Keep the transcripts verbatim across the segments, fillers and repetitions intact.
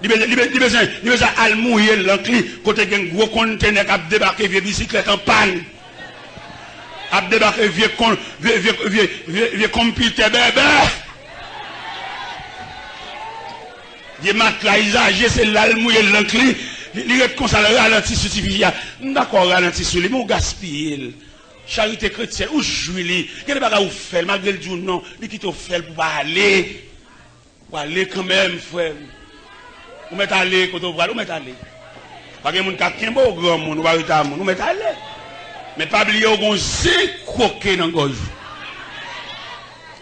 Li bezwen, li be-, li bezwen, li bezwen al mouye lank li kote gen gwo kontenè k ap debake vye bisiklèt an pàn. Ap debake vye kon-, vye, vye, vye, vye, vye konpitè bèbè. Vye matla izaje, se la l mouye lank li. Li, li ret konsa, l ralanti sou tifi a. M dakò ralanti sou li, men w gaspiye l. Charite kretyèn, ou jwi li. Gen de bagay ou fè l, malgre l di w non, li kite w fè l pou w pa ale. Ou ale kanmenm, frè m. Ou mèt ale kote w pral, ou mèt ale. Pa gen moun k ap kenbe w, granmoun, ou pa rete a moun, ou mèt ale. Men pa bliye w gon zen kwoke nan gòj ou.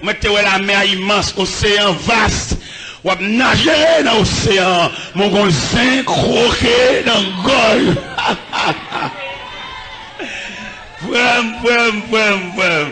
Ou mèt te wè lamè a imans, oseyan vas. W ap naje nan oseyan an, men w gon zen kwoke nan gòj ou. Frè m, frè m, frè m, frè m.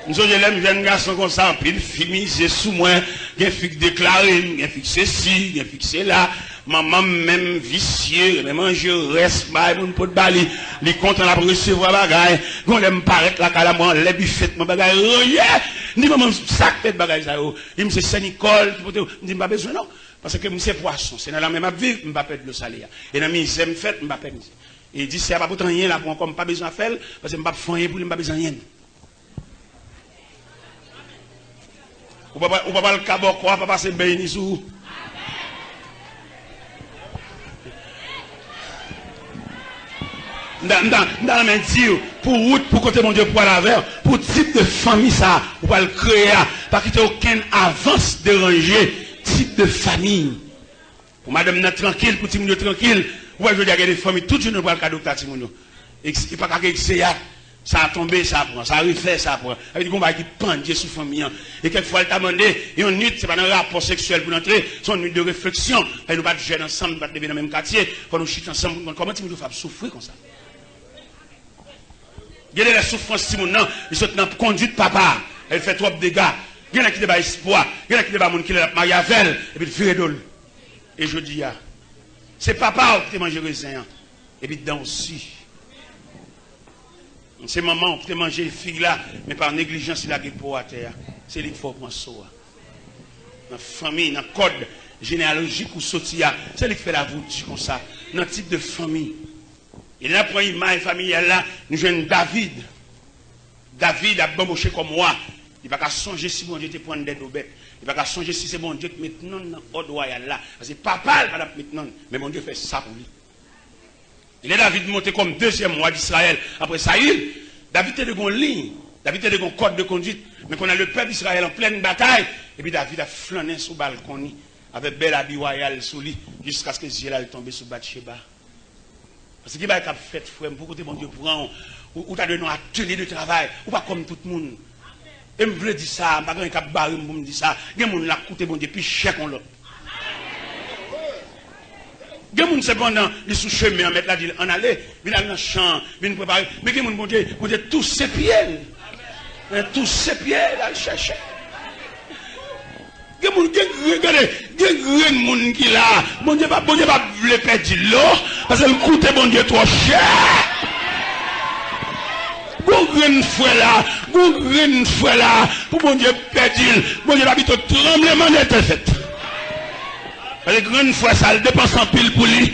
M sonje lè m jèn gason konsa, anpil fi mize sou mwen. Gen fi k deklare m, gen fi k sesi, gen fi k sela. Manman m menm visye, renmen manje rès, bay moun pot ba li. Li kontan l ap resevwa bagay. Gon lè m parèt lakay la, mwen anlè bifèt, mwen bagay ranje. M di manman m, sa k fèt bagay sa yo? Li di m se sè Nicole ki pote yo. M di m pa bezwen non. Paske m se pwason, se nan lanmè m ap viv, m pa pè dlo sale a. E nan mizè m fèt, m pa pè mizè. E di sè a pa pote anyen la pou ankò, m pa bezwen a fè l, paske m p ap fè anyen pou li, m pa bezwen anyen. Ou pa, ou pa pral ka bòkò a, pa pase beny li sou ou. M ta, m ta, m ta renmen di w, pou wout, pou kote Bondye pral avè w, pou tip de fanmi sa a ou pral kreye a, pa kite okenn avans deranje tip de fanmi. Pou madanm nan trankil, pou timoun yo trankil, ou wè jodi a gen de fanmi tout jounen yo pral ka dokta timoun yo. E, e pa ka gen egzeyat. Sa a tonbe, sa a pran. Sa a refè, sa a pran. Sa vle di gon bagay ki pandye sou fanmi an. E kèk fwa, l ta mande, yon nwit, se pa nan rapò seksyèl pou n antre, se yon nwit de refleksyon. Fè nou pa t jèn ansanm, nou pa t leve nan menm katye. Fò nou chita ansanm pou n konn kòman timoun yo fè ap soufri konsa. Gen de lè soufrans timoun nan, li sot nan kondwit papa a. Li fè twòp dega. Gen lè ki te bay espwa. Gen lè ki te bay moun ki lè l ap marye avè l. Epi l vire do l. E jodi a, se papa w ki te manje rezen an. Epi dan w si. Se manman w ki te manje fig la, men pa neglijans li lage po atè a. Se li k fè w pran so a. Nan fanmi, nan kòd jeneyalojik ou soti a, se li k fè lavi w di konsa. Nan tip de fanmi. E lè n ap pran imaj familyal la, nou jwenn David. David ap banboche kòm wa. Li pa ka sonje si Bondye te pran l dèdobèt. Li pa ka sonje si se Bondye ki met non l nan òd wayal la. Paske papa l pa t ap met non l, men Bondye fè sa pou li. E lè David monte kòm dezyèm wa Disrayèl apre Sayil, David te dwe gen yon liy, David te dwe gen yon kòd de kondwit. Men kounye a, lepèp Izrayèl an plèn batay, epi David ap flannen sou balkon li, avèk bèl abi wayal sou li, jiskaske zye l al tonbe sou Batcheba. Paske gen bagay k ap fèt, frè m, pou kote Bondye pran w, ou, ou ta dwe nan atelye de travay, ou pa kòm tout moun. E m vle di sa, m pa gen anyen k ap bare m pou m di sa. Gen moun la k koute Bondye pi chè k yon lòt. Gen moun, sepandan, li sou chemen an, Mèt la di l, ann ale, vin al nan chan an, vin prepare. Men gen moun, Bondye, Bondye touse pye l. Men touse pye l, al chèche. Gen moun, gen grenn, gade, gen grenn moun ki la. Bondye pa, Bondye pa vle pèdi l non, paske l koute Bondye twò chè. Gon grenn frè la, gon grenn frè la, pou Bondye pèdi l, Bondye pa pito tranblemanndetè fèt. Paske grenn frè sa, l depanse anpil pou li.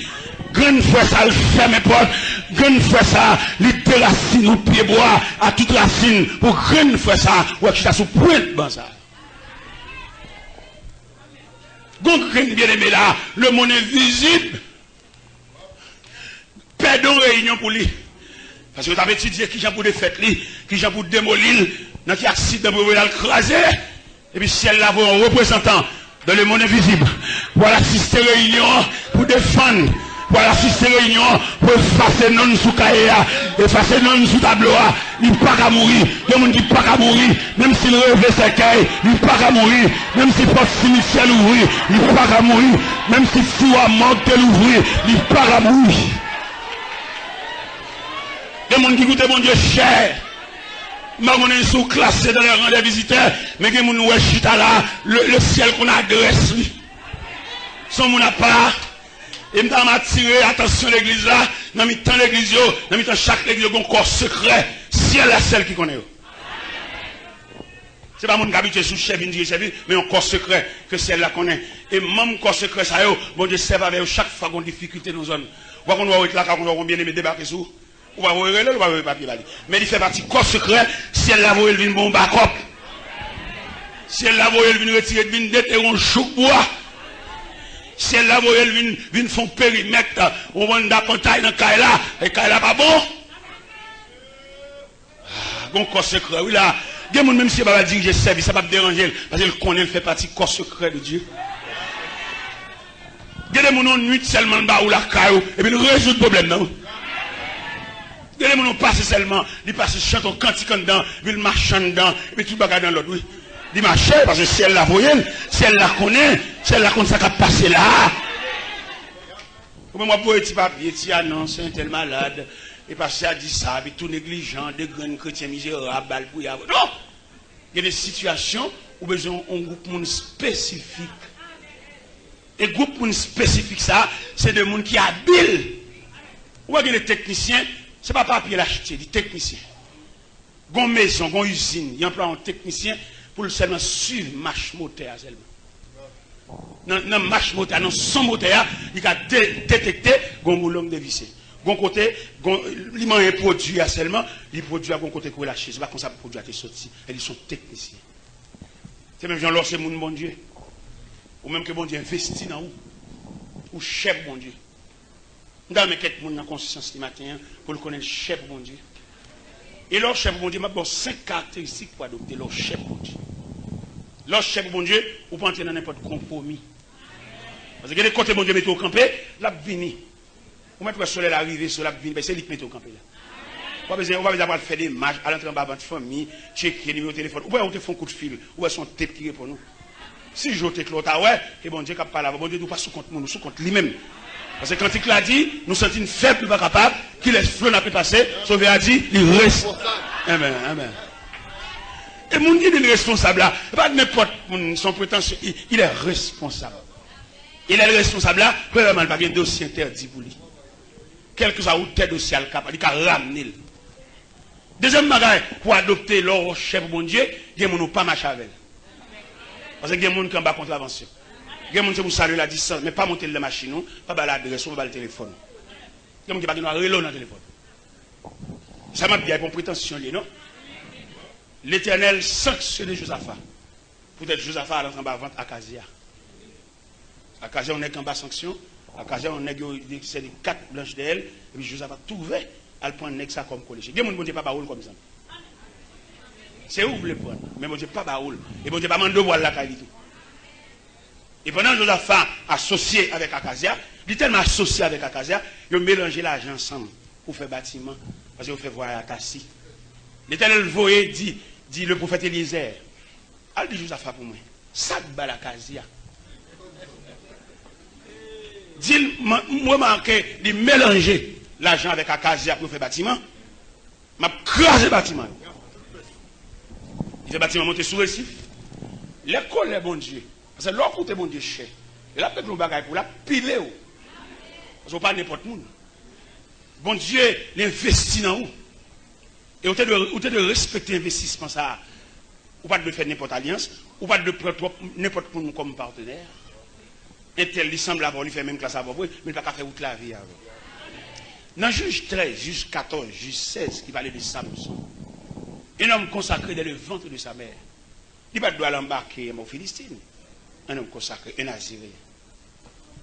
Grenn frè sa, l fèmen pòt. Grenn frè sa, li derasine yon pyebwa a tout rasin. Pou grenn frè sa, ou wè k chita sou pwent ban sa. Gon grenn byeneme la, lemonn envizib pèdi yon reyinyon pou li. Paske yo t ap etidye kijan pou defèt li, kijan pou demoli l, nan ki aksidan pou yo voye l al kraze. Epi syèl la voye yon reprezantan dans le monde invisible pou al asiste reyinyon an, pou defann, pou al asiste reyinyon an, pou efase non l sou kaye a, efase non l sou tablo a. Li pa ka mouri. Gen moun ki pa ka mouri. Menm si l reve sèkèy, li pa ka mouri. Menm si pòt simityè louvri, li pa ka mouri. Menm si tiwa mòg te louvri, li pa ka mouri. Gen moun ki koute Bondye chè. M pa konnen si w klase dans les rangs des visiteurs, men gen moun ou wè chita la, le, le syèl konn adrès li. Se yon moun apa. E m ta renmen atire atansyon legliz la, nan mitan legliz yo, nan mitan chak legliz yo, gen yon kò sekrè. Syèl la sèl ki konnen yo. Se pa moun k abitye sou chè vin dirije chè li, men yon kò sekrè ke syèl la konnen. E manm kò sekrè sa yo, Bondye sèvi avè yo chak fwa gen yon difikilte nan zòn. Ou pa konn wè w ret lakay ou konn wè yon byeneme debake sou ou. Ou pa voye rele l, ou pa voye papye ba li. Men li fè pati kò sekrè, syèl la voye l vin ba w bakòp. Syèl la voye l vin retire, vin detere yon jouk bwa. Syèl la voye l vin, vin fè yon perimèt, yon banda pantay nan kay la. E kay la pa bon. Ah, gon kò sekrè, wi la. Gen moun, menm si yo pa va dirije sèvis, sa p ap deranje l, paske l konnen l fè pati kò sekrè de Dye. Gen de moun, yon nwit sèlman, l ba ou lakay ou, epi l rezoud pwoblèm nan, wi. Gen de moun, yon pase sèlman, li pase chante yon kantik anndan, epi l mache anndan, epi tout bagay nan lòd, wi. Li mache, paske syèl la voye l, syèl la konnen, syèl la konn sa k ap pase la a. Ou menm w ap voye ti papye, ti anons, entèl malad, e pastè a di sa, epi tou neglijan, de grenn kretyen mizerab, ba l pou y a. Non! Gen de sitiyasyon ou bezwen yon gwoup moun espesifik. E gwoup moun espesifik sa a, se de moun ki abil. Ou wè gen de teknisyen, se pa papye l achte, li teknisyen. Gon mezon, gon izin, y anplwaye yon teknisyen pou l sèlman swiv mach motè a sèlman. Nan, nan mach motè a, nan son motè a, li ka de-, detekte gon boulon k devise. Gon kote, gon, li manyen pwodui a sèlman, li pwodui a gon kote k relache. Se pa konsa pwodui a te soti. E li se yon teknisyen. Se menm jan lè w se moun Bondye. Ou menm ke Bondye envesti nan ou. Ou chè pou Bondye. M ta renmen kèk moun nan konsyans li maten an pou l konnen l chè pou Bondye. E lè w chè pou Bondye, m ap ba w senk karakteristik pou adopte lè w chè pou Bondye. Lè w chè pou Bondye, ou pa antre nan nenpòt konpwomi. Paske gen de kote Bondye mete w kanpe, l ap vini. Ou mèt wè solèy la rive sou w, l ap vini, paske se li k mete w kanpe la. Ou pa bezwen, ou pa bezwen apral fè demach, al antre anba vant fanmi, tcheke nimewo telefòn. Ou pa wè ou te fè yon kout fil, ou wè se yon tep ki reponn ou. Si je w te klè, w ta wè ke Bondye k ap pale avè w. Bondye di w pa sou kont moun, ou sou kont li menm. Paske kantik la di, nou santi n fèb, nou pa kapab, kilès flo n ape pase, Sovè a di, li res-, amèn, amèn. E moun ki di l responsab la, e pa nenpòt moun, se yon pretansyon, il, il est responsable. E lè l responsab la, premyèman, li pa gen dosye entèdi pou li. Kèlkeswa wotè dosye a, l ka, li ka ramne l. Dezyèm bagay, pou adopte lè w chè pou Bondye, gen moun ou pa mache avè l. Paske gen moun ki anba kontravansyon. Gen moun se pou salye l a distans, men pa monte l nan machin ou, pa ba l adrès ou, pa ba l telefòn ou. Gen moun ki pa gen dwa rele w nan telefòn. Sa m ap di a, e pa yon pretansyon li ye, non. Letènèl sanksyone Jozafa. Poutèt Jozafa al antre anba vant Akazya. Akazya yon nèg anba sanksyon. Akazya yon nèg yo desène kat blanch dèyè l. Epi Jozafa twouve al pran nèg sa kòm koleche. Gen moun Bondye pa ba ou l kòm zanmi. Se ou k vle pran l, men Bondye pa ba ou l. E Bondye pa mande w pou al lakay li tou. E pandan Jozafa asosye avèk Akazya, li tèlman asosye avèk Akazya, yo melanje lajan ansanm pou fè batiman, paske yo fè vwayaj atasi. Letènèl voye di, di le pwofèt Elyezè, al di Jozafa pou mwen, sa k ba l Akazya? Di l, m, m remake li melanje lajan avèk Akazya pou yo fè batiman. M ap kraze batiman yo. Li fè batiman monte sou resif. Lè kolè Bondye, paske lè w koute Bondye chè, lè l ap regle yon bagay pou w, l ap pile w. Paske w pa nenpòt moun. Bondye, li envesti nan ou. E ou te dwe, ou te dwe respekte envestisman sa a. Ou pa t dwe fè nenpòt alyans, ou pa t dwe pran twòp nenpòt moun kòm patnè. Entèl, li sanble avè w, li fè menm klas avè w vre, men li pa ka fè wout lavi avè w. Nan Jij trèz, Jij katòz, Jij sèz, ki pale de Samson. Un homme consacré dès le ventre de sa mère. Li pa t dwe al anbake anba yon Filistin. Un homme consacré, un Naziréen.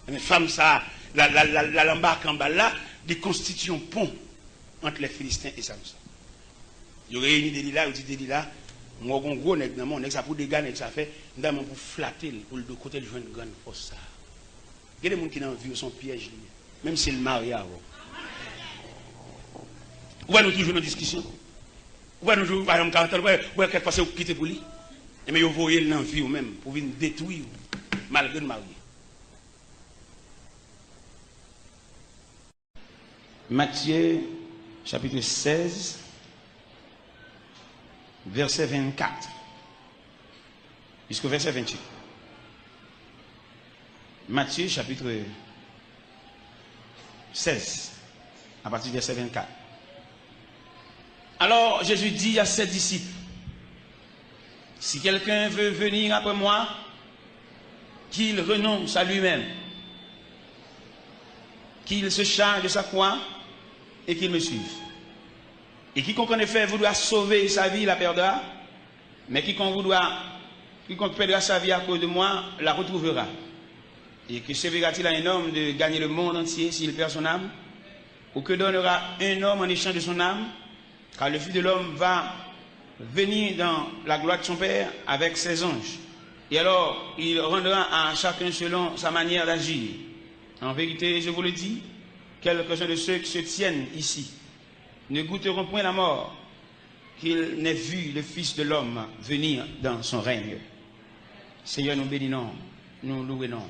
Men fanm sa, la, la, la, la, l anbake anba l la, li konstitye yon pon ant les Philistins et Samson. Yo reyini Delila, yo di Delila, m wè w gon gwo nèg nan men w, nèg sa pou dega nèg sa fè, m ta renmen pou flate l, pou l di w kote l jwenn grann fòs sa. Gen de moun ki nan vi w, se yon pyèj li ye, menm si l marye avè w. Ou wè nou toujou nan diskisyon. Ou wè nou toujou, pa janm ka antann, ou wè, ou wè kèk fwa se ou k kite pou li. Ebyen yo voye l nan vi w menm, pou vin detwi w, malgre n marye. Matye, chapit sèz, vèsè vennkat, jiska vèsè venntuit. Matye, chapit sèz, apati vèsè vennkat. Alors Jésus dit à ses disciples, Si quelqu'un veut venir après moi, qu'il renonce à lui-même, qu'il se charge de sa croix et qu'il me suive. Et quiconque en effet voudra sauver sa vie la perdra, mais quiconque voudra, quiconque perdra sa vie à cause de moi la retrouvera. Et que servira-t-il à un homme de gagner le monde entier s'il perd son âme? Ou que donnera un homme en échange de son âme? Car le Fils de l'homme va venir dans la gloire de son Père avec ses anges. Et alors, il rendra à chacun selon sa manière d'agir. En vérité, je vous le dis, quelques-uns de ceux qui se tiennent ici ne goûteront point la mort, qu'ils n'aient vu le Fils de l'homme venir dans son règne. Seyè, nou beni non, nou louwe non.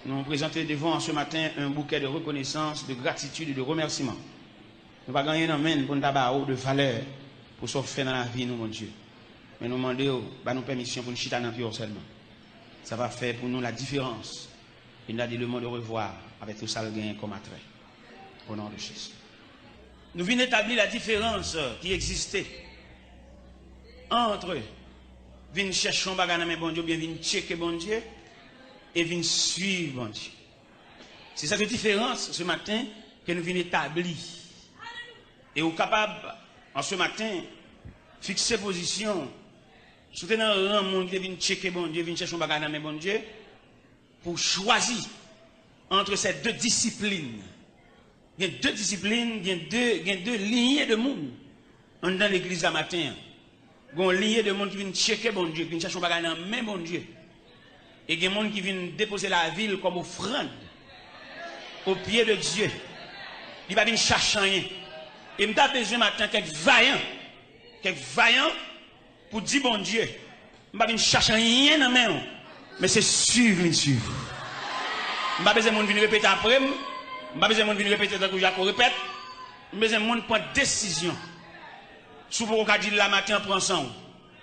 Nou prezante devan an ce matin un bouquet de reconnaissance, de gratitude et de remerciement. Nou pa gen anyen nan men n pou n ta ba ou de valè pou sa w fè nan lavi nou, Bondye. Men nou mande w, ba nou pèmisyon pou n chita nan pye w sèlman. Sa va fè pou nou la diferans. E n a di le monde au revoir avec tout sa l genyen kòm atrè. Au nom de Jésus. Nou vin etabli la diferans ki egziste ant vin chèche yon bagay nan men Bondye oubyen vin tcheke Bondye e vin swiv Bondye. Se sèt diferans se maten ke nou vin etabli. E ou kapab, an se maten, fikse pozisyon w. Si w te nan ran moun ki te vin tcheke Bondye, vin chèche yon bagay nan men Bondye, pou w chwazi ant se de disiplin. Gen de disiplin, gen de, gen de linye de moun anndan legliz la maten an. Gen yon linye de moun ki vin tcheke Bondye, ki vin chèche yon bagay nan men Bondye. E gen moun ki vin depoze lavi l kòm ofrann o pye de Dye. Li pa vin chache anyen. E m ta bezwen maten kèk vayan, kèk vayan pou di Bondye, m pa vin chache anyen nan men w, men se swiv li swiv. M pa bezwen moun vin repete apre m, m pa bezwen moun vin repete tankou Jako repèt. M bezwen moun pran desizyon. Si w poko ka di l la maten an, pran san w.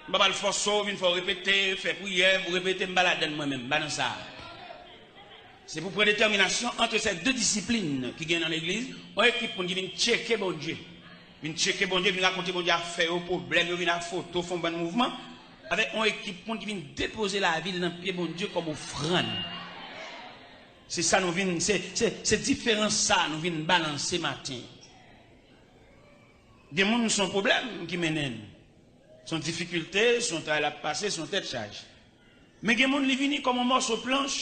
M pa pral fòse w vin fè w repete, fè priyè, pou repete, m pa ladann mwen menm, m pa nan sa a. Se pou pran detèminasyon ant se de disiplin ki gen nan legliz, yon ekip moun ki vin tcheke Bondye. Vin tcheke Bondye, vin rakonte Bondye afè yo, pwoblèm yo, vin ak foto, fè yon bann mouvman, avèk yon ekip moun ki vin depoze lavi l nan pye Bondye kòm ofrann. Se sa nou vin, se, se, se diferans sa nou vin balanse maten. Gen moun se yon pwoblèm ki mennen l. Se yon difikilte, se yon travay l ap pase, se yon tèt chaje. Men gen moun li vini kòm yon mòso planch,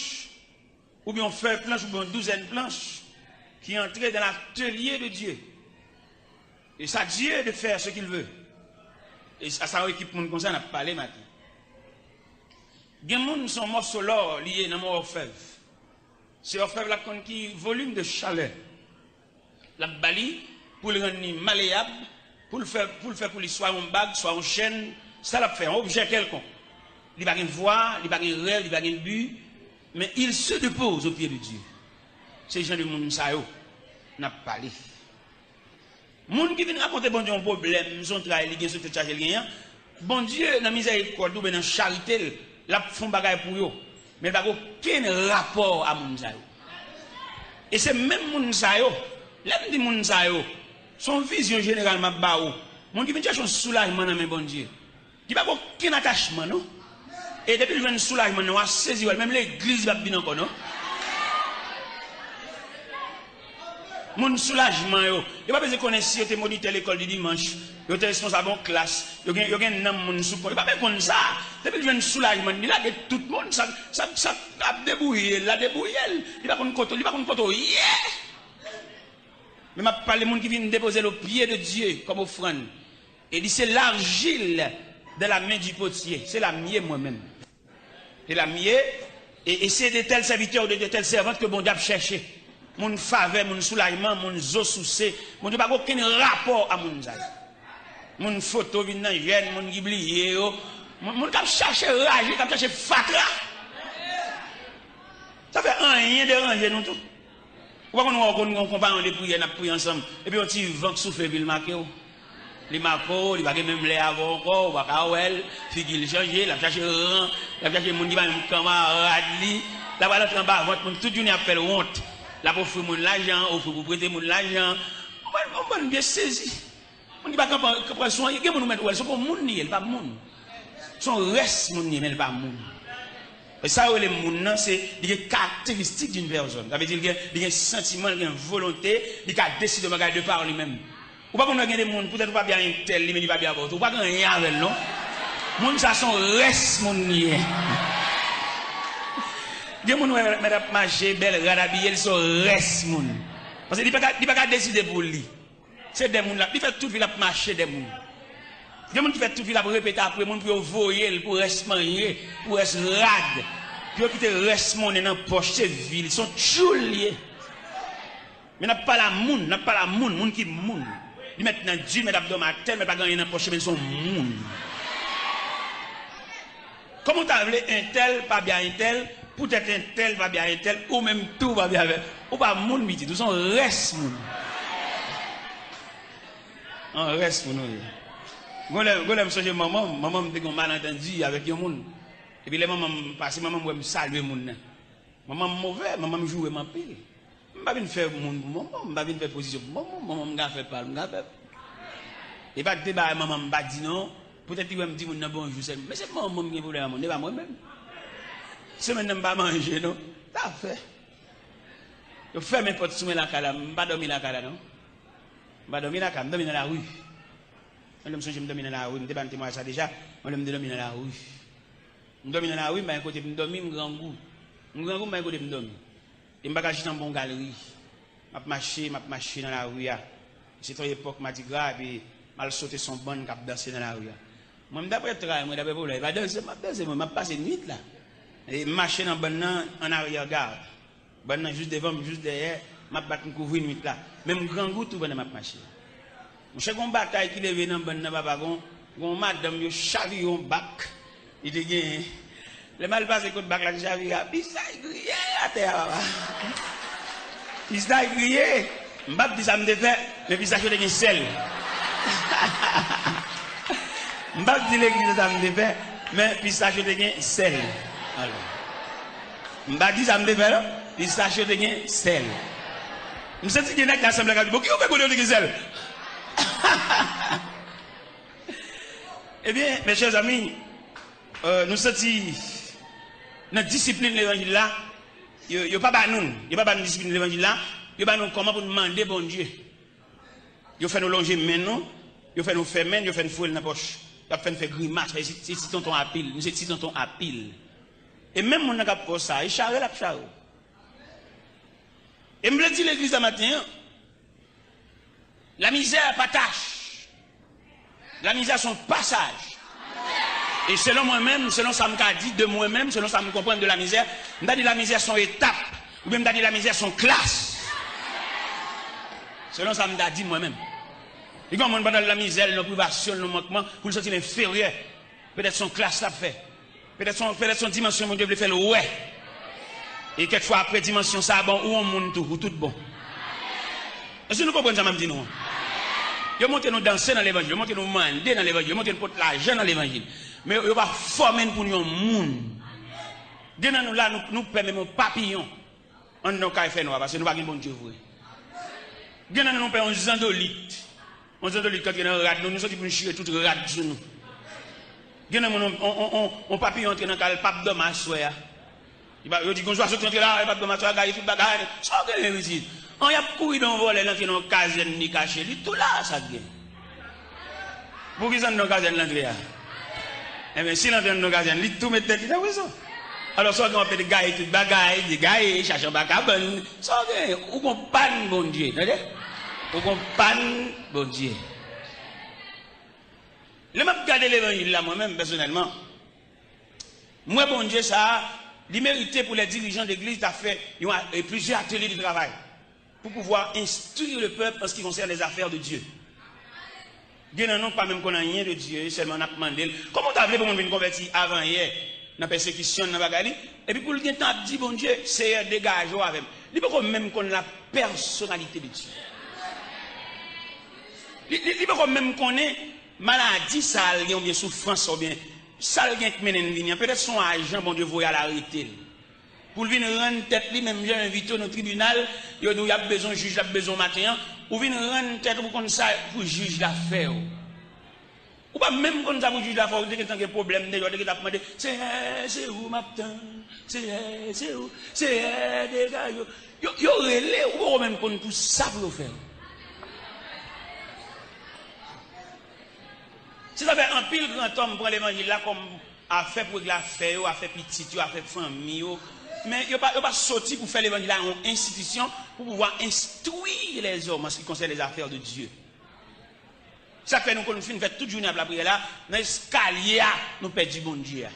oubyen yon fèy planch, oubyen yon douzèn planch, ki antre dans l'atelier de Dieu. Et c'est à Dieu de faire ce qu'il veut. E sa, sa yon ekip moun konsa n ap pale maten. Gen moun se yon mòso lò li ye nan men òfèv. Se òfèv la konn ki volim de chalè l ap ba li pou l rann li maleyab, pou l fè, pou l fè pou li swa yon bag, swa yon chèn, sa l ap fè, yon objè kèlkonk. Li pa gen vwa, li pa gen rèv, li pa gen bi, men il se dépose au pied de Dieu. Se jan de moun sa yo n ap pale. Moun ki vin rakonte Bondye yon pwoblèm, se yon tray li gen, se yon tèt chaje l genyen an, Bondye nan mizèrikòd li oubyen nan charite l, l ap fè yon bagay pou yo. Men l pa gen okenn rapò a moun sa yo. E se menm moun sa yo, lè m di moun sa yo, se yon vizyon jeneral m ap ba ou. Moun ki vin chèche yon soulajman nan men Bondye. Li pa gen okenn atachman, non. E depi l jwenn soulajman nan, w a sezi wè l, menm legliz li p ap vin ankò, non. Moun soulajman yo, yo pa bezwen konnen si yo te monitè lekòl di dimanch, yo te responsab yon klas, yo gen, yo gen nanm moun sou kò, yo pa bezwen konn sa. Depi l jwenn soulajman, li lage tout moun, sa, sa, sa ap debouye l la, debouye l. Li pa konn kote, li pa konn kote w ye. Men m ap pale moun ki vin depoze l o pye de Dye kòm ofrann. E li se l'argile dans la main du potier. Se la m ye mwen menm. Se la m ye. E, e se de tèl sèvitè ou de, de tèl sèvant ke Bondye ap chèche. Moun favè, moun soulajman, moun zo souse. Bondye pa gen okenn rapò a moun sa yo. Moun foto vin nan jèn, moun ki bliye yo. Moun, moun k ap chache raje, k ap chache fatra. Sa fè anyen deranje nou tou. Ou pa konn wè w konn gen yon konpayon de priyè, n ap priye ansanm, epi yon ti van k soufle, epi l make w. Li make w, li pa gen menm lè avè w ankò, ou pa ka wè l, figi l chanje, l ap chache ran, l ap chache moun ki pa menm kanmarad li. L ap al antre anba vant moun, tout jounen ap fè l wont. L ap ofri moun lajan, ofri pou prete moun lajan. Yon bann, yon bann vye sezi. Moun ki pa kanpe, kanpe sou anyen, gen moun ou mèt wè l, se pou moun li ye, li pa moun. Se yon rès moun li ye, men li pa moun. E sa yo rele moun nan, se li gen karakteristik d'une personne. Sa vle di li gen, li gen santiman, li gen volonte, li ka deside yon bagay de par li menm. Ou pa konn wè gen de moun, poutèt ou pa byen entèl li, men li pa byen avè w tou. Ou pa gen anyen avè l non. Moun sa se yon rès moun li ye. Gen moun wè mèt ap mache, bèl rad abiye, li se yon rès moun. Paske li pa ka, li pa ka deside pou li. Se dè moun l ap, li fè tout vi l ap mache dè moun. Gen moun ki fè tout vi l ap repete apre moun pou yo voye l pou rès manje, pou rès rad, pou yo kite rès monnen nan pòch, se vi l, se yon tchoul li ye. Men n ap pale a moun, n ap pale a moun, moun ki moun. Li mèt nan di, mèt ap dòmi atè, mèt pa gen anyen nan pòch, men se yon moun. Kòman w ta vle entèl pa byen entèl, poutèt entèl pa byen entèl, ou menm tou w pa byen avè l. Ou pa moun pitit, ou se yon rès moun. Yon rès moun ou ye. Gon lè, gon lè m sonje manman m, manman m te gen yon malantandi avèk yon moun. Epi lè manman m pase, manman m wè m salye moun nan. Manman m move, manman m joure m anpil. M pa vin fè moun pou manman m, m pa vin fè pozisyon pou manman m, manman m ka fè pa l, m ka fè. E pa t de bagay manman m pa di non, poutèt li wè m di moun nan bonjou sèlman. Men se manman m gen pwoblèm ak moun, e pa mwen menm. Semèn nan m pa manje non. Sa fè. Yo fèmen pòt sou mwen lakay la, m pa dòmi lakay la non. M pa dòmi lakay, m dòmi nan lari. Mwen menm m sonje m dòmi nan lari, m te ba n temwayaj sa deja, mwen menm m te dòmi nan lari. M dòmi nan lari, m pa gen kote pou m dòmi, m grangou. M grangou, m pa gen kote pou m dòmi. E m pa ka chita anba yon galri. M ap mache, m ap mache nan lari a. Se te yon epòk madigra, epi m al sote sou yon bann k ap danse nan lari a. Mwen, m daprè tray mwen, daprè pwoblèm, e pa danse m ap danse, mwen, m ap pase nwit la. E m mache nan bann nan, an aryè gad. Bann nan jis devan m, jis dèyè, m ap bat m kouvri nwit la. Men m grangou tou pandan m ap mache. Monchè, gon batay ki leve nan bann nan, papa, gon, gon madanm yo chavire yon bak li te genyen. Lè m al pase kot bak la ki chavire a, pistach griye atè a, papa. Pistach griye. M p ap di sa m te fè, men pistach yo te gen sèl. M p ap di legliz sa m te fè, men pistach yo te gen sèl. Alò. M pa di sa m te fè non. Pistach yo te gen sèl. M santi gen nèg nan asanble a k ap di, "Bon, ki yo fè kote yo te gen sèl?" Ebyen, mes chers amis, euh, nou santi nan disiplin levanjil la, yo, yo pa ba nou, yo pa ba nou disiplin levanjil la, yo ba nou kòman pou nou mande Bondye. Yo fè nou lonje men nou, yo fè nou fèmen l, yo fè n foure l nan pòch. Y ap fè n fè grimas, paske se, se ti tonton apil, nou se ti tonton apil. E menm moun nan k ap fè w sa, e chare l ap chare w. E m vle di legliz la maten an, la misère pa tâche. La misère se yon pasaj. E selon mwen menm, selon sa m ka di de mwen menm, selon sa m konprann de la misère, m ta di la misère se yon etap, oubyen m ta di la misère se yon klas. Selon sa m ta di mwen menm. Li gen yon moun pandan l nan mizè, l nan privasyon, l nan mankman, pou l santi l enferyè. Petèt se yon klas l ap fè. Petèt se yon, petèt se yon dimansyon Bondye vle fè l wè. E kèk fwa apre dimansyon sa a, bon, ou yon moun tou, ou tout bon. Èske nou konprann sa m ap di nou an? Yo montre nou danse nan levanjil, yo montre nou mande nan levanjil, yo montre nou pot lajan nan levanjil. Men yo, yo pa fòme n pou n yon moun. Gen nan nou la, nou, nou pè menm yon papiyon anndan yon kay fènwa, paske nou pa gen Bondye vre. Gen nan nou, nou pè yon zandolit. Yon zandolit k antre nan rad nou, nou santi pou nou chire tout rad sou nou. Gen nan nou, yon, yon, yon, yon papiyon antre nan kay, l p ap dòmi aswè a. Li pa, yo di, "Gon zwazo ki antre la, li p ap dòmi aswè a, gaye tout bagay." Sa w genyen, pitit? An, y ap kouri nan yon vòlè, l antre nan yon kazèn, li kache, li tou la, sa k gen? Poukisa anndan yon kazèn l antre a? Enben, si l antre anndan yon kazèn, li tou met tèt li nan prizon. Alò, sa w gen, w ap mete gaye tout bagay, degaye, chache anba kabann. Sa w gen, ou gon pàn Bondye, tande? Ou gon pàn Bondye. Lè m ap gade levanjil la, mwen menm, pèsonèlman, m wè Bondye sa a, li merite pou lè dirijan legliz ta fè yon a-, e plizyè atelye de travay pou pouvwa enstwi le pèp an se ki konsène lèzafè de Dye. Gen nan nou k pa menm konn anyen de Dye, sèlman n ap mande l. Kòman w ta vle pou moun vin konvèti avanyè nan pèsekisyon l, nan bagay li, epi pou l gentan ap di Bondye, "Seyè, degaje w avè m"? Li poko menm konn la pèsonalite de Dye. Li, li, li poko menm konnen maladi sa l gen oubyen soufrans sa oubyen sa l gen k mennen l vini an. Petèt se yon ajan Bondye voye al arete l. Pou l vin rann tèt li, menm jan yo envite w nan tribinal, yo di w y ap bezwen jij la, ap bezwen w maten an, ou vin rann tèt ou pou konn sa pou jij la fè w. Ou pa menm konn sa pou jij la fè w, ou te gentan gen pwoblèm deyò, ou te gentan ap mande, Seyè, se ou m ap tann, Seyè, se ou, Seyè, degaj yo. Yo, yo rele, ou poko menm konn pou sa pou yo fè w. Se sa fè anpil grantòm pran levanjil la kòm afè pou regle afè yo, afè pitit yo, afè fanmi yo. Men yo pa, yo pa soti pou fè levanjil la yon enstitisyon pou pouvwa instruire les hommes en ce qui concerne les affaires de Dieu. Sa k fè nou konn fin fè tout jounen ap lapriyè la, nan eskalye a, nou pèdi Bondye a.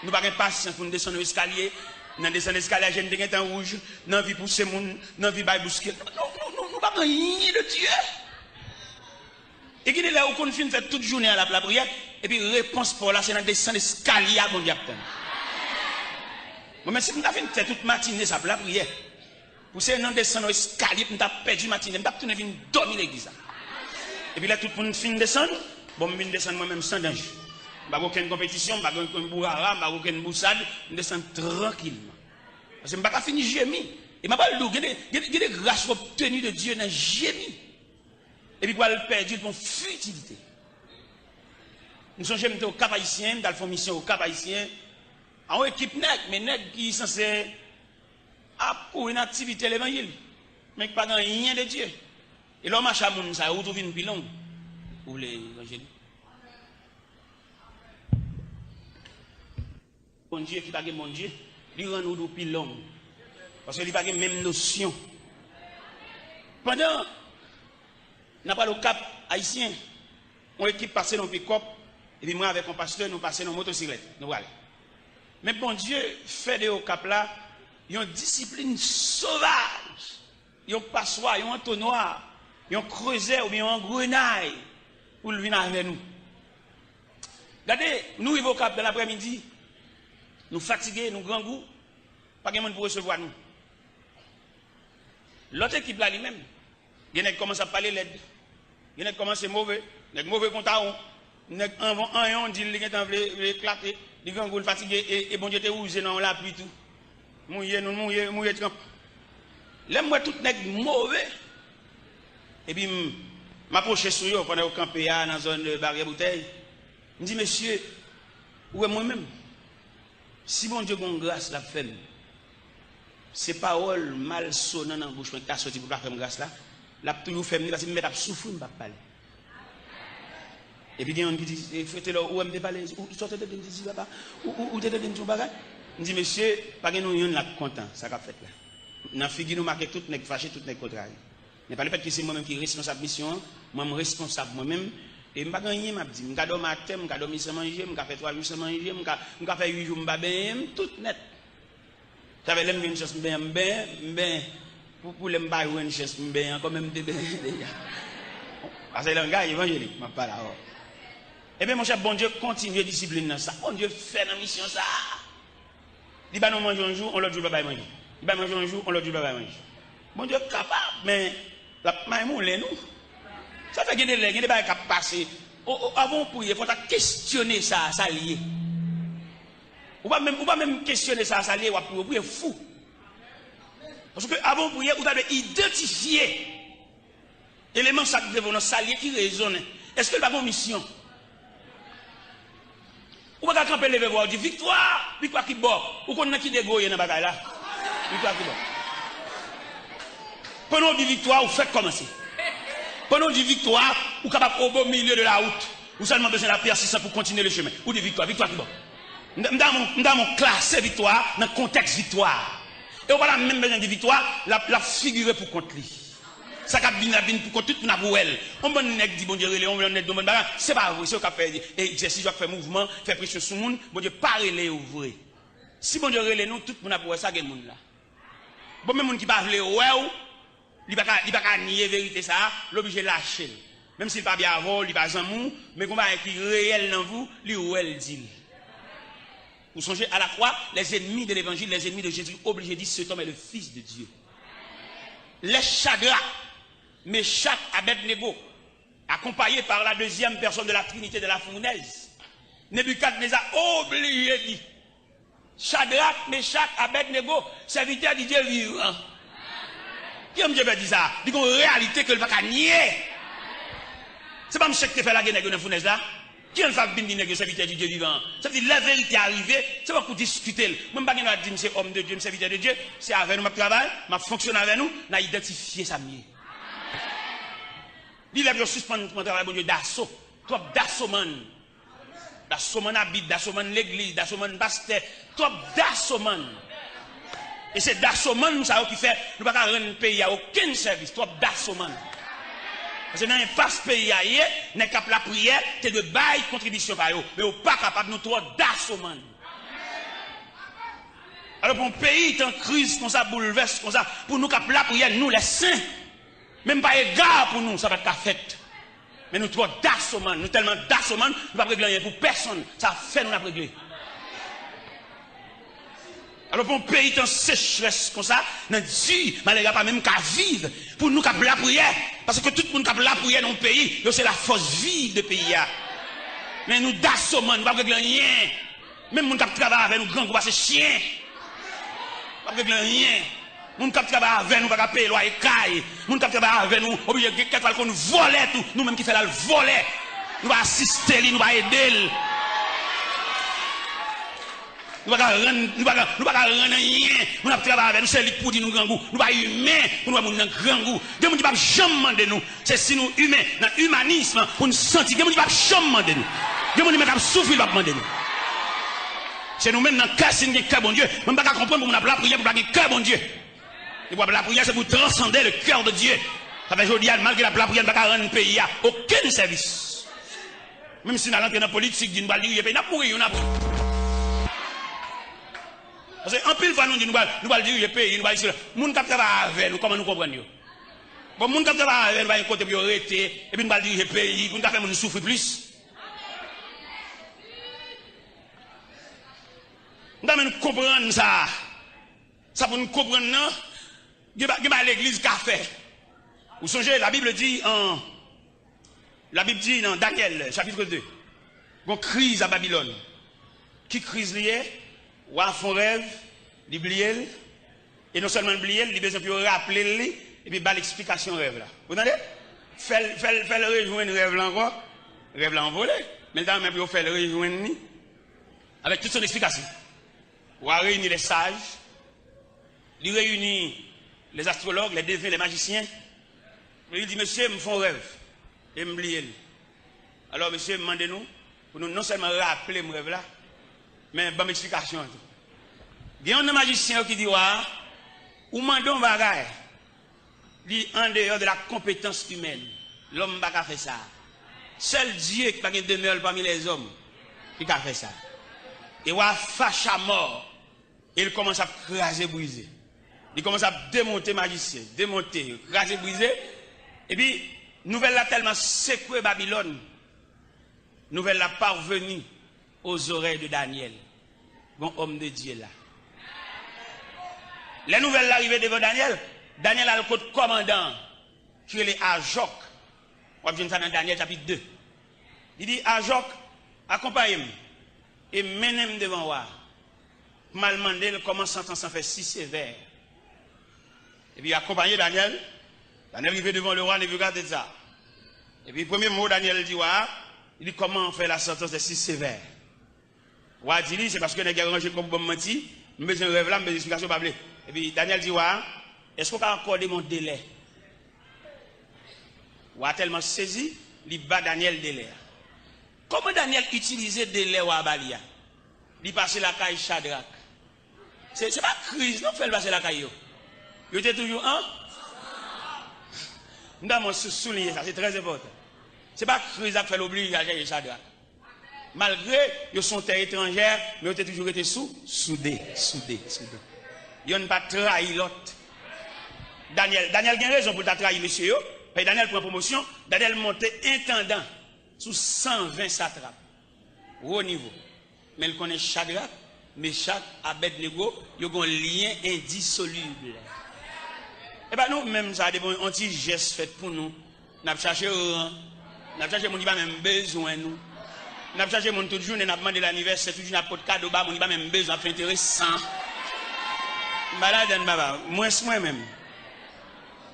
Nou pa gen pasyans pou n desann yon eskalye, nan desann eskalye a, je n te gentan wouj, nan vi pouse moun, nan vi bay bouskil. Nou, nou, nou, nou pa gen anyen de Dye. E gen de lè ou konn fin fè tout jounen an l ap lapriyè, epi repons pa w la se nan desann eskalye a Bondye ap tann. Mwen menm si m ta fin fè tout matine sa ap lapriyè, pou se nan desann yon eskalye pou m ta pèdi matine, m t ap tounen vin dòmi legliz la. Epi lè tout moun fin desann, bon m vin desann mwen menm san danje. M pa gen okenn konpetisyon, m pa gen okenn bourara, m pa gen okenn bousad, m desann trankilman. Paske m pa ka fin jemi. E m ap al di w, gen de, gen de, gen de gras w obteni de Dye nan jemi. Epi pou al pèdi l pou yon fitilite. M sonje m te Okap Ayisyen, m t al fè yon misyon Okap Ayisyen, a yon ekip nèg, men nèg ki sanse ap kouri nan aktivite levanjil, men ki pa gen anyen de Dye. E lè w mache a moun sa yo, wout ou vin pi long. Ou vle evanjelik? Bondye ki pa gen Bondye, li rann wout ou pi long. Paske li pa gen menm nosyon. Pandan n ap pral Okap Ayisyen, yon ekip pase nan yon pikòp, epi mwen avèk yon pastè, nou pase nan yon motosiklèt, nou prale. Men Bondye fè de Okap la yon disiplin sovaj, yon paswa, yon antonwa, yon krezè oubyen yon angrenay pou l vin avè nou. Gade, nou rive Okap nan laprèmidi, nou fatige, nou grangou, pa gen moun pou resevwa nou. Lòt ekip la li menm, gen nèg kòmanse ap pale lèd, gen nèg kòmanse move, nèg move kon tawon, nèg anvan anyon di l li gentan vle, vle eklate, li grangou, l fatige, e, e Bondye te wouze nan yon lapli tou. Mouye, nou mouye, mouye tranp. Lè m wè tout nèg move, epi m, m apwoche sou yo pandan yo kanpe a nan zòn, e, Baryè Boutèy, m di, mesye, ou wè mwen menm? Si Bondye gon gras l ap fè m, se pawòl malsonan nan bouch mwen ki ta soti pou l pa fè m gras la, l ap toujou fè m li, paske m mèt ap soufri, m p ap pale. Epi gen youn ki di, e, frè Telò, ou wè m te pale, ou, sa w te tande m te di papa, ou, ou, ou te tande m di yon bagay? M di, mesye, pa gen nou youn la k kontan sa k ap fèt la. Nan figi nou make tout nèg fache, tout nèg kontrarye. Men pa lefètke se mwen menm ki responsab misyon an, mwen m responsab mwen menm, e m pa gen anyen m ap di. M ka dòmi atè, m ka dòmi san manje, m ka fè twa jou san manje, m ka, m ka fè uit jou m pa benyen, m tout nèt. Sa fè lè m jwenn chans m benyen, m benyen, m benyen. Pou, pou lè m pa jwenn chans m benyen ankò, men m te benyen deja. Paske langaj evanjelik m ap pale avè w. Ebyen, monchè, Bondye kontinye disiplin nan. Sa Bondye fè nan misyon sa a. Li ba nou manje yon jou, yon lòt jou l pa bay manje. Li bay manje yon jou, yon lòt jou l pa bay manje. Bondye kapab, men l ap may moulen nou. Sa fè gen de lè, gen de bagay k ap pase. O, o, avan w priye, fò w ta kesyone sa, sa l ye. Ou pa menm, ou pa menm kesyone sa, sa l ye, w ap priye, w priye fou. Paske avan w priye, ou ta dwe idantifye eleman sa k devan w nan sa l ye ki rezonnen. Èske l pa gen yon misyon? Ou pa ka kanpe leve vwa w di, viktwa! Viktwa ki bò? Ou konn nan ki degre w ye nan bagay la? Viktwa ki bò? Pandan w di viktwa, ou fèk kòmanse. Pandan w di viktwa, ou kapab au beau milieu de la route. Ou sèlman bezwen la pèsistan pou kontinye le chemen. Ou di viktwa, viktwa ki bò? M ta, m ta, m ta klase viktwa nan kontèks viktwa. E ou pa ta menm bezwen di viktwa, l ap, l ap figire pou kont li. Sa k ap vin la vin pou kont tout moun ap wè l. Yon bann nèg di Bondye rele yo, yon bann nèg di yon bann bagay. Se pa vre, se yo k ap fè egzèsis, yo k ap fè mouvman, fè presyon sou moun. Bondye pa rele yo vre. Si Bondye rele nou, tout moun ap wè sa gen moun la. Bon, men moun ki pa vle wè w, li pa ka, li pa ka nye verite sa a, l oblije lache l. Menm si l pa byen avè w, li pa zanmi w, men gen yon bagay ki reyèl nan vi w, li wè l di l. Ou sonje, à la croix, les ennemis de l'évangile, les ennemis de Jésus, obligé di, cet homme est le Fils de Dieu. Les Shadrach, Meshach, Abednego, accompagnés par la deuxième personne de la Trinité de la fournaise, Nebikadneza oblije di, Shadrach, Meshach, Abednego, serviteur du Dieu vivant. Ki Bondye fè di sa? Li gon reyalite ke l pa ka nye. Se pa misye ki te fè lage nèg yo nan founèz la? Ki an l fè ap vin di nèg yo sèvitè di Dye vivan an? Sa vle di lè verite a rive, se pa pou diskite l. Mwen m pa gen dwa di m se òm de Dye, m sèvitè de Dye. Se avè nou m ap travay, m ap fonksyone avè nou, n a idantifye sa m ye. Li lè pou yo sispann pran travay Bondye daso. Twòp dasomann. Dasomann a Bib, dasomann legliz, dasomann pastè. Twòp dasomann. E se dasomann sa yo ki fè nou pa ka rann peyi a okenn sèvis. Twòp dasomann. Paske nan enpas peyi a ye, nèg k ap lapriyè te dwe bay kontribisyon pa yo. Men yo pa kapab, nou twò dasomann. Alò pou yon peyi tan kriz konsa, boulvès konsa, pou nou k ap lapriyè, nou lè sen, menm pa ega pou nou, sa pa t ka fèt. Men nou twò dasomann, nou tèlman dasomann, nou p ap regle anyen pou pèsonn. Sa fè nou n ap regle. Alò pou yon peyi tan sechrès konsa, nan di, malere a pa menm ka viv, pou nou k ap lapriyè, paske tout moun k ap lapriyè nan yon peyi, yo se lafòs viv de peyi a. Men nou dasomann, nou p ap regle anyen. Menm moun k ap travay avè nou grangou pase chen. P ap regle anyen. Moun k ap travay avè nou pa ka peye lwaye kay. Moun k ap travay avè nou oblije gen kèk fwa l konn vòlè tou. Nou menm ki fè l al vòlè. Nou pa asiste li, nou pa ede l. Nou pa ka rann, nou pa ka, nou pa ka rann anyen. Moun ap travay avè nou, se li k pou di nou grangou. Nou pa imen pou nou wè moun nan grangou. Gen moun ki p ap janm mande nou. Se si nou imen, nan imanism, pou n santi. Gen moun ki p ap janm mande nou. Gen moun li menm k ap soufri, li p ap mande nou. Se nou menm nan kè, si n gen kè Bondye. Mwen m pa ka konprann pou moun ap lapriyè pou pa gen kè Bondye. Li pou ap lapriyè, se pou transande le cœur de Dieu. Sa fè jodi a, malgre n ap lapriyè, n pa ka rann peyi a okenn sèvis. Menm si n al antre nan politik, di nou pral dirije peyi, n ap mouri youn apre. Paske anpil fwa nou di nou pral, nou pral dirije peyi, nou pral isi la. Moun k ap travay avè nou, kòman nou konprann yo? Bon, moun k ap travay avè nou pa gen kote pou yo rete, epi nou pral dirije peyi, pou nou ka fè moun soufri plis. M ta renmen nou konprann sa. Sa pou nou konprann nan, gen ba- gen bagay legliz ka fè. Ou sonje, la Bible di an La Bib di nan Danyèl, chapit de, gon kriz a Babilòn. Ki kriz li ye? Wa fè yon rèv, li bliye l, e non sèlman l bliye l, li bezwen pou yo raple l li, epi ba l eksplikasyon rèv la. Ou tande? Fè l, fè l, fè l rejwenn rèv la ankò. Rèv la anvole, men l ta renmen pou yo fè l rejwenn li avèk tout son eksplikasyon. Wa reyini lè saj, li reyini lè zastwològ, lè deven, lè majisyen. Li di, mesye, m fè yon rèv e m bliye l. Alò, mesye, m mande nou pou nou non sèlman raple m rèv la, men ban m eksplikasyon an tou. Gen youn nan majisyen yo ki di wa a, ou mande yon bagay, li andeyò de la konpetans imèn. Lòm pa ka fè sa. Sèl Dye ki pa gen demè l pami lèzòm ki ka fè sa. E wa a fache amò. E l kòmanse ap kraze brize. Li kòmanse ap demonte majisyen, demonte, kraze brize. Epi, nouvèl la tèlman sekwe Babilòn, nouvèl la parvenu aux oreilles de Daniel, gon òm de Dye la. Lè nouvèl la rive devan Danyèl, Danyèl al kot kòmandan an, ki rele Ajòk. W ap jwenn sa nan Danyèl chapit de. Li di, Ajòk, akonpaye m e mennen m devan wa a, pou m al mande l kòman santans lan fè si sevè. Epi akonpaye Danyèl, Danyèl rive devan lewa Nebikadneza. Epi premye mo Danyèl di wa a, li di, kòman fè la santans est si sévère? Wa a di li, se paske nèg yo aranje kò pou ban m manti, m bezwen rèv la, m bezwen eksplikasyon, pa vle. Epi Danyèl di wa a, èske w ka akòde m yon delè? Wa a tèlman sezi, li ba Danyèl delè a. Kòman Danyèl itilize delè wa a ba li a? Li pase lakay Chadrak. Se, se pa kriz non k fè l pase lakay yo. Yo te toujou an. M ta renmen sou- souliye sa, se trè enpòtan. Se pa kriz la k fè l oblije al chèche Chadrak. Malgre yo se yon tè etranjè, men yo te toujou rete sou, soude, soude, soude. Yonn pa trayi lòt. Danyèl, Danyèl gen rezon pou l ta trayi mesye yo. Paske Danyèl pran pwomosyon, Danyèl monte entandan sou san ven satrap. Wo nivo. Men l konnen Chadrak, Mechak, Abèdnego, yo gen yon lyen endisolib. E pa nou menm sa, depi yon ti jès fèt pou nou, n ap chache ran, n ap chache moun ki pa menm bezwen nou. N ap chache moun tout jounen, n ap mande l anivèsè, tout jounen ap pot kado ba moun ki pa menm bezwen, ap fè enteresan. M pa ladann, papa, mwens mwen menm.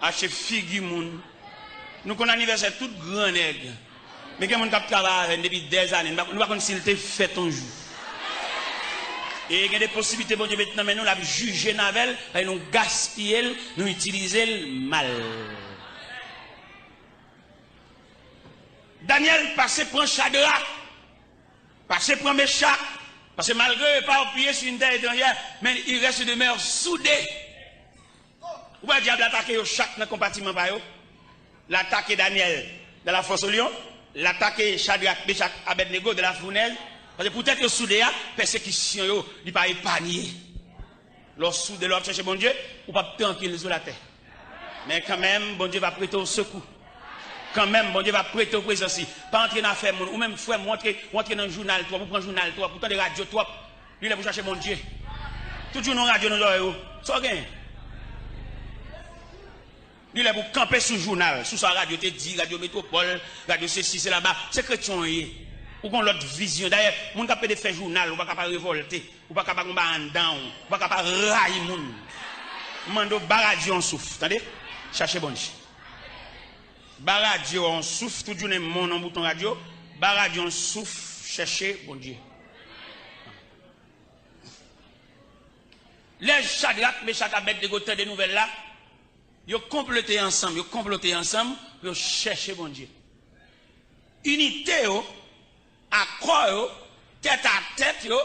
Achte figi moun. Nou konn anivèsè tout gran nèg. Men gen moun k ap travay avè n depi dèzane, nou pa, nou pa konn si l te fèt yon jou. E gen de posiblite Bondye met nan men nou, l ap jije n avè l, paske nou gaspiye l, nou itilize l mal. Danyèl pase pran Chadrak, pase pran Mechak, paske malgre yo epapiye sur une terre étrangère, men ils restent et demeurent soudés. Ou wè dyab la atake yo chak nan konpatiman pa yo. L atake Danyèl dans la fosse au lion, l atake Chadrak, Mechak, Abèdnego dans la fournaise. Paske poutèt yo soude a, pèsekisyon yo, li pa epanye. Lè w soude, lè w ap chèche Bondye, ou p ap trankil sou latè. Men kanmenm, Bondye va prete w sekou. Kanmenm, Bondye va prete w prezans li. Pa antre nan afè moun. Ou menm, frè m, ou antre, ou antre nan jounal twòp, ou pran jounal twòp, ou tande radyo twòp. Li lè pou chache Bondye. Tout jounen w radyo nan zòrèy ou. Sa w gen? Li lè pou kanpe sou jounal, sou sa radyo te di, radyo Metwopòl, radyo sesi, sela ba. Se kretyen w ye. Ou gen lòt vizyon. Dayè, moun k ap pede fè jounal, ou pa ka pa revòlte. Ou pa ka pa gen yon bagay anndan w. Ou pa ka pa rayi moun. M mande w ba radyo an souf, tande? Chache Bondye. Ba radyo an souf, tout jounen moun an bouton radyo. Ba radyo an souf, chèche Bondye. Lè Chadrak, Mechak, Abèdnego tande nouvèl la, yo konplote ansanm, yo konplote ansanm pou yo chèche Bondye. Inite yo, akò yo, tèt a tèt yo,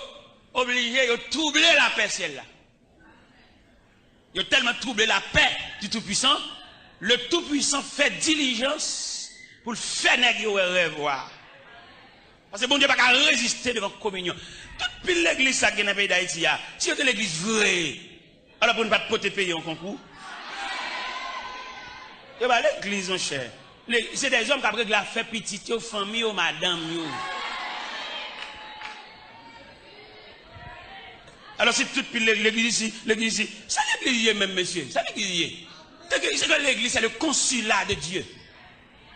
oblije yo twouble lapè syèl la. Yo tèlman twouble lapè du Tout-Puissant, le Tout-Puissant fè dilijans pou l fè nèg yo wè rèv wa a. Paske Bondye pa ka reziste devan kominyon. Tout pil legliz sa k gen nan peyi Dayiti a, si yo te legliz vre, alò pou n pa t pote peyi an konkou. Yo pa legliz, monchè. Le-, se dèzòm k ap regle afè pitit yo, fanmi yo, madanm yo. Alò, si tout pil le-, legliz isi, legliz isi, sa legliz ye menm, mesye? Sa legliz ye? Se ke, se ke legliz, se le consulat de Dieu.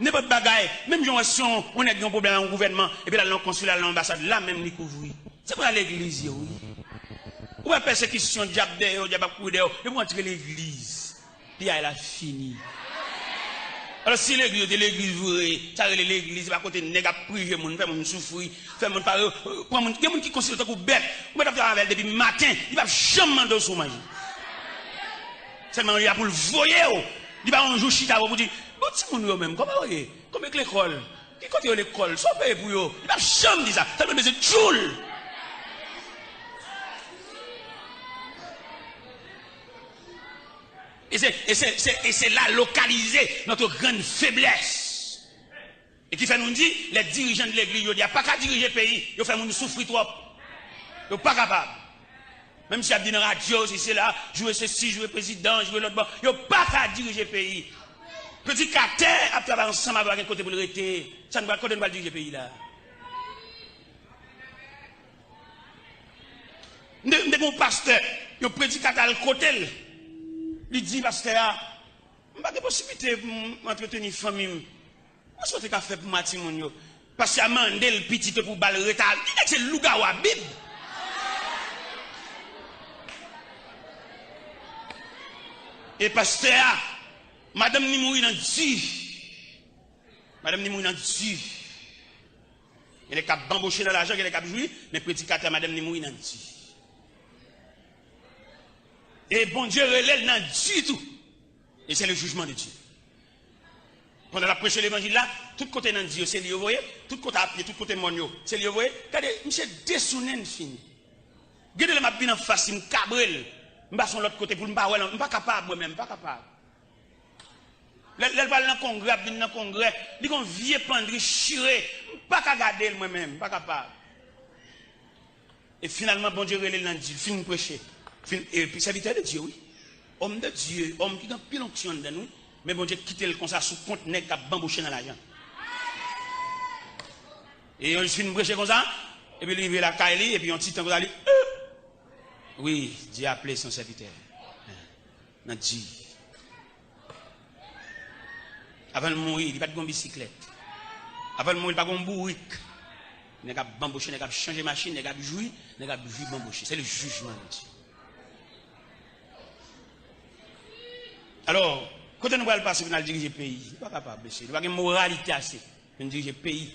Nenpòt bagay, menm jan w wè si yon, yon nèg gen yon pwoblèm ak yon gouvènman, epi l al nan konsila, al nan anbasad, la menm li kouvri. Se pa legliz yo, wi. Ou wè pèsekisyon, dyab dèyè w, dyab ap kouri dèyè w, depi w antre legliz, piyay la fini. Alò, si legliz yo te legliz vre, sa rele legliz, se pa kote nèg ap prije moun, fè moun soufri, fè moun pa, pran moun, gen moun ki konsidere w tankou bèt, ou mèt ap travay avè l depi maten, li p ap janm mande w si w manje. Sèlman li la pou l voye w. Li pa yon jou chita pou di, "Bon, timoun yo menm, kòman yo ye? Kòman k lekòl? Ki kote yo lekòl? Sa w peye pou yo?" Li p ap janm di sa. Sèlman l bezwen tchoul. E se, e se, se, e se la lokalize notre grande faiblesse. E ki fè nou di, lè dirijan de legliz jodi a pa ka dirije peyi, yo fè moun soufri twòp. Yo pa kapab. Menm si y ap di nan radyo, si se la, joure sesi, joure prezidan, joure lòt bò, yo pa ka dirije peyi. Predikatè ap travay ansanm avè w, pa gen kote pou l rete. Sa nou pral, kote nou pral dirije peyi la? M te, m te gen yon pastè, yon predikatè al kote l. Li di pastè a, "M pa gen posiblite pou m antreteni fanmi m. Kisa w te ka fè pou mwen ak timoun yo?" Pastè a mande l pitit yo pou ba l reta. Li nèg se lougawou a Bib. E pastè a, madanm ni mouri nan di. Madanm ni mouri nan di. Gen nèg k ap banboche nan lajan, gen nèg k ap jwi, men predikatè a, madanm ni mouri nan di. E Bondye rele l nan di tou. E se le jijman de Dye. Pandan l ap preche levanjil la, tout kote nan di yo, se li yo voye, tout kote a pye, tout kote mòn yo, se li yo voye. Gade, misye desounen n fini. Gen de lè m ap vin anfas li, m kabre l, m pase yon lòt kote pou l, m pa wè l, m pa kapab, mwen menm, m pa kapab. Lè, lè l pral nan kongrè, ap vin nan kongrè, li gon vye pandri chire, m pa ka gade l, mwen menm, m pa kapab. E finalman, Bondye rele l nan di, l fin preche. Fin, epi sèvitè de Dye, wi. Òm de Dye, òm ki gen anpil onksyon anndan l, wi. Men Bondye kite l konsa sou kont nèg k ap banboche nan lajan. E yon jou fin preche konsa, epi li rive lakay li, epi yon ti tan konsa, li, "Euh! Wi, Dye aple son sèvitè." Nan di. Avan l mouri, li pa t gen yon bisiklèt. Avan l mouri, li pa t gen yon bourik. Nèg ap banboche, nèg ap chanje machin, nèg ap jwi, nèg ap jwi banboche. Se le jijman de Dye. Alò, kote nou pral pase pou n al dirije peyi? Nou pa kapab, mesye. Nou pa gen moralite ase pou n dirije peyi.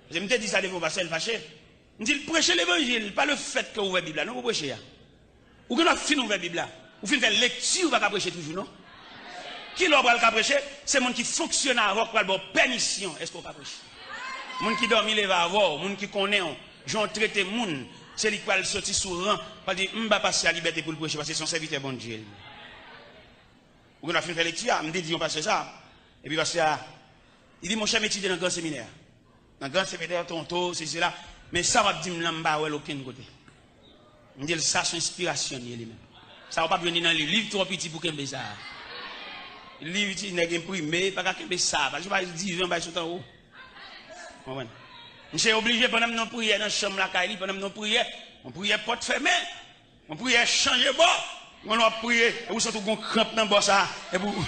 Paske m te di sa devan yon pastè, l fache. M di l, preche levanjil, pa le fèt ke w ouvè Bib la, non, pou preche a. Ou gen dwa fin ouvè Bib la. Ou fin fè lekti, ou pa ka preche toujou, non. Kilè w pral ka preche? Se moun ki fonksyone avè w k pral ba w pèmisyon. Èske w ka preche? Moun ki dòmi leve avè w, moun ki konnen w, jan w trete moun, se li k pral soti sou ran, pral di, m ba pastè a libète pou l preche, paske se yon sèvitè Bondye li ye. Ou gen dwa fin fè lekti a, m te di yon pastè sa. Epi pastè a, li di, monchè, m etidye nan gran seminè a. Nan gran seminè, Toronto, sesi, sela. Men sa w ap di m nan, m pa wè l okenn kote. M di l, sa se yon enspirasyon li ye li menm. Sa w p ap jwenn li nan liv. Liv twò piti pou kenbe sa. Liv ti nèg enprime, pa ka kenbe sa. Paske pa diven bay sot anwo. Konprann? Misye oblije, pandan m nan priyè nan chanm lakay li, pandan m nan priyè, yon priyè pòt fèmen. Yon priyè chanje bò. Yon lè w ap priye, epi w santi w gen yon kranp nan bò sa, epi w,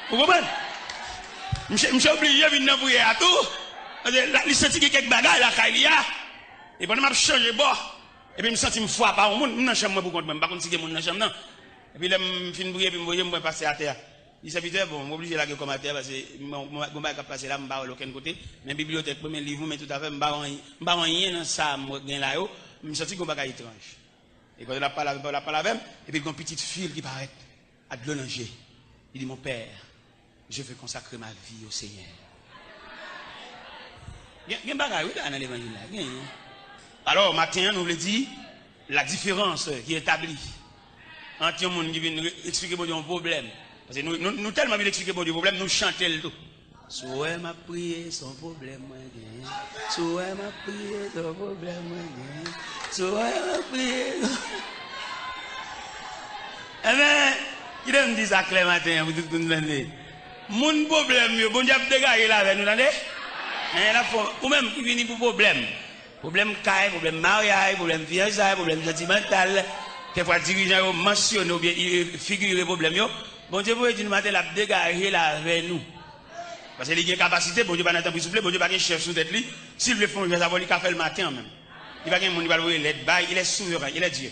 ou konprann? Misye, misye oblije vin nan priyè a tou. Paske la, li santi gen kèk bagay lakay li a. E pandan m ap chanje bò, epi m santi m frape a yon moun, m nan chanm mwen pou kont mwen, m pa konn si gen moun nan chanm nan. Epi lè m fin priye, epi m voye, m wè pastè atè a. Li, sèvitè, bon, m oblije lage kò m atè a, paske m, m, m, gon bagay k ap pase la, m pa wè l okenn kote. Men bibliyotèk mwen, men liv mwen, men tout afè m, m pa wè anyen, m pa wè anyen nan sa m gen la yo. M santi gon bagay etranj. E pandan l ap pale avè m, pandan l ap pale avè m, epi l gen yon pitit fi l ki parèt ak dlo nan je. Li di, mon père, je veux consacrer ma vie au Seigneur. Gen, gen bagay, wi, la, nan levanjil la. Genyen. Alò, maten an, nou vle di la diferans ki etabli ant yon moun ki vin re- eksplike Bondye yon pwoblèm. Paske nou, nou, nou tèlman vin eksplike Bondye pwoblèm, nou chante l tou. Si w wè m ap priye, se yon pwoblèm mwen genyen. Si w wè m ap priye, se yon pwoblèm mwen genyen. Si w wè m ap priye, se Enben, kite m di sa klè maten an pou tout moun tande. Moun pwoblèm yo, Bondye ap degaje l avè nou, tande? Enben, l ap fè, ou menm ki vini pou pwoblèm. Pwoblèm kay, pwoblèm maryaj, pwoblèm fiyansay, pwoblèm santimantal. Kèk fwa dirijan yo mansyone oubyen i- figire pwoblèm yo. Bondye voye di nou maten, l ap degaje l avè nou. Paske li gen kapasite, Bondye pa nan tanpri soufle, Bondye pa gen chèf sou tèt li. Si l vle fè yon jès avè w, li ka fè l maten an menm. Li pa gen moun li pral voye lèt bay, il est souverain, il est Dieu.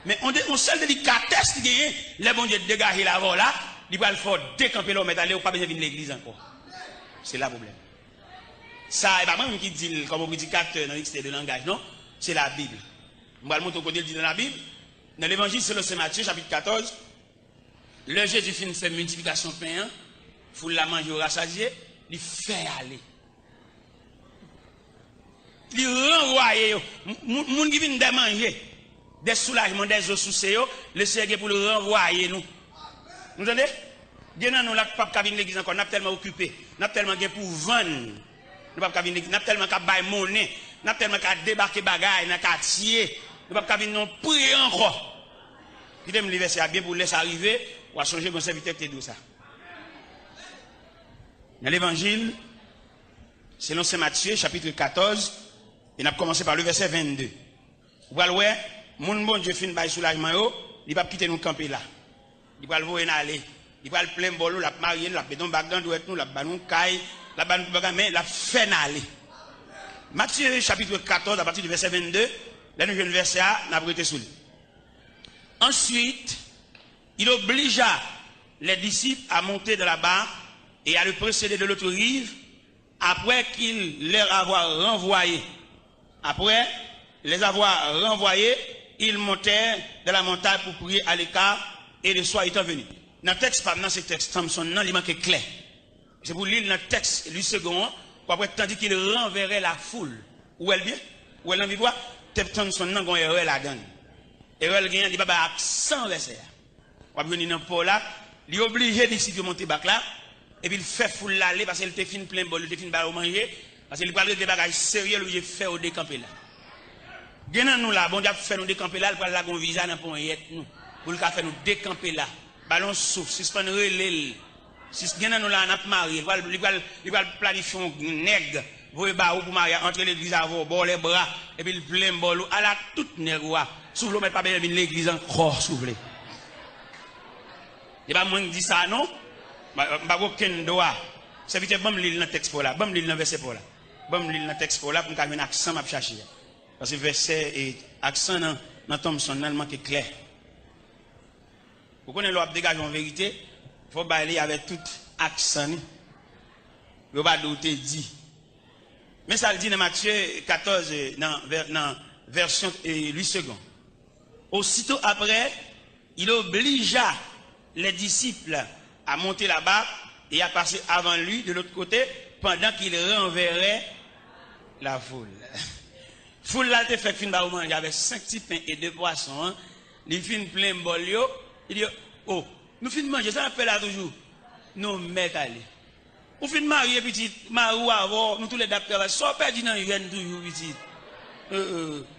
Men on, de, on sèl delikatès li genyen, lè Bondye degaje l avè w la, li pral fè w dekanpe la, ou mèt ale, ou pa bezwen vin legliz ankò. Se la pwoblèm. Sa, e pa mwen menm ki di l kòm yon predikatè nan diksyè de langaj, non. Se Labib. M pral montre w kote l di nan Labib. Nan Levanjil selon Sen Matye, chapit katòz, lè Jezi fin fè miltiplikasyon pen an, foul la manje, yo rasazye, li fè ale. Li ranvwaye yo. M- Moun, moun ki vin dè manje, dè soulajman, dè zo souse yo, Lesenyè gen pou l ranvwaye nou. Nou tande? Gen nan nou la k p ap ka vin legliz ankò. N ap tèlman okipe. N ap tèlman gen pou vann. Nou p ap ka vin legliz. N ap tèlman ka bay monnen. N ap tèlman ka debake bagay nan katye. Nou p ap ka vin nan priyè ankò. Kite m li vèsè a byen pou lè sa rive, w a sonje gon sèvitè ki te di w sa. Nan Levanjil selon Sen Matye, chapit katòz, e n ap kòmanse pa le vèsè vennde. Ou pral wè, moun Bondye fin bay soulajman yo, li p ap kite nou kanpe la. Li pral voye n ale. Li pral plen bòl nou, l ap marye nou, l ap mete yon bag nan dwèt nou, l ap ba nou kay, l ap ba nou tout bagay, men l ap fè n ale. Matye chapit katòz, apati de vèsè vennde, lè nou jwenn vèsè a, n ap rete sou li. Ensuite, il obligea les disciples à monter dans la barque et à le précéder de l'autre rive, après qu'il leur avoir renvoyé. Après les avoir renvoyés, ils montèrent dans la montagne pour prier à l'écart, et le soir étant venu. Nan tèks pa m nan, se tèks Thompson nan, li manke klè. Se pou li l nan tèks Louis Segond an, pou apre, tandis qu'il renverrait la foule. Ou wè l byen? Ou wè l nan Bib la? Tèks Thompson nan gon erè ladan l. Erè l genyen, li pa bay aksan vèsè a. W ap jwenn li nan pò la, li oblije disip yo monte bak la, epi l fè foul la ale, paske l te fin plen bòl, li te fin ba yo manje, paske li pral regle bagay serye, li oblije fè yo dekanpe la. Gen nan nou la, Bondye ap fè nou dekanpe la, li pral lage yon viza nan ponyèt nou, pou l ka fè nou dekanpe la. Ba l yon souf, sispann rele l. Sis, gen nan nou la, n ap marye, li pral, li pral, li pral planifye yon nèg, voye ba ou pou marye, antre legliz avè w, ba w lèbra, epi l plen bòl ou, ala tout nèg ou a. Si w vle w mèt pa bezwen vin legliz ankò, si w vle. E pa mwen k di sa non. M pa, m pa gen okenn dwa. Sèvitè, ban m li l nan tèks pa w la. Ban m li l nan vèsè pa w la. Ban m li l nan tèks pa w la pou m ka jwenn aksan m ap chache a. Paske vèsè e aksan nan, nan Thompson nan, l manke klè. Ou konnen lè w ap degaje yon verite, fò w bay li avèk tout aksan li. Pou yo pa di w te di. Men sa l di nan Matye katòz, nan vè- nan vèsyon, eh, Louis Segond. Aussitôt après, il obligea les disciples à monter là-bas et à passer avant lui de l'autre côté, pendant qu'il renverrait la foule. Foul la te fèk fin ba yo manje avèk senk ti pen e de pwason an. Li fin plen bòl yo. Li di yo, "O, nou fin manje, sa n ap fè la toujou?" "Nou mèt ale." Ou fin marye pitit, mari w avè w, nou toulède ap travay. Sa w pèdi nan jèn toujou pitit?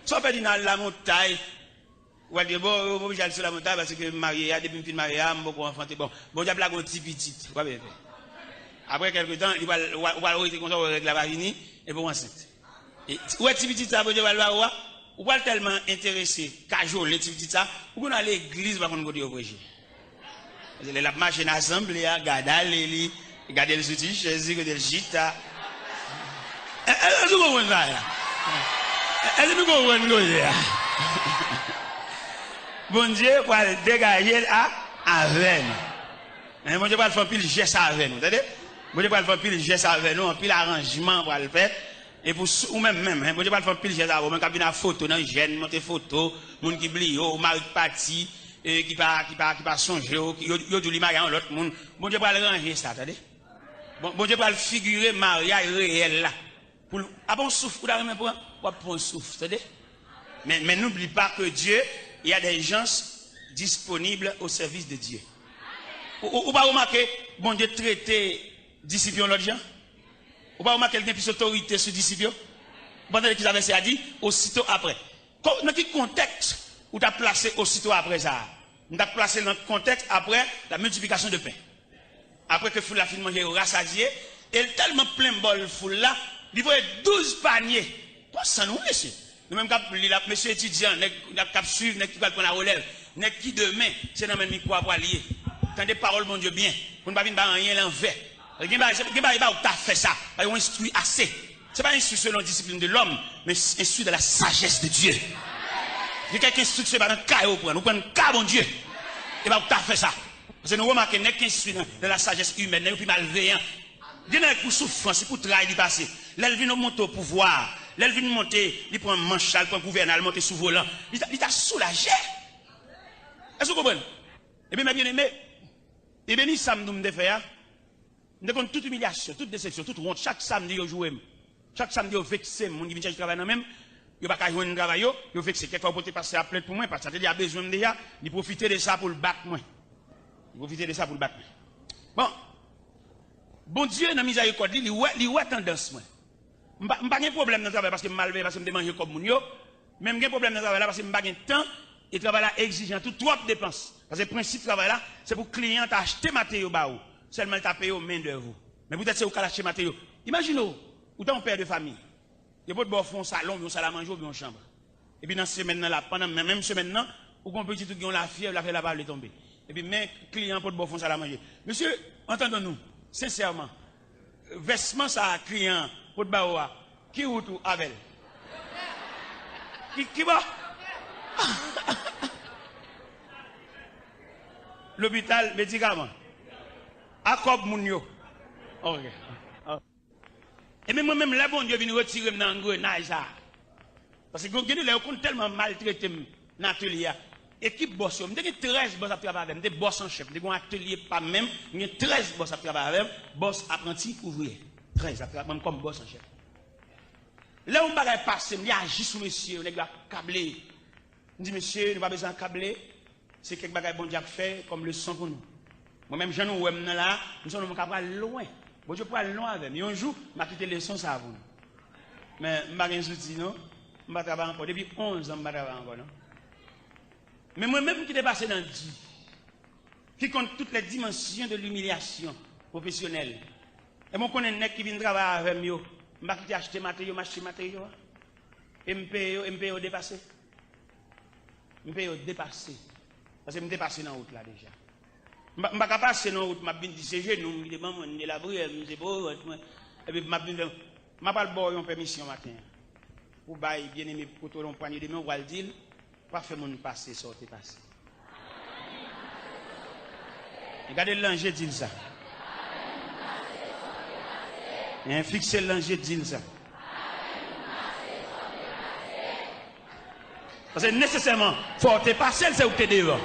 Sa w pèdi nan al lamontay? Ou al di, "Bon, m oblije al sou lamontay paske m marye a, depi m fin marye a, m poko anfante." Bon, Bondye ap lage yon ti pitit. Ou pa bezwen pè. Apre kèlke tan, li pral, ou pral rete konsa, ou wè règ la pa vini, epi w ansent. E, ou wè ti pitit sa Bondye pral ba ou a? Ou pral tèlman enterese, kajole ti pitit sa, ou konn al legliz, ou pa konn kote yo preche. Lè l ap mache nan asanble a, gade ale li, gade l sou ti chèz li, kote l chita. Èske nou konprann sa a? Èske nou konprann koze a? Bondye pral degaje l a, avè nou. Bondye pral fè anpil jès avè nou, tande? Bondye pral fè anpil jès avè nou, anpil aranjman pral fèt. E pou ou menm, menm, Bondye pral fè anpil jès avè w, menm k ap vin ak foto nan jèn, montre foto, moun ki bliye w, mari k pati, e ki pa, ki pa, ki pa sonje w, yo, yo di w li marye a yon lòt moun. Bondye pral ranje sa, tande. Bon, Bondye pral figire maryaj reyèl la. Pou l, apa yon souf ou ta renmen pran? W ap pran yon souf, tande. Men, men n'oublie pas que Dieu, il y a des gens disponibles au service de Dieu. Ou, ou, ou pa remake Bondye trete disip yo yon lòt jan? Ou pa remake l gen plis otorite sou disip yo? Ou pa tande kisa vèsè a di? Aussitôt après. Nan ki kontèks ou ta plase aussitôt après sa a? M ta plase l nan kontèks après la multiplication de pain. Apre ke foul la fin manje, yo rasadye, e l tèlman plen bòl foul la, li voye douz panye. Konsa nou, mesye. Nou menm k ap li l ap, mesye etidyan, nèg k ap swiv, nèg ki pral pran larelèv, nèg ki demen, se nan men mikwo a pral ye. Tande pawòl Bondye byen, pou n pa vin bay anyen lanvè. Gen bagay, gen bagay, e pa ou k ta fè sa, pa yo enstwi ase. Se pa enstwi selon disiplin de lòm, men enstwi dans la sagesse de Dieu. Gen kèk enstriksyon, e pa nan ka yo pran, nou pran nan ka Bondye. E pa ou k ta fè sa. Paske nou remake, nèg ki enstwi nan, dans la sagesse humaine, nèg yo pi malveyan. Gen nèg pou soufrans, se pou tray li pase. Lè l vin monte o pouvwa, lè l vin monte, li pran manch la, li pran gouvènay, li monte sou volan. Li ta, li ta soulaje. Èske w konprann? Ebyen, mè byeneme, e beni sa m di w m te fè a. M te konn tout imilyasyon, tout desepsyon, tout wont. Chak samdi, yo joure m. Chak samdi, yo vekse m. Moun ki vin chèche travay nan men m, yo pa ka jwenn travay yo, yo vekse. Kèk fwa, yo pote pastè a plent pou mwen, pastè a te di a bezwen m deja, li pwofite de sa pou l bat mwen. Li pwofite de sa pou l bat mwen. Bon, Bondye, nan mizèrikòd li, li wè, li wè tandans mwen. M pa, m pa gen pwoblèm nan travay paske m malveyan, paske m te manje kòb moun yo. Men m gen pwoblèm nan travay la paske m pa gen tan e travay la egzijan tou, twòp depans. Paske prensip travay la, se pou kliyan ta achte materyo ba ou, sèlman l ta peye w mendèv ou. Men poutèt se ou k al achte materyo. Imajine w, ou ta yon pè de fanmi. Yo pot ba w fè yon salon, yon salamanje oubyen yon chanm. Epi nan semèn nan la, pandan men, menm semèn nan, ou gen yon pitit ou gen yon lafyèv, lafyèv la pa vle tonbe. Epi men kliyan an pot ba w fè yon salamanje. Mesye, entendons-nous, sensèman, vèsman sa a kliyan an pot ba ou a, ki wout ou avè l? Ki, ki bò? Lopital, medikaman. A kòb moun yo. Ok. Ebyen, mwen menm, lè Bondye vin retire m nan angrenay sa a, paske gen, gen de lè, yo konn tèlman maltrete m nan atelye a. Ekip bòs yo, m te gen trèz bòs ap travay avè m. M te bòs an chèf. M te gen yon atelye pa m menm. M gen trèz bòs ap travay avè m. Bòs, apranti, ouvriyè. Trèz ap travay avè m kòm bòs an chèf. Lè yon bagay pase m, li aji sou mesye yo, nèg yo akable. M di, "Mesye, nou pa bezwen akable. Se kèk bagay Bondye ap fè kòm leson pou nou." Mwen menm, jan nou wè m nan la a, m se yon nonm k ap pral lwen. Bondye pral lwen avè m. Yon jou, m a kite leson sa a pou nou. Men, m pa gen zouti, non. M pa travay ankò. Depi onz an, m pa travay ankò, non. Men mwen menm ki te pase nan di, ki konn toutes les dimensions de l'humiliation professionnelle. E mwen konnen nèg ki vin travay avè m yo, m pa kite achte materyo, m achte materyo a. E m peye yo, e m peye yo depase. M peye yo depase. Paske m te pase nan wout la deja. M pa, m pa ka pase nan wout, m ap vin di se jenou m ki te ban mwen, m te lapriyè, m se powèt mwen. Epi m ap vin fè, m ap al ba w yon pèmisyon maten an. Pou bay byeneme kote w la yon pwanye de men, w al di l, pa fè moun pase sa w te pase. E gade l nan je, di l sa. En, fikse l nan je, di l sa. Paske nesesèman, fò w te pase l, se ou ki te devan.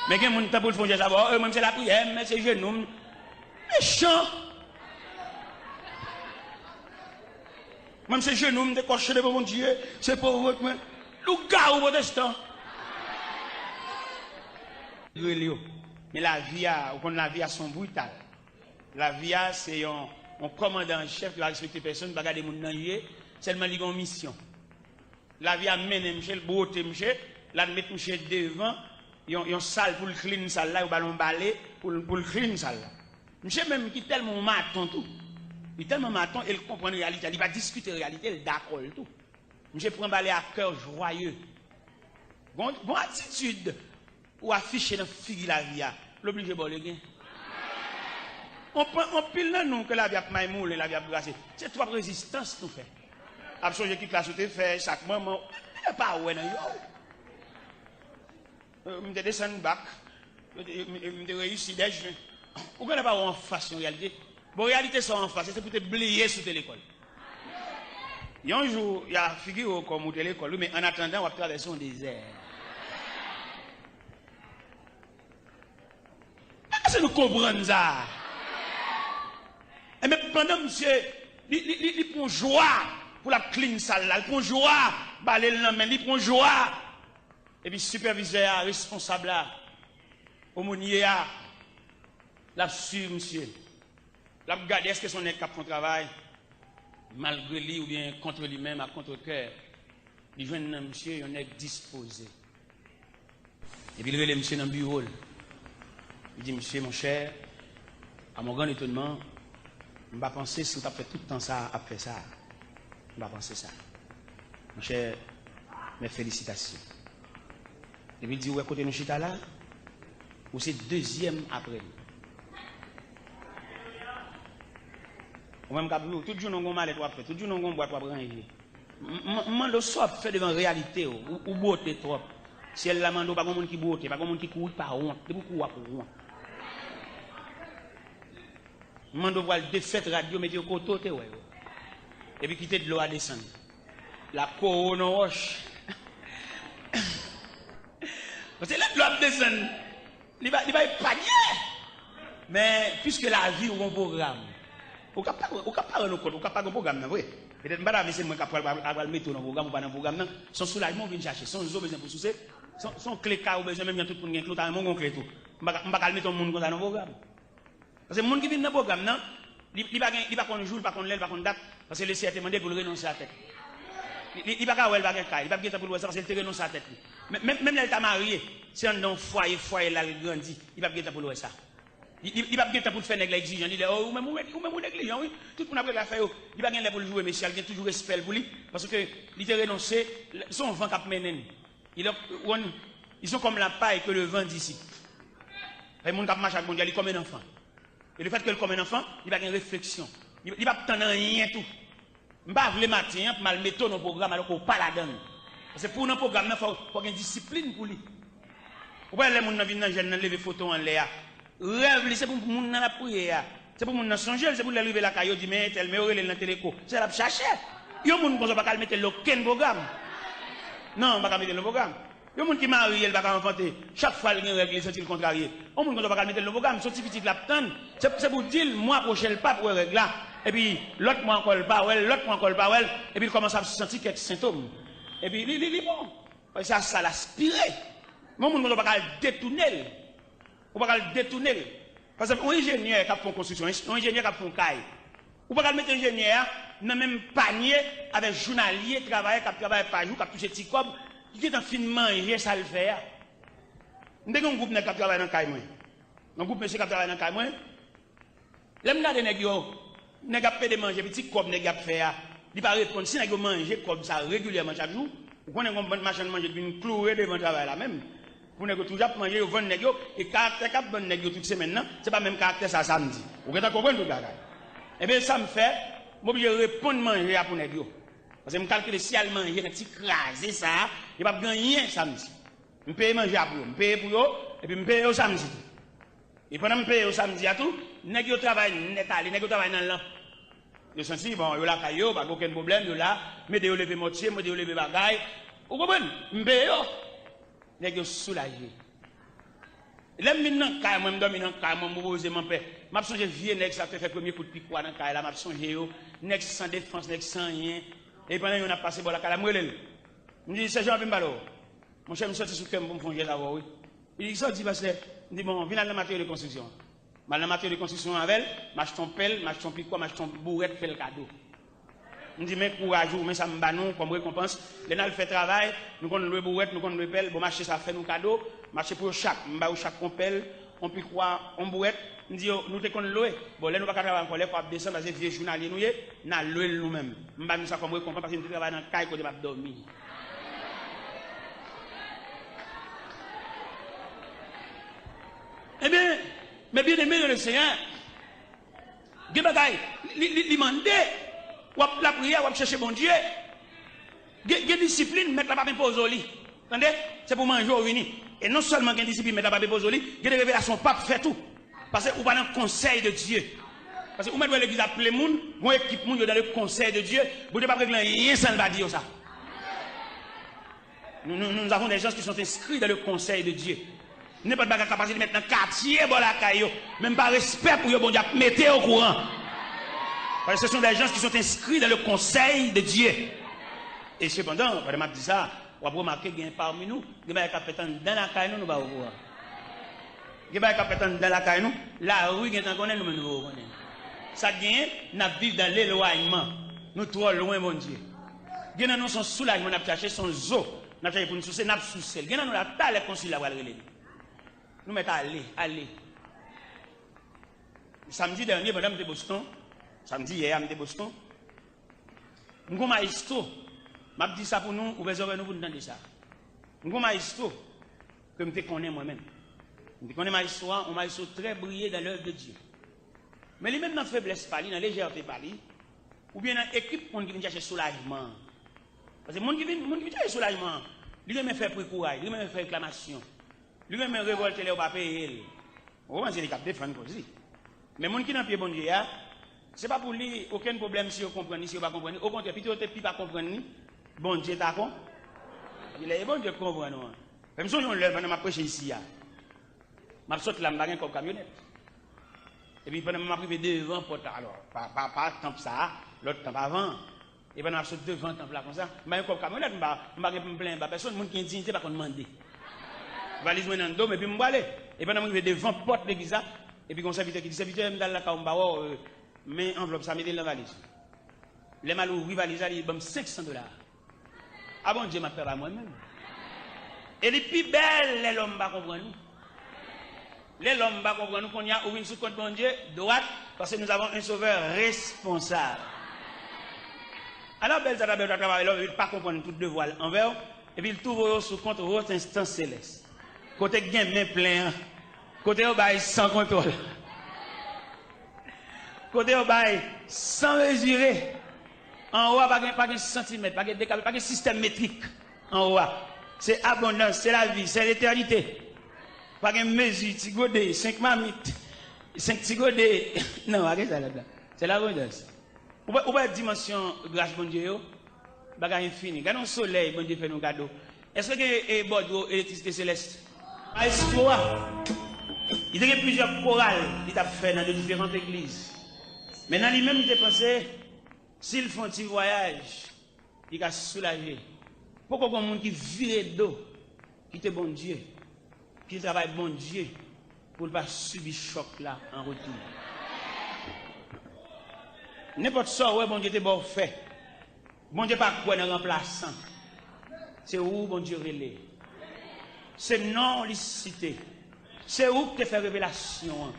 Men gen moun, tan pou l fè yon jès avè w, "E, mwen, m se lapriyè, m se jenou m." Mechan! "Mwen, m se jenou m, m te kòche devan Bondye, se pwovòt mwen." Lougawou pwotestan! Rele yo. Men lavi a, ou konn lavi a se yon brital. Lavi a se yon, yon kòmandan an chèf ki pa respekte pèsonn, pa gade moun nan je, sèlman li gen yon misyon. Lavi a mennen misye, l bwote misye, l al met misye devan yon, yon sal pou l clean sal la, yo ba l yon bale pou l, pou l clean sal la. Misye menm ki tèlman yon maton tou, li tèlman maton e l konprann reyalite a, li pa diskite reyalite, l dakò l tou. Misye pran bale a kè jwaye. Gon, gon atitid ou afiche nan figi lavi a, l oblije ba w legen. On pwen, anpil nan nou ke lavi ap maymoulen, lavi ap brase, se twòp rezistans nou fè. Ap sonje ki klas ou te fè, sa k manman w, ou pa wè nan yo. M te desann bak, m te, m te reyisi dèz jen. Ou genlè pa wè anfas yon reyalite. Bon, reyalite sa w anfas, se pou te bliye si w te lekòl. Yon jou, y a figire w kòm ou te lekòl, wi, men annatandan, w ap travèse yon dezè. Èske nou konprann sa? Enben, pandan misye, li, li, li, li pran jwa pou l ap clean sal la, li pran jwa bale l nan men, li pran jwa. Epi sipèvizè a, responsab la, omonye a, l ap swiv misye. L ap gade èske se yon nèg k ap fè yon travay malgre li oubyen kont li menm, a kont kè. Li jwenn nan misye yon nèg dispoze. Epi l rele misye nan biwo l. Li di, "Misye, monchè, à mon grand étonnement, m pa panse si w t ap fè tout tan sa a ap fè sa a. M pa panse sa. Monchè, mes félicitations." Epi l di, "Ou wè kote nou chita la? Ou se dezyèm apre m." Ou menm k ap lou, tout jounen w gon malèt w ap fè, tout jounen w gon bwat w ap ranje. M, m, m mande w sa w ap fè devan reyalite w. Ou, ou bwote twòp. Syèl la mande w, pa gon moun ki bwote, pa gon moun ki kouri pa wont. Depi w kouri w ap wont. M mande w pral defèt rad yo, mete yo kote w te wè yo. Epi kite dlo a desann. L ap kore w nan wòch. Paske lè dlo ap desann, li pa, li pa epanye. Men, piske lavi w gon pwogram, ou ka pa, ou ka pa rann ou kont, ou ka pa gon pwogram nan vre. Petèt m pa ta vle se mwen k ap pral, pral, pral mete w nan pwogram, ou pa nan pwogram nan. Se yon soulajman w vin chache, se yon zo w bezwen pou souse, se yon, se yon kle kay ou bezwen, menm jan tout moun gen kle, w ta renmen w gon kle tou. M pa ka, m pa ka al mete yon moun konsa nan pwogram. Paske moun ki vin nan pwogram nan, li, li pa gen, li pa konn jou, li pa konn lè, li pa konn dat, paske Lesenyè te mande l pou l renonse a tèt li. Li, li, li pa ka wè, li pa gen kay, li p ap gen tan pou l wè sa, paske l te renonse a tèt li. Men, men, menm lè l ta marye, se anndan yon fwaye, fwaye l la l grandi, li p ap gen tan pou l wè sa. Li, li, li p ap gen tan pou l fè nèg la egzijan, li di, "O, ou menm, ou, ou menm, ou neglijan, wi. Tout moun ap regle afè yo." Li pa gen lè pou l joure mesye a, li gen toujou respè l pou li, paske li te renonse, se yon van k ap mennen l. Il est, ou konn, ils sont comme la paille que le vent dissipe. Fè moun k ap mache ak Bondye, li kòm yon anfan. E lefètke l kòm yon anfan, li pa gen refleksyon. Li, li p ap tann anyen tou. M pa vle maten an pou m al mete w nan yon pwogram alò ke w pa ladan l. Paske pou w nan pwogram nan, fò, fò gen disiplin pou li. Ou pa wè lè moun nan vin nan jèn nan leve foto w anlè a. Rèv li, se pou moun nan l ap priye a. Se pou moun nan sonje l, se pou lè l rive lakay yo di, "Men entèl, men yo rele l nan teleko." Se sa l ap chache. Yon moun konsa w pa ka al mete l nan okenn pwogram. Non, m pa ka mete l nan pwogram. Yon moun ki marye, l pa ka anfante. Chak fwa l gen règ, li santi l kontrarye. Yon moun konsa w pa ka al mete l nan pwogram. Se yon ti pitit l ap tann. Se, se pou di l, mwa pwochen l p ap wè règ la. Epi, lòt mwa ankò l pa wè l, lòt mwa ankò l pa wè l. Epi l kòmanse ap santi kèk sentòm. Epi, li, li, li bon. Paske se a sa l aspire. Men yon moun konsa w pa ka al detounen l. Ou pa ka al detounen l. Pa egzanp, yon enjenyè k ap fè yon konstriksyon, yon enjenyè k ap fè yon kay. Ou pa ka al mete enjenyè a nan menm panye avèk jounalye, travayè k ap travay pa jou, k ap touche ti kòb, ki gentan fin manje sa l fè a. M te gen yon gwoup nèg k ap travay nan kay mwen. Yon gwoup mesye k ap travay nan kay mwen. Lè m gade nèg yo, nèg ap pede manje, epi ti kòb nèg y ap fè a, li pa reponn. Si nèg yo manje kòb sa regilyèman chak jou, ou konnen gon bann machann manje ki vin kloure devan travay la menm. Pou nèg yo toujou ap manje, yo vann nèg yo, e karaktè k ap vann nèg yo tout semèn nan, se pa menm karaktè sa samdi. Ou gentan konprann tout bagay. Ebyen, sa m fè, m oblije reponn manje a pou nèg yo. Paske m kalkile si y al manje nan ti kraze sa a, yo p ap gen anyen samdi. M peye manje a pou yo, m peye pou yo, epi m peye yo samdi tou. E pandan m peye yo samdi a tou, nèg yo travay nèt ale, nèg yo travay nan lanp. Yo santi, bon, yo lakay yo, pa gen okenn pwoblèm, yo la, m ede yo leve mòtye, m ede yo leve bagay. Ou konprann? M peye yo. Nèg yo soulaje. Lè m vin nan kay mwen, m dòmi nan kay mwen, m repoze m anpè. M ap sonje vye nèg sa k te fè premye kout pikwa nan kay la, m ap sonje yo. Nèg san defans, nèg san anyen. E pandan youn ap pase bò lakay la, m rele l. M di, Sèjan, anvi m pale w. Monchè, m soti sou kè m pou m fè yon jès avè w, wi. Li di, Kisa w di, pastè? M di, Bon, vin al nan materyo de konstriksyon an. M al nan materyo de konstriksyon an avè l, m achte yon pèl, m achte yon pikwa, m achte yon bourèt, fè l kado. M di, Men kouraj ou, men sa m ba nou kòm rekonpans. Lè n al fè travay, nou konn lwe bourèt, nou konn lwe pèl. Bon, m achte sa, fè nou kado. M achte pou yo chak. M ba yo chak yon pèl, yon pikwa, yon bourèt. M di yo, Nou te konn lwe. Bon, lè nou pa ka travay ankò, lè kò ap desann, paske vye jounalye nou ye, n a lwe l nou menm. M ba nou sa kòm rekonpans, paske nou te travay nan kay kote m ap dòmi. Ebyen, men byeneme nan Lesenyè, gen bagay, li, li, li mande, w ap lapriyè, w ap chèche Bondye. Gen, gen disiplin, mèt la p ap enpoze w li. Tande? Se pou manje w vini. E non sèlman gen disiplin, mèt la p ap enpoze w li, gen de revelasyon w p ap fè tou. Paske ou pa nan konsèy de Dye. Paske ou mèt wè legliz ap ple moun, gon ekip moun yo dans le conseil de Dieu, Bondye p ap regle anyen san l pa di yo sa. Nous, nous, nous avons des gens qui sont inscrits dans le conseil de Dieu. Nenpòt bagay k ap pase, li mèt nan katye bò lakay yo. Menm pa respè pou yo, Bondye ap mete yo okouran. Parce que ce sont des gens qui sont inscrits dans le conseil de Dieu. E sepandan, pandan m ap di sa, w ap remake gen pami nou, gen bagay k ap fèt anndan lakay nou, nou pa okouran. Gen bagay k ap fèt anndan lakay nou, lari gentan konnen, nou menm nou poko konnen. Sa k genyen, n ap viv dans l'éloignement. Nou twò lwen Bondye. Gen nan nou, se yon soulajman n ap chache, se yon zo n ap chache pou n souse, n ap souse l. Gen nan nou la, talè konsèy la pral rele nou. Nou mèt ale, ale. Samdi dènye, pandan m te Boston, samdi yè a, m te Boston, m gon mayestwo, m ap di sa pou nou, ouvè zòrèy nou pou n tande sa. M gon mayestwo ke m te konnen mwen menm. M te konnen mayestwo a, yon mayestwo trè briye dans l'œuvre de Dieu. Men li menm nan feblès pa li, nan lejète pa li, oubyen nan ekip moun ki vin chache soulajman an. Paske moun ki vin, moun ki vin chache soulajman an, li renmen fè pri kouray, li renmen fè reklamasyon, li renmen revòlte lè yo pa peye l. Ou konprann, se li k ap defann koz li. Men moun ki nan pye Bondye a, se pa pou li okenn pwoblèm si yo konprann li, si yo pa konprann li. Okontrè, pito yo te pi pa konprann li, Bondye ta kon-, lè e Bondye k konprann ou an. Fè m sonje yon lè pandan m ap preche isi a. M ap sot la, m pa gen kòb kamyonèt. Epi pandan m ap rive devan pòt la, alò, pa, pa, pa tanp sa a, lòt tanp avan an. E pandan m ap sot devan tanp la konsa, m pa gen kòb kamyonèt, m pa, m pa gen pou m plenyen ba pèsonn, moun ki gen diyite pa konn mande. Valiz mwen nan do m, epi m prale. E pandan m rive devan pòt legliz la, epi gon sèvitè ki di, Sèvitè, m t al lakay ou, m pa wè w, euh, men anvlòp sa, mete l nan valiz ou. Lè m al ouvri valiz la, li ban m senk san dola. A Bondye m ap fè pa mwen menm. E li pi bèl lè lòm pa konprann ou. Lè lòm pa konprann ou, kounye a ou vin sou kont Bondye, dwat, paske nous avons un Sauveur responsable. Alò bèl sa ta bèl ta travay lòm, epi l pa konprann tout devwa l anvè w, epi l tou voye w sou kont wot enstans selès. Kote k gen men plen an, kote yo bay san kontwòl. Kote yo bay san mezire. Anwo a pa gen, pa gen santimèt, pa gen dekabe, pa gen sistèm metrik anwo a. Se abondans, se lavi, se letènite. Pa gen mezi, ti gode, senk mamit, senk ti gode. Non, pa gen sa ladan. Se labondans. Ou wè, ou wè dimansyon gras Bondye yo? Bagay enfini. Gade yon solèy Bondye fè nou kado. Èske gen, e, bòdwo elektrisite selès? Maestro a, li te gen plizyè koral li t ap fè nan de diferan legliz. Men nan li menm, li te panse, si l fè yon ti vwayaj, li ka soulaje. Poko gon moun ki vire do, kite Bondye, kite travay Bondye, pou l pa sibi chòk la an retou. Nenpòt sa w wè Bondye te ba w fè, Bondye pa kwè nan ranplasan. Se ou Bondye rele. Se non w li site. Se ou k te fè revelasyon an.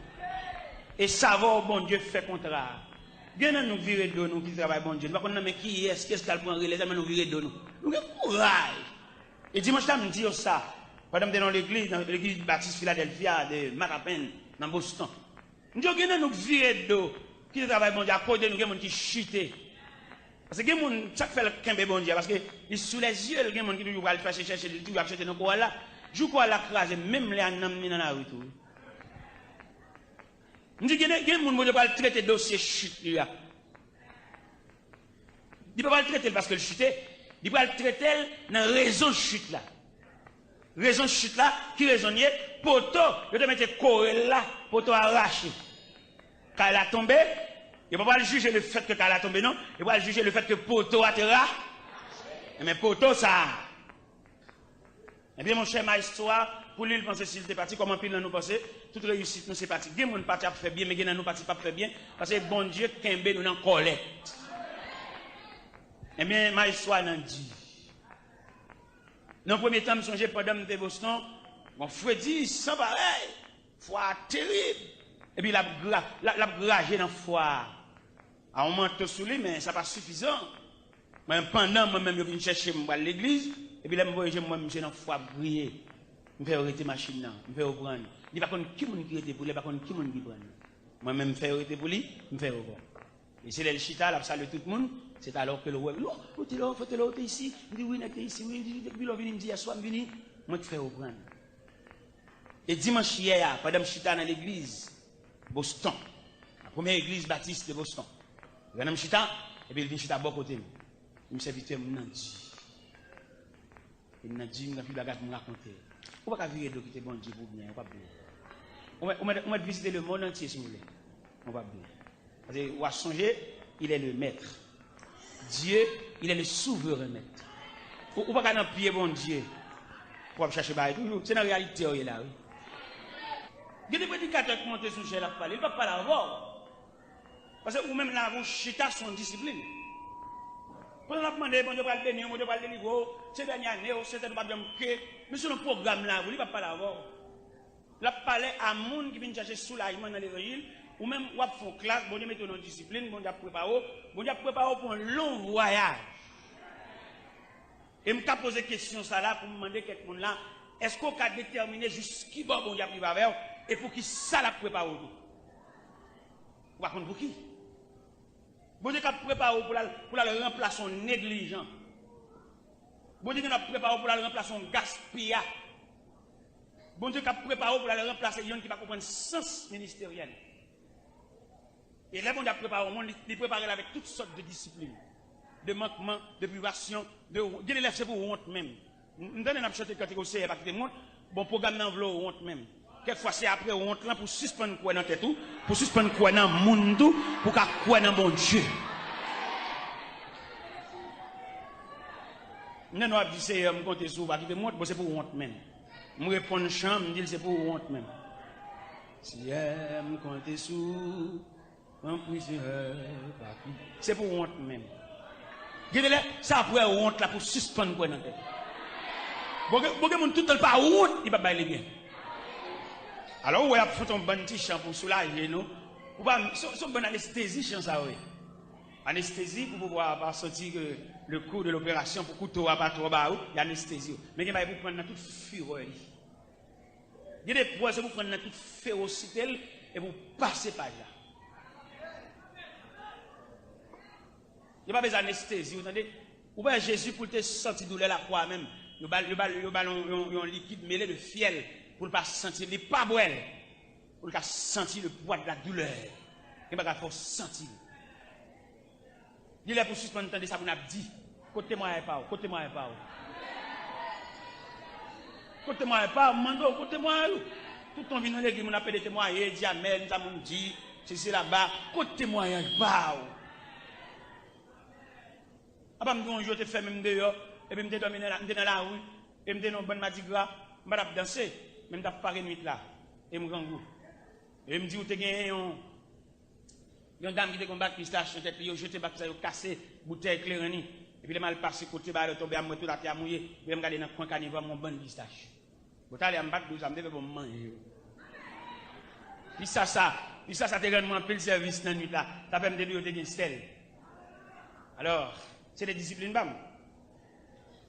E s avè w Bondye fè kontra a. Gen nan nou k vire do nou ki travay Bondye. Nou pa konn nan men kiyès, kiyès k al pran rele, tèlman nou vire do nou. Nou gen kouraj. E dimanch la, m di yo sa. Pandan m te nan yon legliz, nan legliz batis Filadèlfya de Matapen, nan Boston. M di yo, gen nan nou k vire do, kite travay Bondye, akoz de nou gen moun ki chite. Paske gen moun, sa k fè l kenbe Bondye a, paske li sou lèzye l, gen moun ki toujou pral chèche, chèche, li toujou ap chèche nan koral la. Jou koral la kraze, menm lè a nanm li nan lari tou, wi. M di, gen, gen moun Bondye pral trete dosye chit li a. Li pa pral trete l paske l chite. Li pral trete l nan rezon chit la. Rezon chit la, ki rezon l ye? Poto, yo te mete kore l la, poto a rache. Kay la tonbe, yo pa pral jije le fèt ke kay la tonbe, non. Yo pral jije le fèt ke poto a te ra. Enben, poto sa a. Ebyen, monchè, maestro a, pou li, l panse si l te pati, kòm anpil nan nou panse, tout reyisit nou se pati. Gen moun pati ap fè byen, men gen nan nou pati p ap fè byen, paske Bondye kenbe nou nan kòlèt. Ebyen, maestro a nan di. Nan premye tan, m sonje pandan m te Boston, gon fredi san parèy, fwa a terib. Epi l ap gra-, l ap, l ap graje nan fwa a. A yon manto sou li, men sa pa sifizan. Mwen, pandan mwen menm yo vin chèche m, m pral legliz, epi lè m voye je m, m wè misye nan fwa ap griye. M fè yo rete machin nan, m fè yo pran l. Li pa konn ki moun ki rete pou li, li pa konn ki moun ki pran l. Mwen menm, m fè yo rete pou li, m fè yo pran l. E se lè l chita, l ap salye tout moun, c'est alors que l wè m. Yo, ou te la, ou te la, ou te isi? M di, wi, nèg te isi, wi, wi, depi lè w vini, m di, yèswa m vini, mwen k fè yo pran l. E dimanch yè a, pandan m chita nan legliz Boston, la première église baptiste de Boston, pandan m chita, epi l vin chita bò kote m. Li di m, sèvitè, m nan di. E m nan di, m gen anpil bagay pou m rakonte. Ou pa ka vire do kite Bondye pou byen, ou p ap byen. Ou mèt, ou mèt, ou mèt vizite le monde entier si w vle. Ou p ap byen. Paske w a sonje, il est le maître. Dieu, il est le souverain maître. Ou, ou pa ka nan pye Bondye pou w ap chache bagay toujou. Se nan reyalite w ye la, wi. Gen de predikatè k monte sou chè l ap pale, li p ap pale avè w. Paske ou menm la, ou chita sou yon disiplin. Pandan l ap mande, Bondye pral beni w, Bondye pral delivre w, se dènye ane w, se tèt ou p ap janm ke. Men selon pwogram la, li p ap pale avè w. L ap pale a moun ki vin chache soulajman nan levanjil. Ou menm, w ap fè yon klas, Bondye mete w nan yon disiplin, Bondye ap prepare w, Bondye ap prepare w pou yon long vwayaj. E m ka poze kesyon sa la pou m mande kèk moun la, èske w ka detèmine jis ki bò Bondye ap rive avè w e pou ki sa l ap prepare w tou? Ou pa konn pou ki. Bondye k ap prepare w pou l al, pou l al ranplase yon neglijan. Bondye gen ap prepare w pou l al ranplase yon gaspiya. Bondye k ap prepare w pou l al ranplase youn ki pa konprann sans ministeryèl. E lè Bondye ap prepare yon moun, li, li prepare l avèk tout sòt de disiplin, de mankman, de privasyon, de, gen de lè se pou wont menm. M, m tande n ap chante kantik, o Seyè, pa kite m wont. Bon, pwogram nan vle w wont menm. Kèk fwa, se apre wont lan pou w sispann kwè nan tèt ou, pou w sispann kwè nan moun tou, pou w ka kwè nan Bondye. M tande w ap di, Seyè, m konte sou ou, pa kite m wont, bon, se pou wont menm. M reponn chan, m di l se pou wont menm. Seyè, m konte sou ou, anprizonè, papi. Se pou wont menm. Gen de lè, se apre wont la pou w sispann kwè nan tèt ou. Bon, gen, bon, gen moun tout tan l pa wont, li p ap bay legen. Alò, ou wè, y ap fè yon bann ti chan pou soulaje nou. Ou pa, se, se yon bann anestezi chan sa yo ye. Anestezi pou pouvwa pa santi ke le kou de l'opération, pou kouto a pa twò ba ou, y anestezi ou. Men gen bagay pou pran nan tout firè li. Gen de pwazon pou pran nan tout fewosite l epi w pase paj la. Yo pa bezwen anestezi, ou tande? Ou wè Jezi pou l te santi doulè lakwa menm. Yo ba l, yo ba l, yo ba l yon, yon, yon likid mele de fyèl pou l pa santi, li pa bwè l. Pou l ka santi le poids de la douleur. Gen bagay fò w santi l. Li lè pou w sispann tande sa moun ap di. Kot temwayaj pa w? Kot temwayaj pa w? Kot temwayaj pa w? M mande w, kot temwayaj ou? Tout tan w vin nan legliz, moun ap pede temwaye, di amèn, sa moun di, sesi, sela, ba. Kot temwayaj pa w? Apa m di yon jou yo te fèmen m deyò, epi m te dòmi nan la, m te nan lari, e m te nan yon bann madigra, m pa t ap danse, men m t ap pare nwit la, e m grangou. E m di ou te genyen yon, yon dam ki te gon bak pistach nan tèt li, yo jete bak pistach, yo kase boutèy kleren li. Epi lè m al pase kote bagay la tonbe a, m wè tout atè a mouye. Epi lè m gade nan kwen kanevwa m, yon bann pistach. Bon, talè a m pa t di w sa, m te fè bon m manje yo. Pistach sa, pistach sa te rann mwen anpil sèvis nan nwit la. Sa fè m te di w yo te gen sèl. Alò, se de disiplin pa m.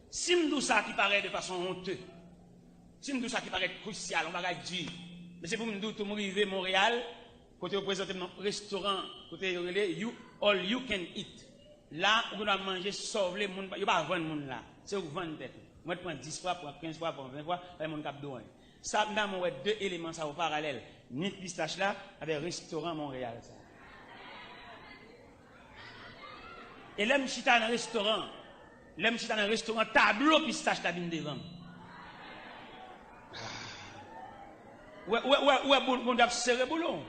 Si m di w sa ki parèt de fason honte, si m di w sa ki parèt krisyal, yon bagay di, men se pou m di w tou, m rive Monreyal, kote yo prezante m nan restoran, kote yo rele you, All You Can Eat. La, ou gen dwa manje sa w vle, moun, yo pa vann moun la. Se ou k vann tèt ou. Mwen t pran dis fwa, pran kenz fwa, pran ven fwa, pa gen moun k ap di w anyen. Sa, m ta renmen w wè de eleman sa yo paralèl, nwit pistach la avèk restoran Monreyal sa. E lè m chita nan restoran, lè m chita nan restoran, tablo pistach la vin devan m. Ou wè, ou wè, ou wè, ou wè Bon- Bondye ap sere boulon.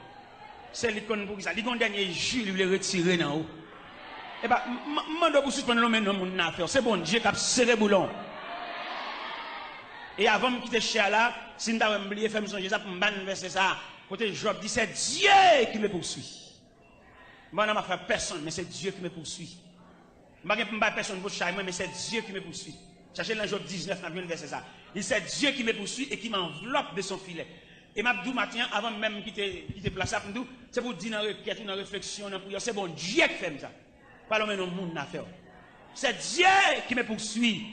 Se li k konn poukisa. Li gon dènye ji li vle retire nan ou. Epa, m- m- m mande w pou sispann lonmen non moun nan afè w. Se Bondye k ap sere boulon. E avan m kite chè a la, si m ta wè m bliye, fè m sonje sa pou m ban vèsè sa a. Kote Jòb di, c'est Dieu qui me poursuit. M pa nan afè pèsonn, men c'est Dieu qui me poursuit. M pa gen pou m bay pèsonn pou chay mwen, men c'est Dieu qui me poursuit. Chache nan Jòb diznèf, n ap jwenn vèsè sa. Il c'est Dieu qui me poursuit et qui m'enveloppe de son filet. E m ap di w maten an, avan menm kite, kite plas la, m di w, se pou w di nan rekèt ou, nan refleksyon, nan priyè, se Bondye k fè m sa. Pa lonmen non moun nan afè w. C'est Dieu qui me poursuit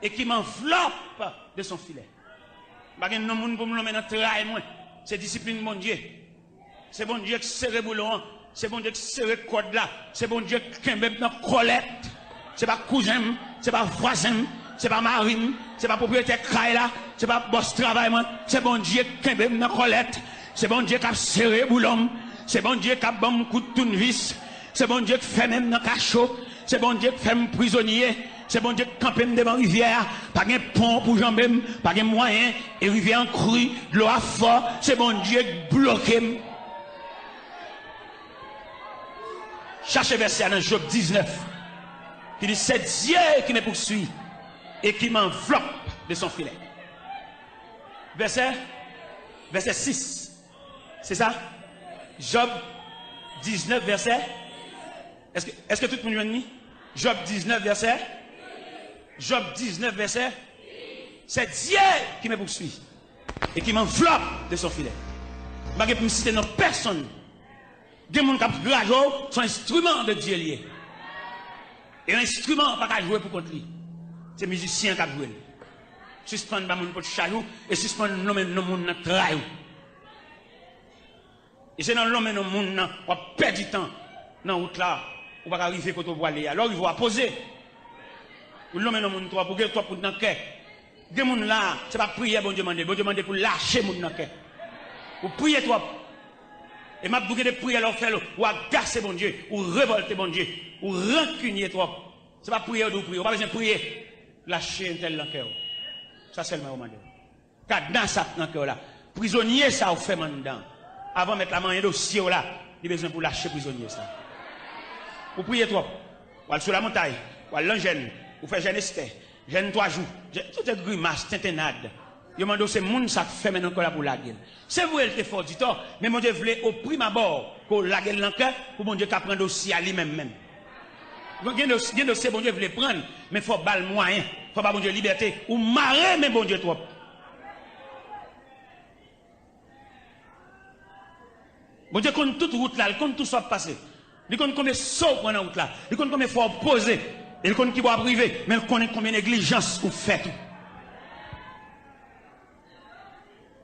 et qui m'enveloppe de son filet. M pa gen non moun pou m lonmen nan tray mwen. Se disiplin Bondye. Se Bondye k sere boulon an. Se Bondye k sere kòd la. Se Bondye k kenbe m nan kòlèt. Se pa kouzen m, se pa vwazen m, se pa mari m, se pa pwopriyetè kay la, se pa bòs travay mwen. Se Bondye k kenbe m nan kòlèt. Se Bondye k ap sere boulon m. Se Bondye k ap ban m kout tounvis. Se Bondye k fèmen m nan kacho. Se Bondye k fè m prizonye. Se Bondye k kanpe m devan rivyè a. Pa gen pon pou janbe m. Pa gen mwayen. E rivyè an kri. Dlo a fò. Se Bondye k bloke m. Chache vèsè a nan Jòb diznèf, ki di, c'est Dieu qui me poursuit et qui m'enveloppe de son filet. Vèsè, vèsè sis. Se sa? Jòb diznèf, vèsè. Èske, èske tout moun jwenn li? Jòb diznèf, vèsè. Jòb diznèf, vèsè. C'est Dieu qui me poursuit et qui m'enveloppe de son filet. M pa gen pou m site non pèsonn. Gen moun k ap graje w, se yon enstriman de Dye li ye. E yon enstriman pa ka jwe pou kont li. Se mizisyen an k ap jwe l. Sispann ba moun pot chay ou e sispann lonmen non moun nan tray ou. E se nan lonmen non moun nan w ap pèdi tan nan wout la, ou pa ka rive kote w pwale a. Lè w rive, w a poze. Ou lonmen non moun twòp, ou gen twòp moun nan kè. Gen moun la, se pa priyè Bondye mande. Bondye mande pou lache moun nan kè. Ou priye twòp. E m ap di w, gen de priyè lè w fè l, ou agase Bondye, ou revòlte Bondye, ou rankinye twòp. Se pa priyè yo di w priye, ou pa bezwen priye. Lache entèl nan kè w. Sa sèlman yo mande w. Kadnas sa k nan kè w la. Prizonye sa ou fèmen anndan. Avan mèt la manyen dosye w la, li bezwen pou lache prizonye sa. Ou priye twòp. Ou al sou lamontay. Ou al nan jèn. Ou fè jèn Estè. Jèn twa jou. Jèn, tout se grimas, tentennad. Yo mande w se moun sa k fèmen nan kè w la pou w lage l. Se vre l te fè w di tò, men Bondye vle o prime abord ke w lage l nan kè pou Bondye ka pran dosye a li menm menm. Gen dos- gen dosye Bondye vle pran l, men fò w ba l mwayen. Fò w ba Bondye libète. Ou mare men Bondye twòp. Bondye konn tout wout la, li konn tout sa w ap pase. Li konn konbyen so w pran nan wout la. Li konn konbyen fwa w poze. E li konn kibò w ap rive. Men l konnen konbyen neglijans ou fè tou.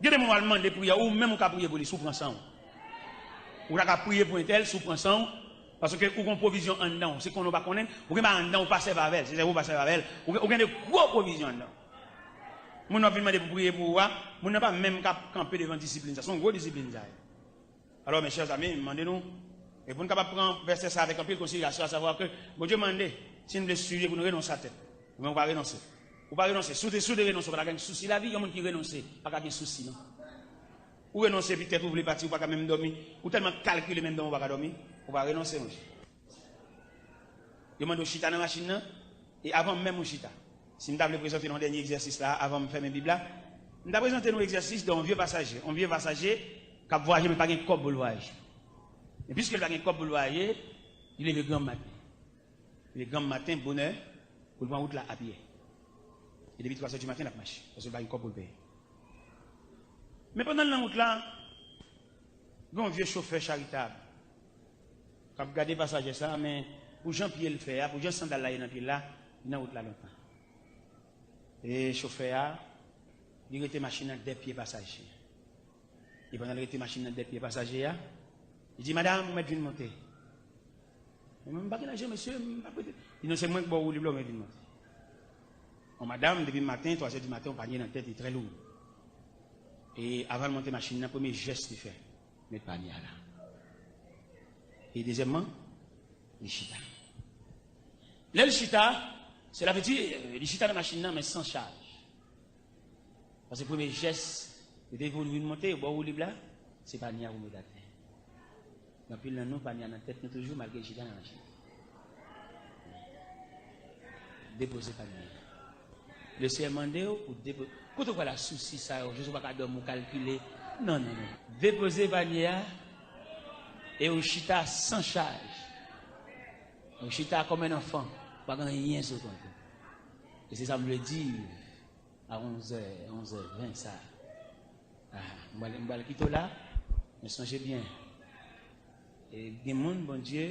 Gen de moun w al mande priyè, ou menm ou ka priye pou li si w pran san w. Ou ta ka priye pou entèl si w pran san w, paske ou gon pwovizyon anndan w. Se konnen ou pa konnen, ou gen bagay anndan w pa sèvi avè l, se sèvi w pa sèvi avè l. Ou gen, ou gen de gwo pwovizyon anndan w. Moun w ap vin mande pou priye pou ou a, moun nan pa menm ka kanpe devan disiplin sa. Se yon gwo disiplin sa ye. Alò, mes chers amis, m mande nou, e pou n kapab pran vèsè sa avèk anpil konsiderasyon, a savwa ke Bondye mande si n vle swiv li pou n renonse a tèt. Ou menm ou pa renonse. Ou pa renonse. Si w te, si w te renonse, ou pa ta gen sousi lavi. Yon moun ki renonse pa ka gen sousi, non. Ou renonse epi tèt ou vle pati, ou pa ka menm dòmi. Ou tèlman kalkile, menm dòmi ou pa ka dòmi. Ou pa renonse, monchè. Yo mande w chita nan machin nan, e avan menm ou chita, si m ta vle prezante nou yon dènye egzèsis la, avan m fèmen Bib la, m ta prezante nou egzèsis de yon vye pasaje, yon vye pasaje k ap vwayaje, men pa gen kòb pou l vwayaje. Men piske l pa gen kòb pou l vwayaje, li leve granm maten. Li leve granm maten, bonè, pou l pran wout la apye. E depi twa zè di maten, l ap mache, paske l pa gen kòb pou l peye. Men pandan l nan wout la, gen yon vye chofè charitab k ap gade pasaje sa a, men pou jan pye l fè a, pou jan sandal la ye nan pye l la, li nan wout la lontan. E chofè a, li rete machin nan dèyè pye pasaje. E pandan l rete machin nan dèyè pye pasaje a, li di, "Madanm, ou mèt vin monte." Men mwen, "M pa gen lajan, mesye, m p ap rete." Li, "Non, se mwen k ba w woulib la, ou mèt vin monte." Yon madanm, depi maten, twa zè di maten, yon panye nan tèt li, trè lou. E avan l monte machin nan, premye jès li fè, met panye a la. E dezyèmman, li chita. Lè l chita, sela vle di, li chita nan machin nan, men san chaj. Paske premye jès, li te pou l vin monte, bò woulib la, se panye a pou met atè. Gen anpil nan nou, panye a nan tèt nou toujou, malgre l chita nan machin. Depoze panye a. Lesyè mande w pou depoze. Kote w pral ak sousi sa yo, jis ou pa ka dòmi, ou kalkile. Non, non, non. Depoze panye a, e ou chita san chaj. Ou chita kòm en anfan, pa gen anyen sou kont ou. E se sa m vle di a onzè, onzè ven sa. Ah, m pral, m pral kite w la, men sonje byen. E gen moun, Bondye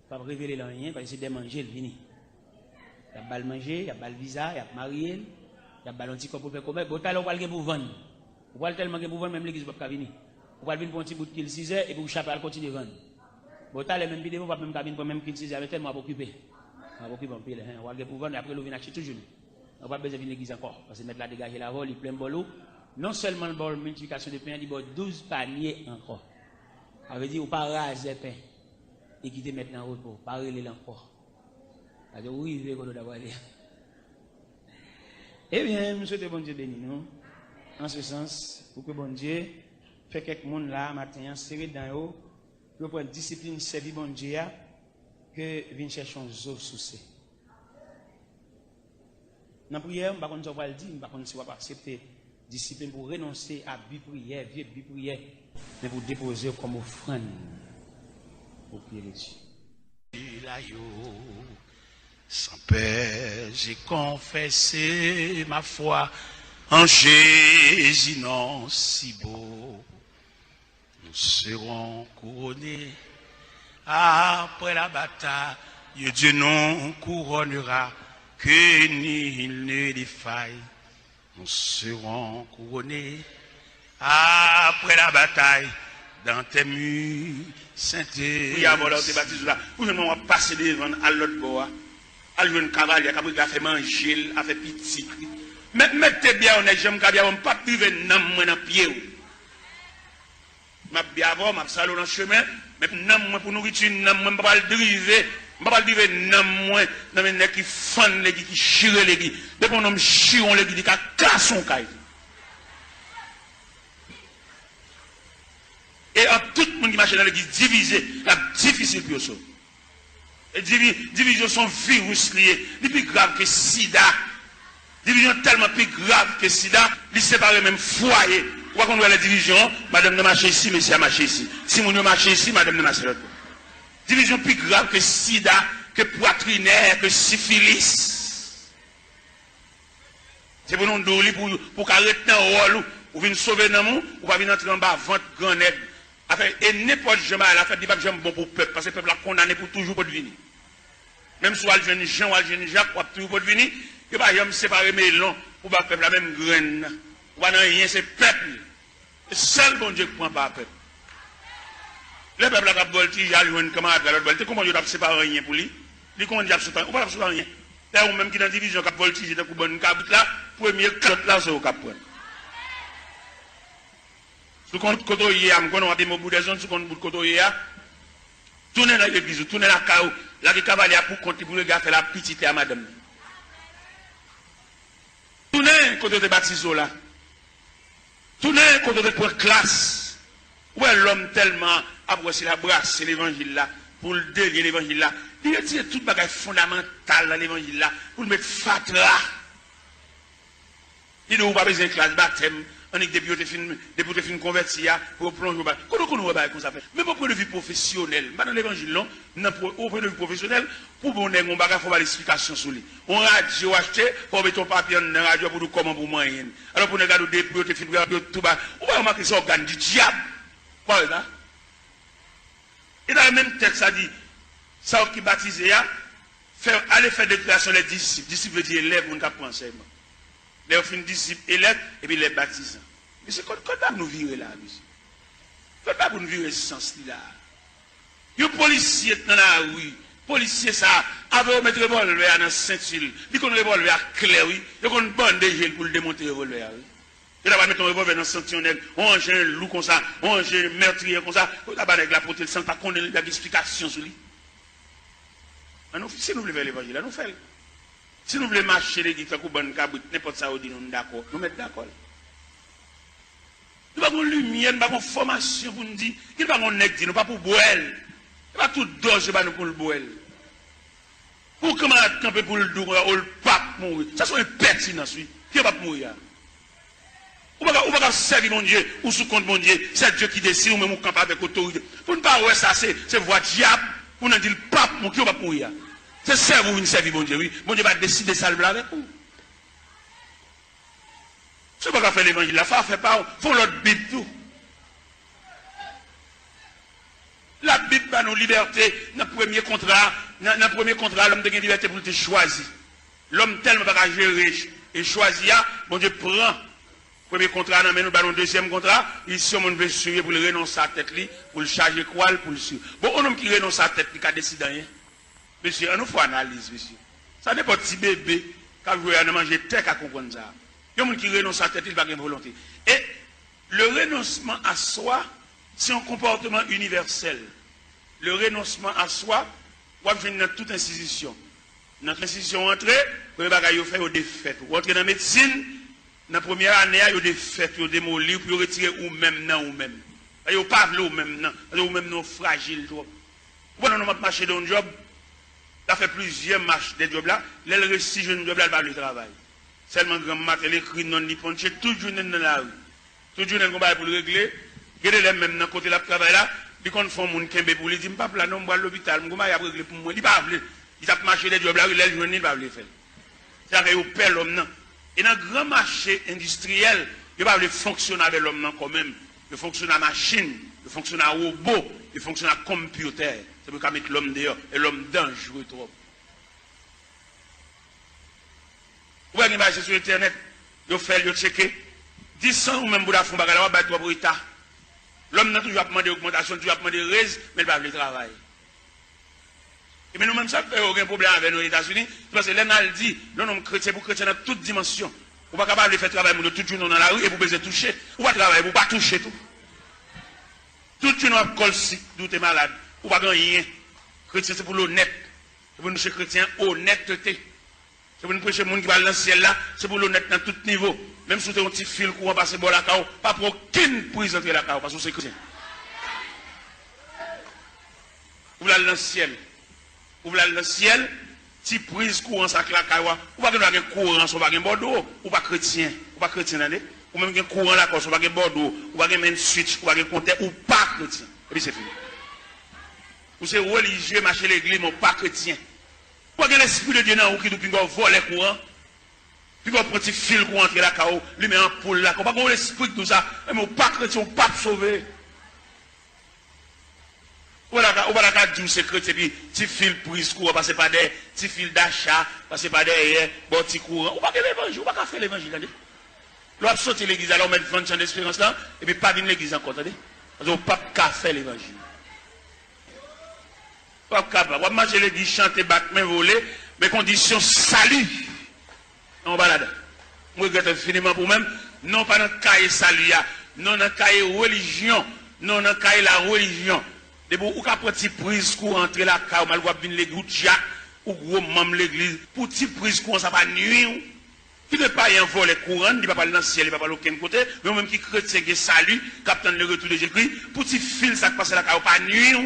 p ap revele l anyen, paske se dèyè manje l vini. Y ap ba l manje, y ap ba l viza, y ap marye l, y ap ba l yon ti kòb pou l fè komès. Bon, talè ou pral gen pou vann. Ou pral tèlman gen pou vann, menm legliz ou p ap ka vini. Ou pral vin pran yon ti bout kil sizè, epi ou chape al kontinye vann. Bon, talè menm pi devan, ou p ap menm ka vin pran menm kil sizè a, men tèlman w ap okipe. W ap okipe anpil, hen. W ap gen pou vann, apre lè ou vin achte tou jounen. Ou p ap bezwen vin legliz ankò, paske mèt la degaje l avè w, li plen bòl ou. Non sèlman l ba w miltiplikasyon de pen an, li ba w douz panye ankò. Sa vle di, ou pa razè pen e kite mèt lan repo, pa rele l ankò. Paske ou rive kote w ta prale. Ebyen, m swete Bondye beni nou, an se sans, pou ke Bondye fè kèk moun la, maten an, sere dan yo, pou yo pran disiplin sèvi Bondye a, ke vin chèche yon zo souse. Nan priyè, m pa konn sa w pral di, m pa konn si w ap aksepte disiplin pou w renonse a bi priyè, vye bi priyè, men pou w depoze yo kòm ofrann au pied de Dieu. La yo, sans peur, j'ai confessé ma foi en Jésus, non si beau. Nous serons couronnés après la bataille, Dieu nous couronnera, que nul ne défaille. Nous serons couronnés après la bataille dans tes murs saints. Priye avè w la ou te batize w la. Pou jwenn mwen w ap pase devan l al lòt bò a. Al jwenn kavalye a k ap regle afè manje l, afè pitit li. Mèt mete byè yon nèg jan m ka byè w, m p ap drive nanm mwen nan pye w. M ap byè avè w, m ap sale w nan chemen, men pou nanm mwen, pou nouriti nanm mwen, m pa pral drive, m pa pral drive nanm mwen nan men nèg ki fann legi, ki chire legi. Depi yon nonm chire yon legi, li ka kase yon kay tou. E ant tout moun ki mache nan legliz divize, l ap difisil pou yo sove. E divi-, divizyon se yon viris li ye. Li pi grav ke sida. Divizyon tèlman pi grav ke sida, li separe menm fwaye. Ou pa konn wè lè divizyon, madanm nan mache isi, mesye a mache isi. Timoun yo mache isi, madanm nan mache lòt bò. Divizyon pi grav ke sida, ke pwatrinè, ke sifilis. Se pou nou di w li pou, pou w ka ret nan wòl ou, ou vin sove nanm ou, ou pa vin antre anba vant gran nèg. Afè, e nenpòt jan bagay la fèt, li p ap janm bon pou pèp, paske pèp la kondane pou toujou potvini. Menm si w al jwenn Jan, w al jwenn Jak, w ap toujou potvini, yo pa janm separe melon pou ba pèp la menm grenn nan. Ou pa nan anyen, se pèp li. Se sèl Bondye k pran pa pèp. Lè pèp la t ap vòltije al jwenn kanmarad la lòt bò, li te konprann yo t ap separe anyen pou li. Li konprann li t ap sot anyen. Ou pa t ap sot anyen. Lè ou menm ki nan divizyon k ap vòltije tankou bann kabrit la, premye kalòt la se ou k ap pran. Si w konn bout kote w ye a, m konnen w ap eme w bout dèzòn, si w konn bout kote w ye a, tounen nan legliz ou, tounen lakay ou, lage kavalye a pou kont li pou l regle afè l a pitit li a madanm li. Tounen kote yo te batize w la. Tounen kote yo te pran klas. Ou wè lòm tèlman ap wè se l ap brase levanjil la, pou l delye levanjil la. Li retire tout bagay fondamantal nan levanjil la, pou l met fatra. Li di w ou pa bezwen klas batèm, annik depi yo te fin, depi w te fin konvèti a, pou yo plonje w ba. Kote w konn wè bagay konsa fèt? Menm o pwen de vi pwofesyonèl, m pa nan levanjil non, nan pwo-, o pwen de vi pwofesyonèl, pou bon nèg yon bagay, fò w ba l esplikasyon sou li. Yon radyo w achte, fò w mete yon papye anndan radyo a pou w di w kòman pou w manyen l. Alò pou nèg la di w depi yo te fin pran yo tou ba. Ou pa remake se ògàn di dyab. Ou pa wè sa? E dayè menm tèks la di, sa yo ki batize a, fè, ale fè deklarasyon lè disip. Disip vle di elèv, moun k ap pran ansèyman. Lè yo fin disip, elèv, epi lè batizan. Mesye, kot, kot ba pou nou vire la, mesye? Kot ba pou nou vire sans li la? Yon polisye t nan lari, polisye sa, avè yo met revòlvè a nan senti l. Li konn revòlvè a klè, wi. Yo konn bande je l pou l demonte revòlvè a, wi. Yo ta pral mete yon revòlvè nan senti yon nèg, yon anjen lou konsa, yon anjen mètriye konsa, pou yo ta ba nèg la pote l san l pa konnen l, li pa gen esplikasyon sou li. Ann nou, si nou vle fè levanjil la, nou fè l. Si nou vle mache legliz tankou bann kabrit, nenpòt sa yo di nou, nou dakò, nou mèt dakò l. Nou pa gon limyè, nou pa gon fòmasyon pou n di, ki nou pa gon nèg di, nou pa pou bwè l. E pa tout dòz yo ba nou pou l bwè l. Pou yon kanmarad kanpe pou l di w, o, l p ap mouri. Sa se yon enpètinans, wi. Ki yo p ap mouri a? Ou pa ka, ou pa ka sèvi Bondye, ou sou kont Bondye. Se Dye ki deside, ou menm ou kanpe avèk otorite. Pou n pa wè sa, se, se vwa dyab, pou n di l p ap mouri, ki yo p ap mouri a. Se sèvi ou vin sèvi Bondye, wi. Bondye pa deside sa l vle avèk ou. Si w pa ka fè levanjil la, fè afè pa w, fè yon lòt Bib tou. Labib ba nou libète nan premye kontra a. Nan, nan premye kontra a, lòm te gen libète pou l te chwazi. Lòm tèlman pa ka jere e chwazi a, Bondye pran premye kontra a nan men nou, ba nou dezyèm kontra. Li, si yon moun vle swiv li, pou l renonse a tèt li, pou l chaje kwa l, pou l swiv. Bon, yon nonm ki renonse a tèt li ka deside anyen? Mesye, ann nou fè analiz, mesye. Sa nenpòt ti bebe k ap jwe a nan manje tè ka konprann sa. Yon moun ki renonse a tèt li, li pa gen volonte. E le renoncement à soi, se yon konpòtman inivèsèl. Le renoncement à soi, w ap jwenn nan tout enstitisyon. Nan enstitisyon w antre, premye bagay yo fè, yo defèt ou. Ou antre nan medsin, nan premyè ane a, yo defèt ou, yo demoli w pou yo retire ou menm nan ou menm. Yo pa vle ou menm nan, paske ou menm nan w frajil twòp. Ou wè yon nonm ap mache nan yon djòb, l ap fè plizyè mach dèyè djòb la, lè l resi jwenn djòb la, l pa vle travay. Sèlman granm maten, l ekri non l, li ponche tout jounen l nan lari. Tout jounen l gon bagay pou l regle. Gen de lè menm nan kote l ap travay la, li konn fè yon moun kenbe pou li, di, "M p ap la non, m pral lopital, m gon bagay ap regle pou mwen." Li pa vle. Li t ap mache dèyè djòb la, wi, lè l jwenn li, li pa vle fè l. Se sa k fè yo pè lòm nan. E nan gran mache endistriyèl, yo pa vle fonksyone avè lòm nan kò menm. Yo fonksyone a machin, yo fonksyone a wobo, yo fonksyone a konpyitè. Se pou yo ka met lòm deyò, e lòm danjre twòp. Ou wè gen bagay se sou entènèt, yo fè l, yo tcheke. Dis an ou menm pou w ta fè yon bagay la, w ap bay twòp reta. Lòm nan toujou ap mande ogmantasyon, toujou ap mande rèz, men l pa vle travay. Epi nou menm sa k fè yo gen pwoblèm avè nou Etazini, se paske lè n al di, non, non, kretyen pou kretyen nan tout dimansyon. Ou pa ka pa vle fè travay moun yo tout jounen w nan lari epi w bezwen touche. Ou pa travay epi w pa touche tou. Tout jounen w ap kòl sik, di w te malad. Ou pa gen anyen. Kretyen se pou l onèt. Se pou nou preche kretyen onètete. Se pou nou preche moun ki pral nan syèl la, se pou l onèt nan tout nivo. Menm si w te yon ti fil kouran pase bò lakay w, pa pran okenn priz antre lakay w, paske w se kretyen. Ou vle al nan syèl. Ou vle al nan syèl, ti priz kouran sa k lakay w a, ou pa gen dwa gen kouran san w pa gen bòdwo. Ou pa kretyen. Ou pa kretyen, tande. Ou menm gen kouran lakay w san w pa gen bòdwo. Ou pa gen main switch, ou pa gen kontè, ou pa kretyen. Epi se fini. Ou se relijye, mache legliz, men w pa kretyen. Ou pa gen Lespri de Dye nan ou ki di w pinga w vòlè kouran. Pinga w pran ti fil kouran antre lakay w, limen anpoul lakay w. Ou pa gen yon lespri ki di w sa. Enben, ou pa kretyen, ou p ap sove. Ou pa ta ka, ou pa ta ka di w se kretyen, epi ti fil priz kouran pase pa dèyè, ti fil dacha pase pa dèyè, ba w ti kouran. Ou pa gen levanjil, ou pa ka fè levanjil, tande. Lè w ap soti legliz la, lè w mèt vann chan desperans lan, epi pa vin legliz ankò, tande. Paske w p ap ka fè levanjil. W ap kapab. W ap mache legliz, chante, bat men, vole, men kondisyon sali. Non, w pa ladan. M regrèt enfiniman pou mwen. Non, pa nan kaye sali a. Non, nan kaye relijyon. Non, nan kaye larelijyon. Depi ou ka pran ti priz kouran antre lakay ou, malgre w ap vin legliz, ou dyak, ou gwo manm legliz, pou ti priz kouran sa pa nwi w. Kite payen an vòlè kouran, li pa pral nan syèl, li pa pral okenn kote, men ou menm ki kretyen gen sali, k ap tann le retour de Jezikri, pou ti fil sa k pase lakay ou pa nwi w.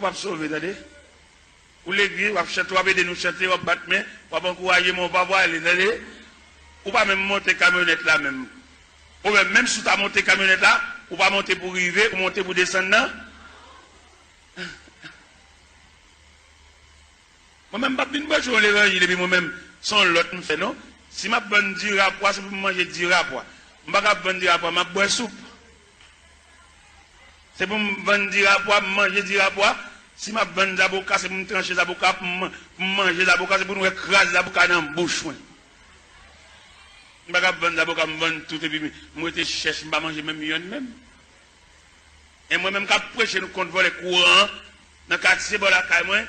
Ou p ap sove, tande. Ou legliz, w ap chante, w ap ede nou chante, w ap bat men, w ap ankouraje, men w pa pwale, tande. Ou pa menm monte kamyonèt la menm. Ou menm, menm si w ta monte kamyonèt la, ou pa monte pou rive, ou monte pou desann nan. Mwen menm, m p ap vin preche yon levanjil epi mwen menm, se yon lòt m fè, non. Si m ap vann dirapwa, se pou m manje dirapwa. M pa ka ap vann dirapwa, m ap bwè soup. Se pou m vann dirapwa, m manje dirapwa. Si m ap vann zaboka, se pou m tranche zaboka, pou m, pou m manje zaboka, se pou nou wè kras zaboka nan bouch mwen. M pa ka ap vann zaboka, m vann tout, epi m, m rete chèch, m pa manje menm yonn menm. E mwen menm k ap preche nou kont vòlè kouran an, nan katye bò lakay mwen,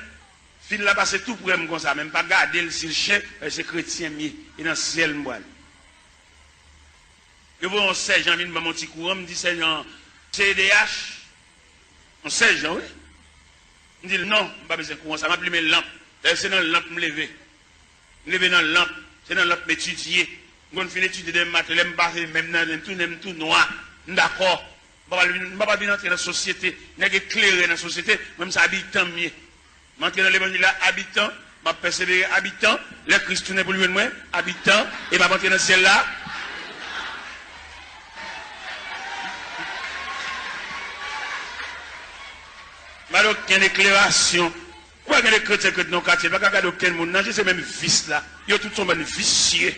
fil la pase tou prè m konsa, men m pa gade l si l chen, paske se kretyen m ye, e nan syèl m pral. Yo voye yon sèjan vin ban m yon ti kouran, m di sèjan an, "C E D H?" Yon sèjan, wi. M di l, "Non, m pa bezwen kouran sa, m ap limen lanp." Dayè, se nan lanp m leve. M leve nan lanp, se nan lanp m etidye. M konn fin etidye demen maten, lè m pase men m nan, men m tounen m tou nwa, m dakò. M pa pral vin, m pa pral vin antre nan sosyete, nèg eklere nan sosyete, mwen m se abitan m ye. M antre nan levanjil la abitan, m ap pèsevere abitan, lè Kris tounen pou l jwenn mwen, abitan, e m ap antre nan syèl la. M pa gen okenn eklerasyon. Ou wè gen de kretyen k ret nan yon katye, l pa ka gade okenn moun nan je, se menm vis la. Yo tout se yon bann visye.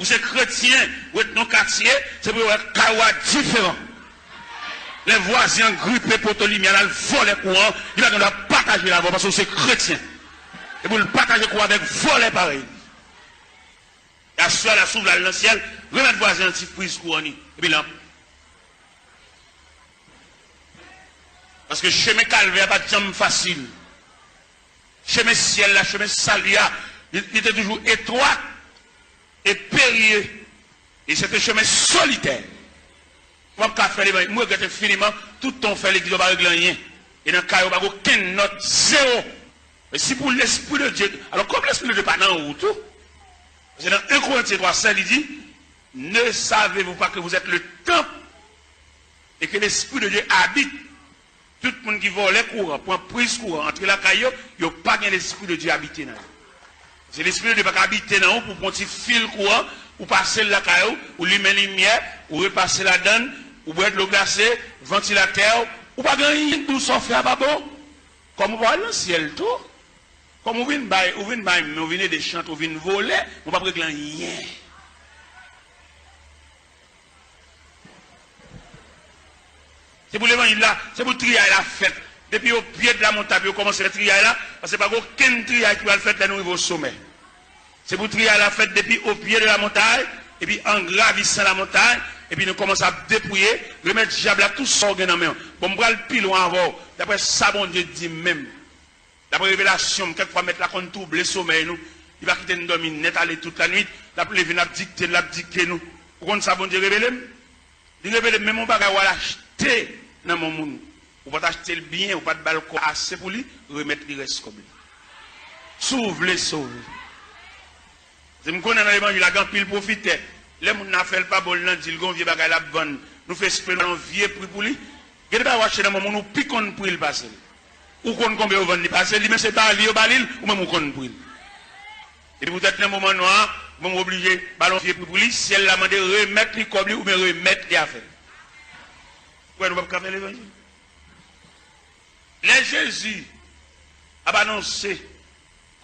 Ou se kretyen, ou ret nan katye, se pou yo wè kay ou a diferan. Lè vwazen an gripe poto limyè l al vòlè kouran, li pa gen dwa pataje l avè w paske ou se kretyen. E pou l pataje kouran avèk vòlè parèy li. E aswè a la, si w vle al nan syèl, remèt vwazen an ti priz kouran li, epi lanp. Paske chemen kalvè a pa t janm fasil. Chemen syèl la, chemen sali a, li, li te toujou etwat e perye. E se te chemen solitè. Ou p ap ka fè levanjil. M regrèt enfiniman, tout tan w fè legliz, ou pa regle anyen. E nan kay ou, pa gen okenn nòt, zewo. E si pou Lespri de Dye, alò, kòm Lespri de Dye pa nan ou tou, paske nan en Korentyen twa sèz, li di, "Ne savez-vous pas que vous êtes le temple et que l'Esprit de Dieu habite?" Tout moun ki vòlè kouran, pran priz kouran, antre lakay yo, yo pa gen Lespri de Dye abite nan yo. Se Lespri de Dye pa ka abite nan ou pou pran ti fil kouran, ou pase l lakay ou, ou limen limyè, ou repase ladann, ou bwè dlo glase, vantilatè, ou pa gen anyen, ou sa w fè a pa bon. Kòm ou pa al nan syèl tou, kòm ou vin bay, ou vin bay men, ou vin ede chante, ou vin vole, ou p ap regle anyen. Se pou levanjil la, se pou triyay la fèt. Depi o pye de la montay pou yo kòmanse fè triyay la, paske pa gen okenn triyay ki pral fèt lè nou rive o somè. Se pou triyay la fèt depi o pye de la montay, epi an gravisan la montay, epi nou kòmanse ap depouye, remèt dyab la tout sa w gen nan men w. Bon, m pral pi lwen avè w, daprè sa Bondye di m menm. Daprè revelasyon m, kèk fwa mèt la konn twouble somèy nou. Li pa kite n dòmi nèt ale tout lannuit. L ap leve, l ap dikte n, l ap dikte nou. Ou konn sa Bondye revele m? Li revele m menm yon bagay w al achte nan men yon moun. Ou pa t achte l byen, ou pa t ba l kòb ase pou li, remèt li rès kòb li. Si w vle sove. Se m konnen nan levanjil la gen anpil pwofitè. Lè moun nan fè l pa bon, l nan di l gen yon vye bagay l ap vann. Nou fè espre nou al yon vye pri pou li. Gen de bagay w achte nan men moun ou pi konn pri l pase l. Ou konn konbyen yo vann li pase l, li menm se ba li yo ba li l, ou menm ou konn pri l. Epi poutèt nan moman nwa a, ou menm ou oblije ba l yon vye pri pou li, syèl la mande remèt li kòb li oubyen remèt li afè l. Ou wè nou p ap ka fè levanjil. Lè Jezi ap anonse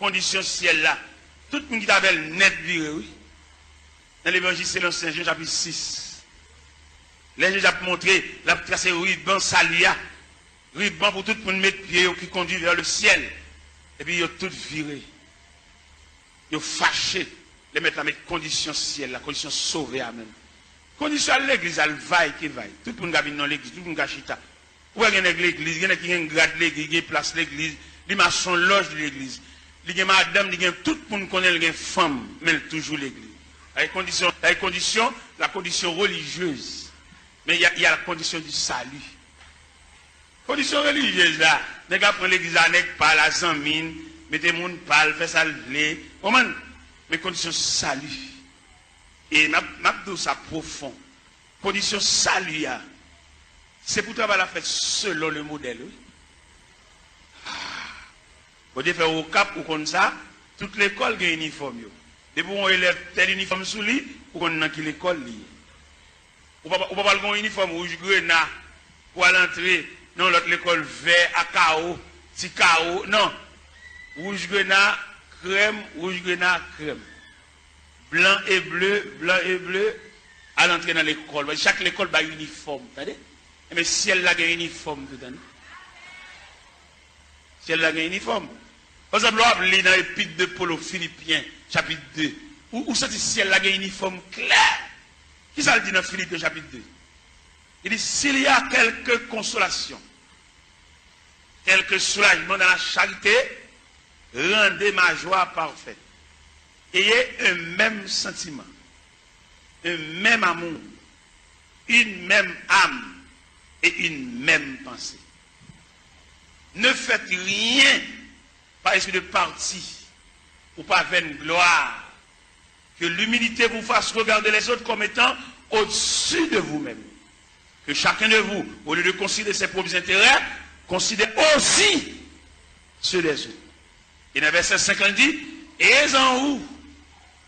kondisyon syèl la, tout moun ki t avè l nèt vire, wi. Nan Levanjil selon Sen Jan, chapit sis, lè Jezi ap montre, l ap trase riban sali a, riban pou tout moun met pye yo ki kondui vè le syèl, epi yo tout vire. Yo fache lè Mèt la met kondisyon syèl la, kondisyon sove a menm. Kondisyon al legliz, al vay ke vay. Tout moun ka vin nan legliz, tout moun ka chita. Ou wè gen nèg legliz, gen nèg ki gen grad legliz, gen plas legliz, li mache yon lòj legliz. Li gen madanm, li gen tout moun konnen l gen fanm, men l toujou legliz. Sa e kondisyon, sa e kondisyon, la condition religieuse. Men y a, y a la condition du salut. Kondisyon relijyez la, nèg la pran legliz la, nèg pa l, a zanmi l, mete moun pa l, fè sa l vle. Konprann? Men kondisyon sali. E m ap, m ap di w sa pwofon. Kondisyon sali a, se pou travay la fèt selon le modèl, wi. Bondye fè w Okap, ou konn sa, tout lekòl gen inifòm yo. Depi w wè yon elèv tèl inifòm sou li, ou konn nan ki lekòl li ye. Ou pa, ou pa pral gen yon inifòm wouj grena pou al antre nan yon lòt lekòl vè a kawo, ti kawo, non. Wouj grena, krèm, wouj grena, krèm. Blan e ble, blan e ble, al antre nan lekòl. Chak lekòl bay inifòm, tande? Enben, syèl la gen inifòm tou, tande? Syèl la gen inifòm. Pa egzanp, lè w ap li nan Epit de Pòl o Filipyen, chapit de, ou, ou santi syèl la gen inifòm klè. Kisa l di nan Filipyen chapit de? Li di, "S'il y a quelque consolation, quelque soulagement dans la charité, rendez ma joie parfaite. Ayez un même sentiment, un même amour, une même âme et une même pensée." Ne faites rien par esprit de parti ou par vaine gloire. Que l'humilité vous fasse regarder les autres comme étant au-dessus de vous-même. Que chacun de vous, au lieu de considérer ses propres intérêts, considère aussi ceux des autres. Et dans verset cinq, il dit, ayez en vous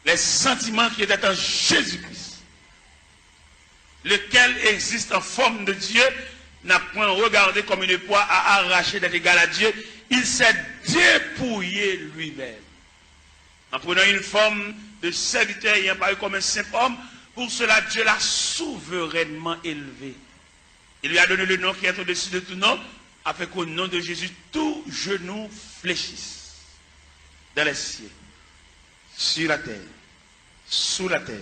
les sentiments qui étaient en Jésus-Christ, lequel existe en forme de Dieu, n'a point regardé comme une proie à arracher d'être égal à Dieu, il s'est dépouillé lui-même, en prenant une forme de serviteur, ayant paru comme un simple homme. Pour cela, Dieu l'a souverainement élevé. Il lui a donné le nom qui est au-dessus de tout nom, afin qu'au nom de Jésus, tout genou fléchisse dans les cieux, sur la terre, sous la terre,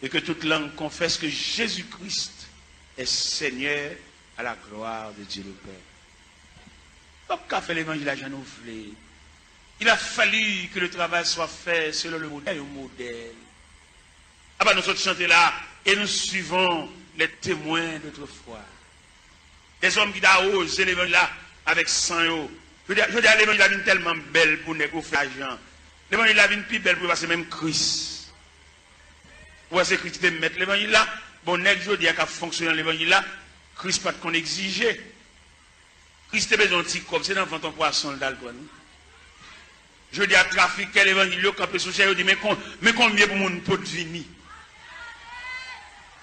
et que toute langue confesse que Jésus-Christ est Seigneur, à la gloire de Dieu le Père. Ou p ap ka fè levanjil la jan nou vle. Il a fallu que le travail soit fait selon le modèle, yon modèl. Apa nou sot chante la, et nous suivons les témoins d'autrefois. Des hommes ki ta woze levanjil la avèk san yo. Jodi a, jodi a levanjil la vin tèlman bèl pou nèg yo fè lajan. Levanjil la vin pi bèl pou yo pase menm Kris. Ou wè se Kris ki te mèt levanjil la. Bon, nèg jodi a k ap fonksyone nan levanjil la, Kris pa t konn egzije. Kris te bezwen yon ti kòb, se nan vant yon pwason l t al pran l. Jodi a, trafikè levanjil yo kanpe sou chè, yo di, men kon, men konbyen pou moun pot vini.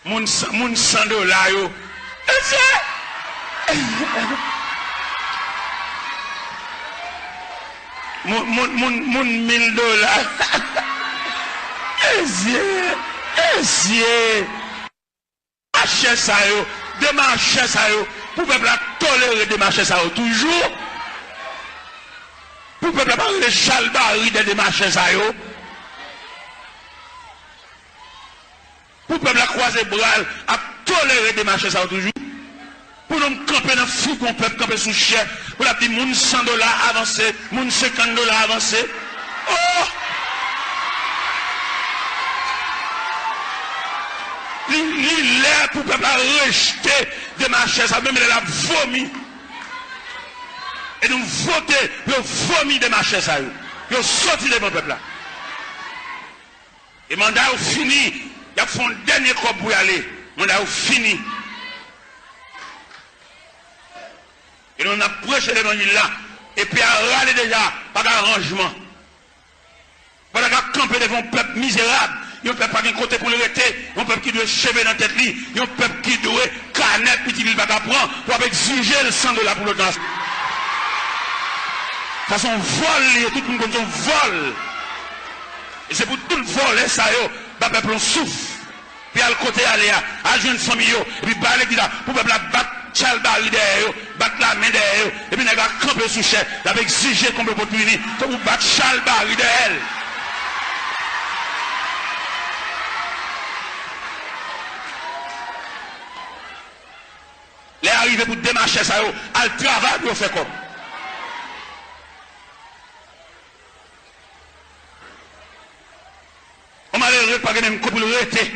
Moun san, moun san dola yo. Mesye! Moun, moun, moun, moun mil dola. Mesye! Mesye! Demachè sa yo, demachè sa yo, pou pèp la tolere demachè sa yo toujou, pou pèp la pa rele chalbari dè demachè sa yo, pou pèp la kwaze bra l ap tolere demachè sa yo toujou, pou nonm kanpe nan figon pèp, kanpe sou chè, pou l ap di moun san dola avanse, moun senkant dola avanse. Oh! Li, li lè pou pèp la rejte demachè sa, menm lè l ap vomi. E nou vote pou yo vomi demachè sa yo. Yo soti devan pèp la. E manda yo fini, y ap fè yon dènye kòb pou y ale. Manda yo fini. E nou n ap preche levanjil la, epi a rale deja, pa gen aranjman. Pandan k ap kanpe devan yon pèp mizerab, yon pèp pa gen kote pou l rete, yon pèp ki dwe cheve nan tèt li, yon pèp ki dwe kanè pitit li l pa ka pran, pou ap egzije l san dola pou lòt nasyon. Sa se yon vòl li ye, tout moun konn se yon vòl. E se pou tout vòlè sa yo ba pèp la yon souf. Pou y al kote y ale a, al jwenn fanmi yo, epi bay legliz la, pou pèp la bat chalbari dèyè yo, bat lamen dèyè yo, epi nèg la kanpe sou chè, l ap egzije konbyen pot pou vini, tankou bat chalbari dèyè l. Lè a rive pou demachè sa yo al travay pou yo fè kòb. Yon malere pa gen menm kote pou l rete.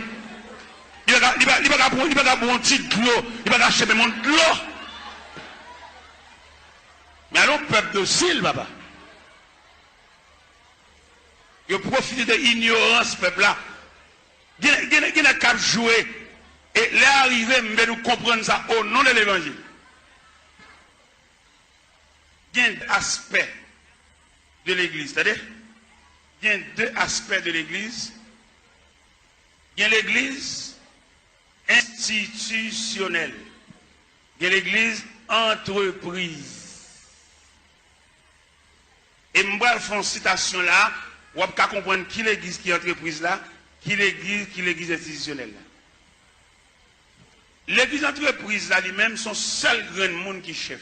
Li pa ka, li pa, li pa ka pran, li pa ka bwè yon ti dlo, li pa ka achte menm yon dlo. Men ale yon pèp dosil, papa. Yo pwofite de inyorans pèp la. Gen, gen, gen nèg k ap jwe. E lè a rive, m vle nou konprann sa o non de levanjil. Gen de aspè de legliz, tande? Gen de aspè de legliz. Gen legliz enstitisyonèl. Gen legliz antrepriz. E m pral fè yon sitasyon la, w ap ka konprann ki legliz ki antrepriz la, ki legliz, ki legliz enstitisyonèl la. Legliz antrepriz la, li menm, se yon sèl grenn moun ki chèf.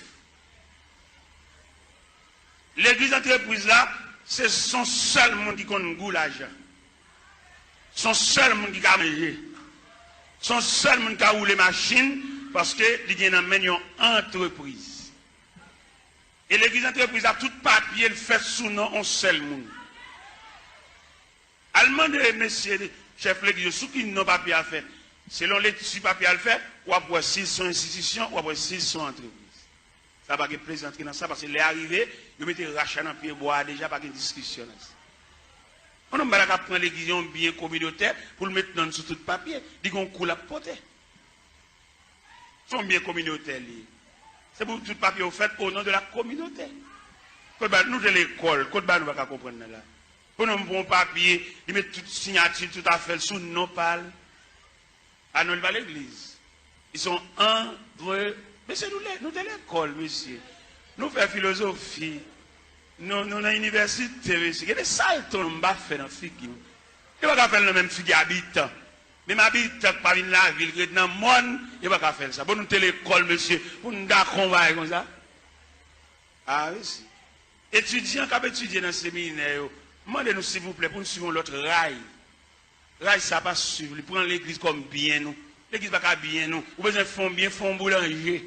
Legliz antrepriz la, se, se yon sèl moun ki konn gou lajan. Se yon sèl moun ki ka manje. Se yon sèl moun ki ka woule machin, paske li gen nan men l yon antrepriz. E legliz antrepriz la, tout papye l fèt sou non yon sèl moun. Al mande mesye chèf legliz yo sou ki non papye a fèt. Selon lekti papye a l fè, w ap wè si l se yon enstitisyon, w ap wè si l se yon antrepriz. La pa gen plezantri nan sa, paske lè a rive, yo mete rach la nan pye bwa a deja, pa gen diskisyon nan sa. Yon nonm pa ta ka pran legliz yon byen kominotè pou l met non l sou tout papye. Li gen yon kou l ap pote. Se yon byen kominotè li ye. Se pou tout papye yo fèt au nom de la communauté. Kot ba nou te lekòl, kot ba nou pa ka konprann nan la. Pou nonm pran yon papye, li met tout siyati l, tout afè l sou non pa l. A non, li pa legliz. Ils sont entre. Mesye, nou, le- nou te lekòl, mesye. Nou fè filozofi. Nou, nou nan inivèsite, mesye. Gade sa eton m pa fè nan figi nou. Yo pa ka fè l nan menm figi abitan. Menm abitan k pa vin lavil, k ret nan mòn, yo pa ka fè l sa. Bon, nou te lekòl, mesye, pou n dakon bagay konsa. A, mesye. Etidyan k ap etidye nan seminè yo, mande nou, silvouplè, pou n swiv yon lòt ray. Ray sa pa swiv li, pran legliz kòm byen nou. Legliz pa ka byen nou. Ou bezwen fè yon byen, fè yon boulanje.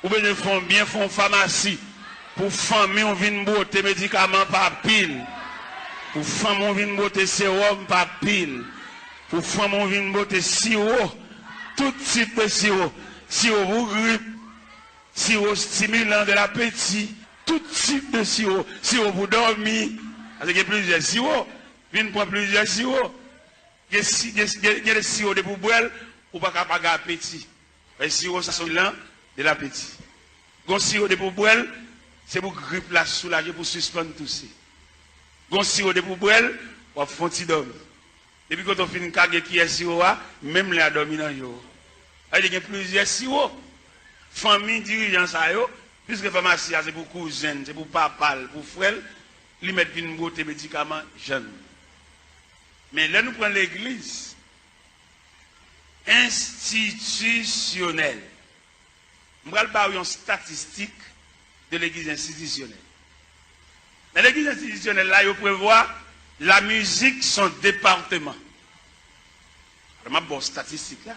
Ou bezwen fè yon byen, fè yon famasi. Pou fanmi w vin bwote medikaman pa pil. Pou fanmi w vin bwote sewòm pa pil. Pou fanmi w vin bwote siwo. Tout tip de siwo. Siwo pou grip. Siwo stimilan de lapeti, tout tip de siwo, siwo pou dòmi. Paske gen plizyè siwo, vin pran plizyè siwo. Gen, si- gen, gen, gen de siwo depi w bwè l, ou pa ka pa gen apeti. Men siwo sa se lan de lapeti. Gon siwo depi w bwè l, se pou grip la soulaje, pou sispann touse. Gon siwo depi w bwè l, w ap fè yon ti dòmi. Depi kote w fin kage kiyè siwo a, menm lè a dòmi nan je w. Sa vle di gen plizyè siwo. Fanmi dirijan sa yo, piske famasi a se pou kouzen l, se pou papa l, pou frè l, li mèt vin bwote medikaman jan l. Men lè nou pran legliz enstitisyonèl, M pral ba w yon statistik de legliz enstitisyonèl. Nan legliz enstitisyonèl la, yo prevwa la mizik se yon depatman. Alò, m ap ba w statistik la.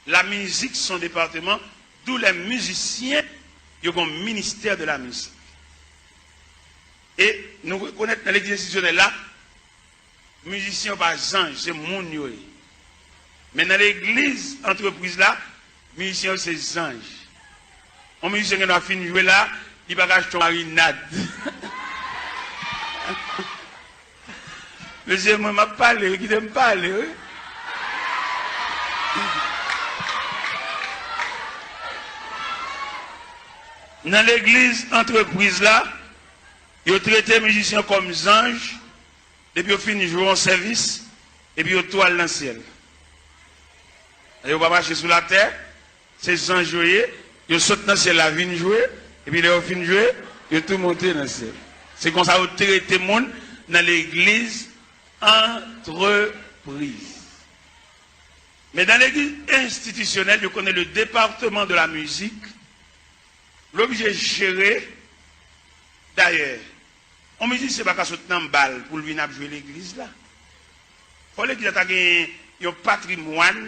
La mizik se yon depatman, d'où les musiciens, yo gen yon ministè de la mizik. E nou rekonèt nan legliz enstitisyonèl la, mizisyen yo pa zanj, se moun yo ye. Men nan legliz, antrepriz la, mizisyen yo se zanj. Yon mizisyen gen dwa fin jwe la, li pa ka achte yon marinad. Mesye, mwen m ap pale, wi, kite m pale, wi. Nan legliz, antrepriz la, yo trete mizisyen kòm zanj, depi yo fin jwe yon sèvis, epi yo tou al nan syèl. Yo pa mache sou latè, se zanj yo ye, yo sot nan syèl la vin jwe, epi lè yo fin jwe, yo tou monte nan syèl. Se konsa yo trete moun nan legliz, antrepriz. Men nan legliz enstitisyonèl, yo konnen le département de la musique, l oblije jere. Dayè, yon mizisyen pa ka sot nan bal pou l vin ap jwe legliz la. Fò legliz la ta gen yon patrimwàn,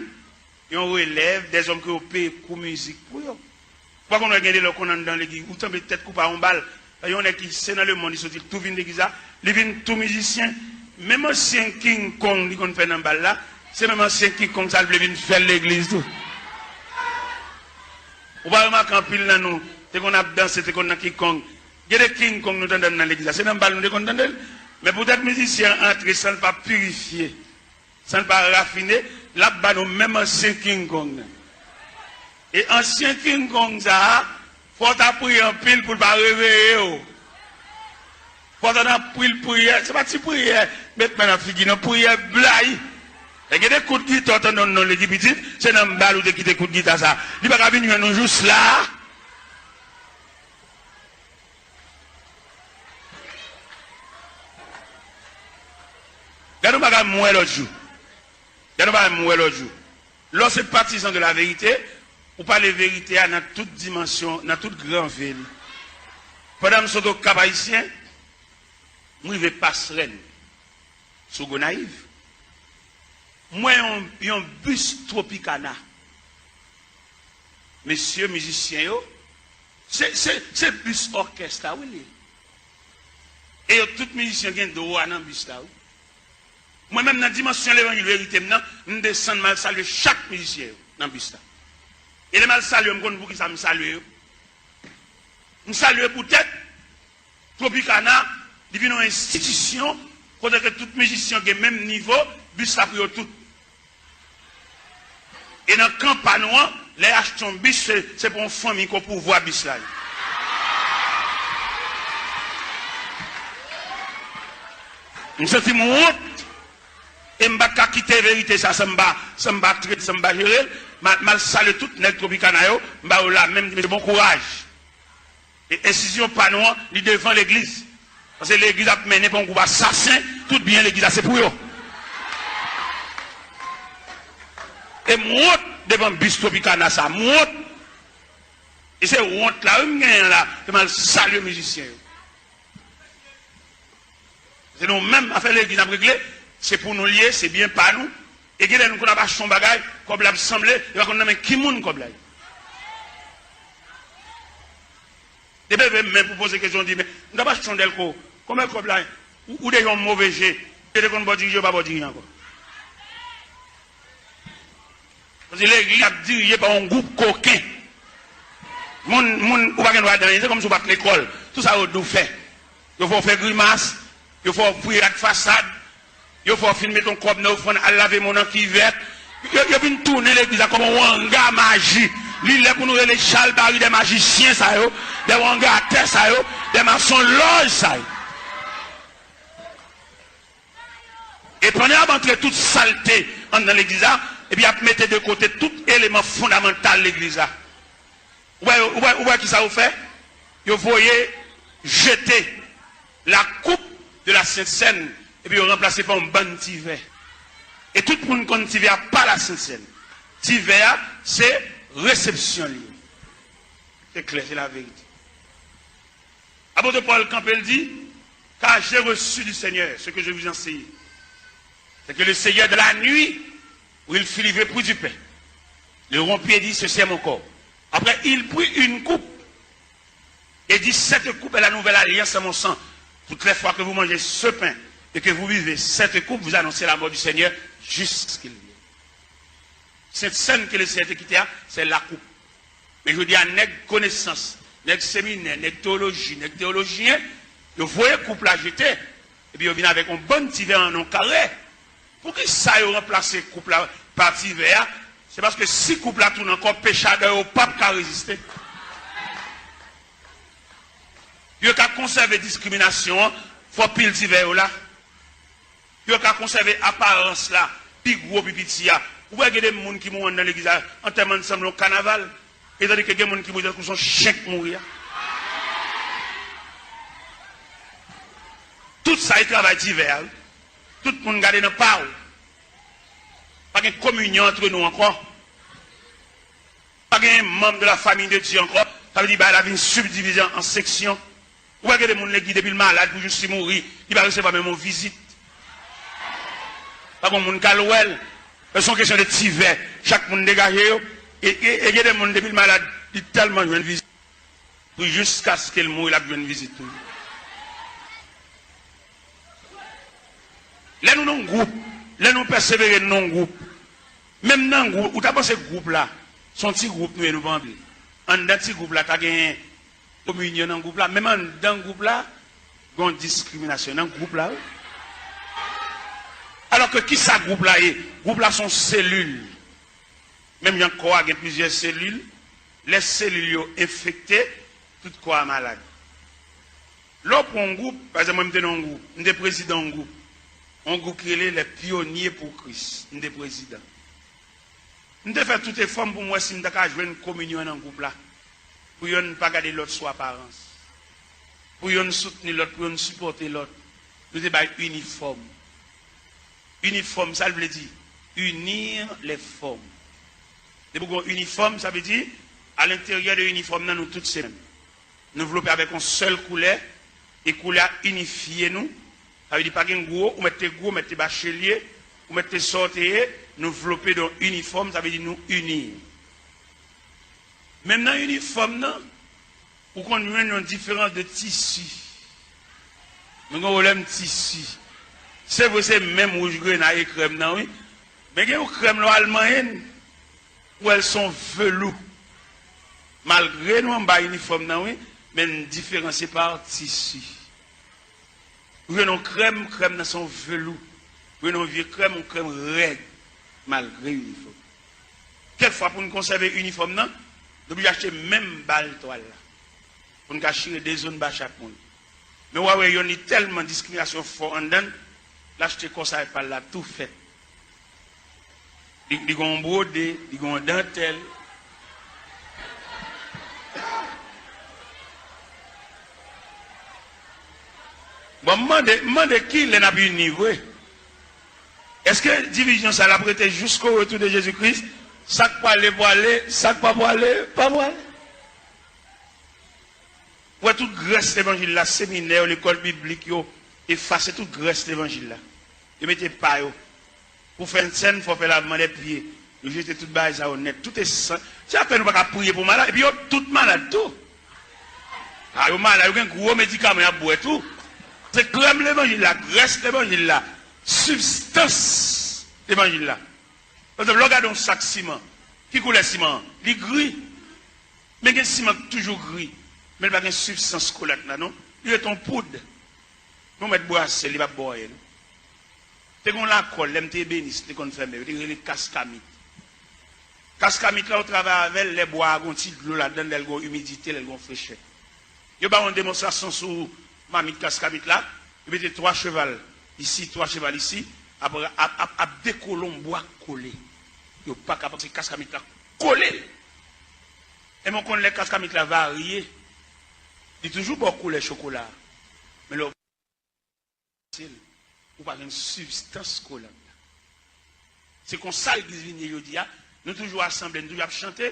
yon relèv, dèzòm ke yo peye kou mizik pou yo. Ou pa konn wè gen de lè w konn anndan legliz, ou tanbe tèt koupe a yon bal. Yon nèg ki se nan lemonn li soti, li tou vin legliz la, li vin tou mizisyen. Menm ansyen King Kong li konn fè nan bal la, se menm ansyen King Kong sa l vle vin fè l legliz tou. Ou pa remake anpil nan nou te konn ap danse, te konn nan King Kong. Gen de King Kong nou tande nan legliz la, se nan bal nou te konn tande l. Men poutèt mizisyen an antre san l pa pirifye, san l pa rafine, l ap ba nou menm ansyen King Kong nan. E ansyen King Kong sa a, fò w ta priye anpil pou l pa reveye w. Fò w ta nan anpil priyè, se pa ti priyè, met men nan figi non, priyè blayi. E gen de kout gita w tande yon nonm li ki pitit, se nan bal ou te kite kout gita sa. Li pa ka vin jwenn ou jous la. Gade yon bagay m wè lòt jou. Gade yon bagay m wè lòt jou. Lè w se patizan de la verite, ou pale verite a nan tout dimansyon, nan tout gran ve li. Pandan m sot Okap Ayisyen, m rive Pasrèn, sou Gonayiv. M wè yon, yon bis Tropicana. Mesye mizisyen yo, se, se, se bis òkès la, wi, li ye. E yo tout mizisyen gen dwa nan bis la, wi. Mwen menm, nan dimansyon levanjil verite m nan, m desann, m al salye chak mizisyen yo nan bis la. E lè m al salye yo, m konn poukisa m salye yo. M salye yo poutèt Tropicana, li vin yon enstitisyon kote ke tout mizisyen gen menm nivo, bis la pou yo tout. E nan kan pa nou an, lè y achte yon bis, se, se pou yon fanmi ke w pouvwa bis la ye. M santi m wont, e m pa t ka kite verite sa san m pa, san m pa trete, san m pa jere l. M al, m al salye tout nèg Tropicana yo, m ba yo lamen, m di, "Mesye, bon kouraj." E enstitisyon pa nou an, li devan legliz. Paske legliz ap mennen pa yon gwoup asasen, tout byen legliz la se pou yo. E m wont devan bis Tropicana sa, m wont. E se wont la, wi, m genyen la, ke m al salye mizisyen yo. Se nou menm, afè legliz n ap regle, se pou nou l ye, se byen pa nou. E gen lè nou konn ap achte yon bagay, kòb la ap sanble, yo pa konn nan men ki moun kòb la ye. Depi leve men pou poze kesyon, di, "Men, m t ap achte yon dèlko, konbyen kòb la ye?" Ou, ou deja yon move je, yo te konn ba w dirije, yo pa ba w dirije ankò. Paske legliz ap dirije pa yon gwoup koken. Moun, moun, ou pa gen dwa di anyen, se kòmsi w pa t lekòl. Tout sa yo di w fè. Yo fè w fè grimas, yo fè w priye ak fasad, yo fè w fin mete yon kòb nan ofrann, al lave men w nan kivèt. Yo, yo vin tounen legliz la kòm yon anga maji. Li lè pou nou rele chalbari dè majisyen sa yo, dè wangatè sa yo, dè masonlòj sa yo. E pandan y ap antre tout salte anndan legliz la, epi y ap mete de kote tout eleman fondamantal legliz la. Ou wè, ou wè, ou wè kisa yo fè? Yo voye jete la coupe de la Sainte Seine, epi yo ranplase pa yon bann ti vè. E tout moun konn ti vè a pa la Sainte Seine. Ti vè a, se resepsyon li ye. Se klè, se laverite. Apot Pòl kanpe, l di, "Car j'ai reçu du Seigneur ce que je vous ai enseigné, c'est que le Seigneur, dans la nuit où il fut livré pour du pain, le rompit et dit, 'Ceci est mon corps.' Après, il prit une coupe et dit, 'Cette coupe est la nouvelle alliance en mon sang. Toutes les fois que vous mangez ce pain et que vous buvez cette coupe, vous annoncez la mort du Seigneur jusqu'à ce qu'il vienne.'" Sent Sèn ke Leseyè te kite a, se lakoup. Men jodi a, nèg konesans, nèg seminè, nèg teyoloji, nèg teyolojyen, yo voye koup la jete, epi yo vin avèk yon bann ti vè an yon kare. Poukisa yo ranplase koup la pa ti vè a? Se paske si koup la tounen ankò, pechadè yo p ap ka reziste. Yo ka konsève diskriminasyon an, fò pil ti vè yo la. Yo ka konsève aparans la, pi gwo, pi piti a. Ou wè gen de moun ki mouri anndan legliz la, antèman sanble yon kanaval. Etandike gen moun ki mouri tankou se yon chen k mouri a. Tout sa e travay ti vè a, wi. Tout moun gade nan pa w. Pa gen kominyon antre nou ankò. Pa gen manm de la famille de Dieu ankò. Sa vle di bagay la vin sibdivize an, an seksyon. Ou wè gen de moun legliz depi l malad pou jis li mouri, li pa resevwa menm yon vizit. Pa gen moun k al wè l. Se yon kesyon de ti vè. Chak moun degaje yo. E, e, e gen de moun depi l malad, li tèlman jwenn vizit. Pou jiskaske l mouri, l ap jwenn vizit toujou. Lè nou nan yon gwoup, lè nou pèsevere nan yon gwoup, menm nan gwoup, ou ta panse gwoup la, se yon ti gwoup nou ye, nou pa anpil. Anndan ti gwoup la, ta gen kominyon nan gwoup la, menm anndan gwoup la, gen yon diskriminasyon nan gwoup la, wi. Alòske kisa gwoup la ye? Gwoup la se yon selil. Menm jan kò a gen plizyè selil, lè selil yo enfekte, tout kò a malad. Lè w pran yon gwoup, pa egzanp, mwen m te nan yon gwoup, m te prezidan yon gwoup, yon gwoup ki rele Les Pionniers pour Christ, m te prezidan. M te fè tout efò m pou m wè si m ta ka jwenn kominyon nan gwoup la, pou yonn pa gade lòt sou aparans, pou yonn soutni lòt, pou yonn sipòte lòt. Nou te bay inifòm. Inifòm, sa l vle di? Unir les formes. Depi w gen yon inifòm, sa vle di, alenteryè de inifòm nan, nou tout se menm. Nou vlope avèk yon sèl koulè, e koulè a inifye nou. Sa vle di, pa gen gwo, ou mèt te gwo, ou mèt te bachelye, ou mèt te sa w te ye, nou vlope de yon inifòm, sa vle di nou ini. Menm nan inifòm nan, ou konn jwenn yon diferans de tisi. Nou gen pwoblèm tisi. Se vre, se menm wouj grenay e krèm nan, wi. Men gen yon krèm lè w al manyen l, ou wè l se yon velou. Malgre nou anba inifòm nan, wi, men n diferansye pa tisi. Ou jwenn yon krèm, krèm nan se yon velou. Ou jwenn yon vye krèm, yon krèm rèd, malgre inifòm. Kèk fwa, pou n konsève inifòm nan, nou oblije achte menm bal twal la. Pou n ka chire de zòn ba chak moun. Men w a wè, yonn li tèlman diskriminasyon fò anndan l, l achte kòsay pa l la tou fèt. Li, li gen yon bwode, li gen yon dantèl. Bon, m mande, m mande kilè n ap ini vre? Èske divizyon sa l ap rete jusqu'au retour de Jésus-Christ? Sa k prale, prale, sa k pa prale, pa prale. Ou wè tout grès levanjil la, seminè yo, lekòl biblik yo, efase tout grès levanjil la. Yo mete pa yo. Pou fè sèn, fò fè lavman dè pye. Yo jete tout bagay sa yo nèt. Tout esans. Se apèn ou pa ka priye pou malad. Epi yo tout malad tou. A, yo malad, yo gen gwo medikaman y ap bwè tou. Se krèm levanjil la, grès levanjil la, sibstans levanjil la. Pa egzanp, lè w gade yon sak siman, ki koulè siman an? Li gri. Men gen siman k toujou gri, men li pa gen sibstans kolat la non. Li ret yon poud. Men w mèt brase l, li p ap ba w anyen non. Te gen yon lakòl, lè m te ebenis, te konn fèmen, yo te rele kaskamit. Kaskamit la, ou travay avè l, lè bwa a gen yon ti dlo ladan l, lè l gen yon imidite, lè l gen yon frechè. Yo ba w yon demonstrasyon sou mamit kaskamit la, yo mete twa cheval isi, twa cheval isi, ap, ap, ap, ap dekole yon bwa k kole. Yo pa ka panse kaskamit la kole l. Enben, w konn lè kaskamit la varye, li toujou ba w koulè chokola a. Men lè w se l, ou pa jwenn sibstans kolan nan. Se konsa legliz vin ye jodi a. Nou toujou asanble, nou toujou ap chante,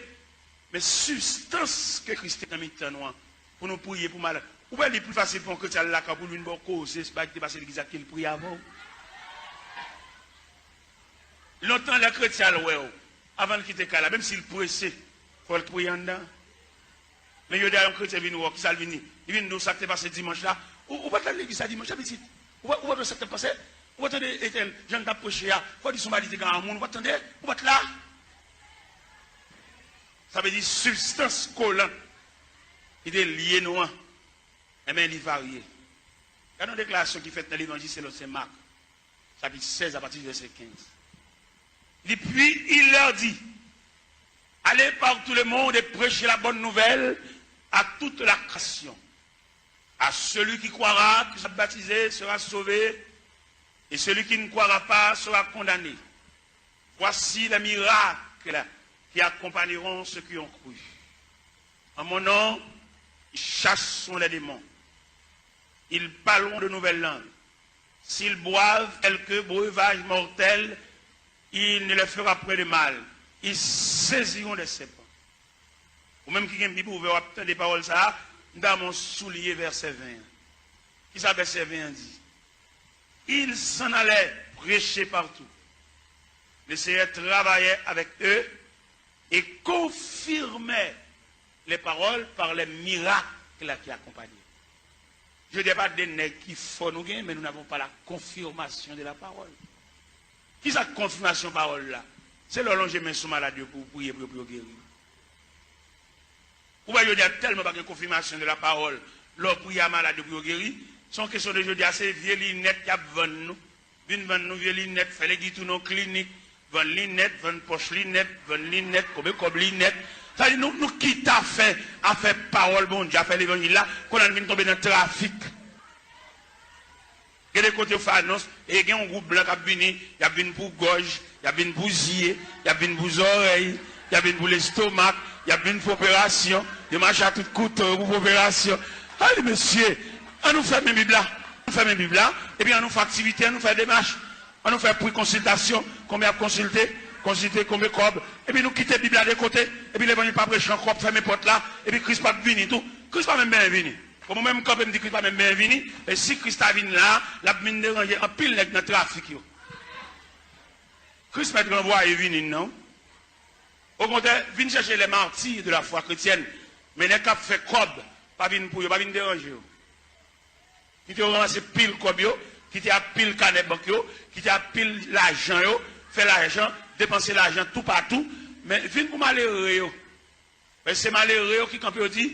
men sibstans ke Kris te nan mitan nou an, pou nou priye pou malad. Ou wè li pli fasil pou yon kretyen al lakay pou l vin ba w koze, se bagay ki te pase legliz la ke l priye avè w. Lontan lè kretyen al wè w, avan l kite kay la, menm si l prese, fò l priye anndan. Men jodi a yon kretyen vin wè w, kisa l vin di? Li vin di w sa k te pase dimanch la. Ou, ou pa t al legliz sa dimanch la, pitit? Ou pa, ou pa t wè sa k t ap pase? Ou pa tande etèl, jan l t ap preche a? Fò di se yon bagay li te gen a moun, ou pa t tande? Ou pa t la? Sa vle di sibstans kolan ki te lye nou an, enben, li varye. Gade yon deklarasyon ki fèt nan Levanjil selon Sen Mak, chapit sèz, apati vèsè kenz. Li, puis il leur dit, allez par tout le monde et prêchez la bonne nouvelle à toute la création. À celui qui croira, qui sera baptisé, sera sauvé, et celui qui ne croira pas sera condamné. Voici les miracles qui accompagneront ceux qui ont cru. En mon nom, ils chasseront les démons. Ils parleront de nouvelles langues. S'ils boivent quelque breuvage mortel, il ne leur fera point de mal. Ils saisiront des serpents. Ou menm ki gen Bib ouvè, w ap tande pawòl sa a, m ta renmen w souliye vèsè ven an. Kisa vèsè ven an di? Ils s'en allaient prêcher partout. Le Seigneur travaillait avec eux et confirmait les paroles par les miracles qui accompagnaient. Jodi a pa de nèg ki fò nou gen, mais nous n'avons pas la confirmation de la parole. Kisa konfimasyon pawòl la? Se lè w lonje men sou malad yo pou w priye pou yo, pou yo geri. Ou wè jodi a tèlman pa gen konfimasyon de la parole, lè w priye a malad yo pou yo geri, se yon kesyon de jodi a, se vye linèt y ap vann nou. Vin vann nou vye linèt, fè legliz tounen yon klinik, vann linèt, vann pòch linèt, vann linèt, konbe kòb linèt. Sa vle di nou, nou kite afè, afè pawòl Bondye, afè levanjil la, kounye a n vin tonbe nan trafik. Gen de kote yo fè anons, e gen yon gwoup blan k ap vini, y ap vin pou gòj, y ap vin pou zye, y ap vin pou zòrèy, y ap vin pou lestomak, y ap vin pou operasyon, yo mache ak tout kouto yo pou fè operasyon. Ay, mesye, ann nou fèmen Bib la, ann nou fèmen Bib la, epi ann nou fè aktivite, ann nou fè demach, ann nou fè pri konsiltasyon, konbyen y ap konsilte, konsilte konbyen kòb, epi nou kite Bib la de kote, epi levanjil pa preche ankò, ap fèmen pòt la, epi Kris p ap vini tou. Kris pa menm benyen vini. Kòm ou menm kanpe m di Kris pa menm benyen vini, e si Kris ta vin la, l ap vin deranje anpil nèg nan trafik yo. Kris mèt ranvwaye vini n nan. Okontrè, vin chèche les martyrs de la foi chrétienne, men nèg k ap fè kòb, pa vin pou yo, pa vin deranje yo. Kite yo ranmase pil kòb yo, kite ap pil kanè bank yo, kite ap pil lajan yo, fè lajan, depanse lajan toupatou, men vin pou malere yo. E se malere yo ki kanpe, yo di,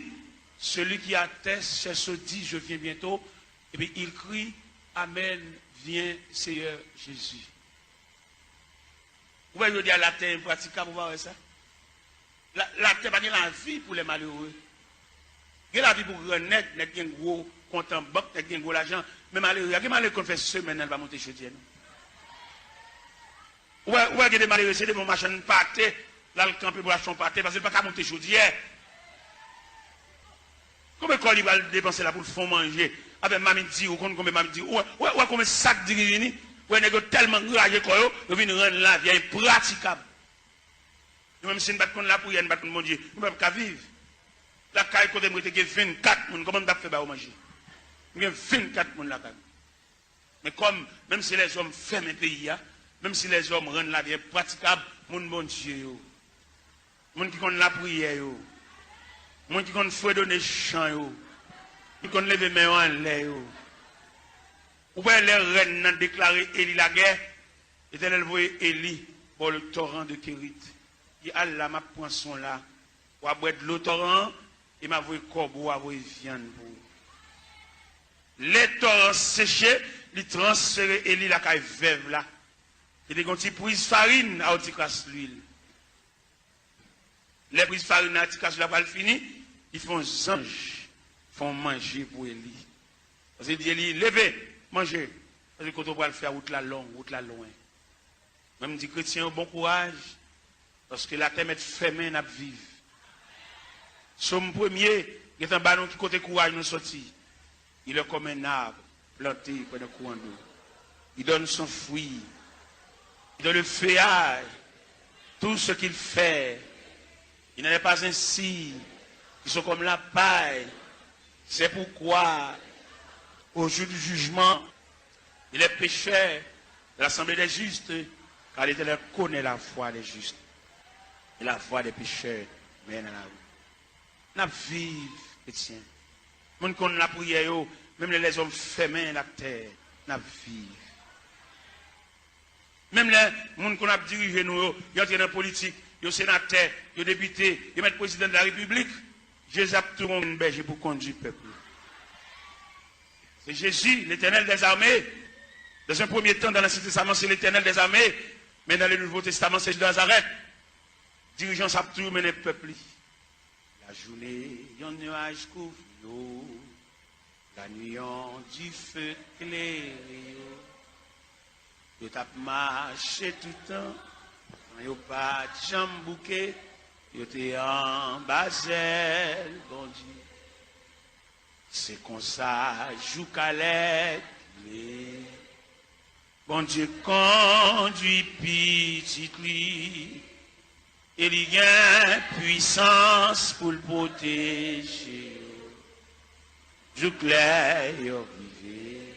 celui qui atteste, cherche, dit, je viens bientôt. Epi il crie, Amen, viens, Seigneur Jésus. Ou wè, jodi a, latè enpratikab, ou pa wè sa? La, latè pa gen lavi pou lè malere. Gen lavi pou gran nèg, nèg gen gwo kont an bank, nèg gen gwo lajan. Men malere a, gen malere ki konn fè semèn nan, li pa monte chodyè, non. Ou wè, ou wè, gen de malere, se devan yon machann pate, l al kanpe pou l achte yon pate, paske l pa ka monte chodyè. Konbyen kòb li pral depanse la pou l fè yon manje? Avèk mamit diri, ou konn konbyen mamit diri? Ou wè, ou wè, ou wè konbyen sak diri vini? Ou wè, nèg yo tèlman anraje kò yo, yo vin rann lavi a enpratikab. Nou menm, si n pa t konn lapriyè, n pa t konn Bondye, nou pa t ka viv. Lakay kote m rete gen vennkat moun, kòman m t ap fè ba yo manje? M gen vennkat moun lakay mwen. Men kòm, menm si lèzòm fèmen peyi a, menm si lèzòm rann lavi enpratikab, moun Bondye yo, moun ki konn lapriyè yo, moun ki konn fredone chan yo, ki konn leve men yo anlè yo. Ou wè lè rèn nan deklare Eli lagè, Letènèl voye Eli bò le toran de Kerit. Li al la, m ap pran son la. W a bwè dlo toran an, e m a voye kòb ou, w a voye vyann pou ou. Lè toran seche, li transfere Eli lakay vèv la, ki te gen yon ti priz farin ak yon ti kras lwil. Lè priz farin nan ak ti kras lwil la pral fini, li fè yon zanj fè yon manje pou Eli. Paske li di Eli, leve, manje, paske kote w pral fè a, wout la long, wout la lwen. Mwen, m di kretyen yo bon kouraj, paske latè mèt fèmen, n ap viv. Sòm premye gentan ba nou ki kote kouraj nou soti. Il est comme un arbre planté près d'un courant d'eau. Il donne son fruit. Il donne le feuillage. Tout ce qu'il fait, il n'en est pas ainsi. Ils sont comme la paille. C'est pourquoi, au jour du jugement, il est pécheur de l'assemblée des justes, car l'Éternel connaît la voie des justes, et la voie des pécheurs mène à la ruine. N ap viv, kretyen. Moun ki konn lapriyè yo, menm lè lèzòm fèmen latè, n ap viv. Menm lè moun konn ap dirije nou yo, yo antre nan politik, yo senatè, yo depite, yo mèt prezidan de la repiblik, Jezi ap toujou yon bèje pou kondui pèp li. Se Jezi, Letènèl dèzame. Dans un premier temps, dans l'Ancien Testament, se Letènèl dèzame. Men nan le Nouvo Testaman, se Jezi de Nazarèt. Dirijans ap toujou mennen pèp li. Lajounen, yon nyaj kouvri yo. Lanwi, yon dife klere yo. Yo t ap mache toutan, san yo pa t janm bouke. Yo te anba zèl Bondye. Se konsa, jouk alè, Bondye kondui pitit li, e li gen pwisans pou l pwoteje yo jouk lè yo rive.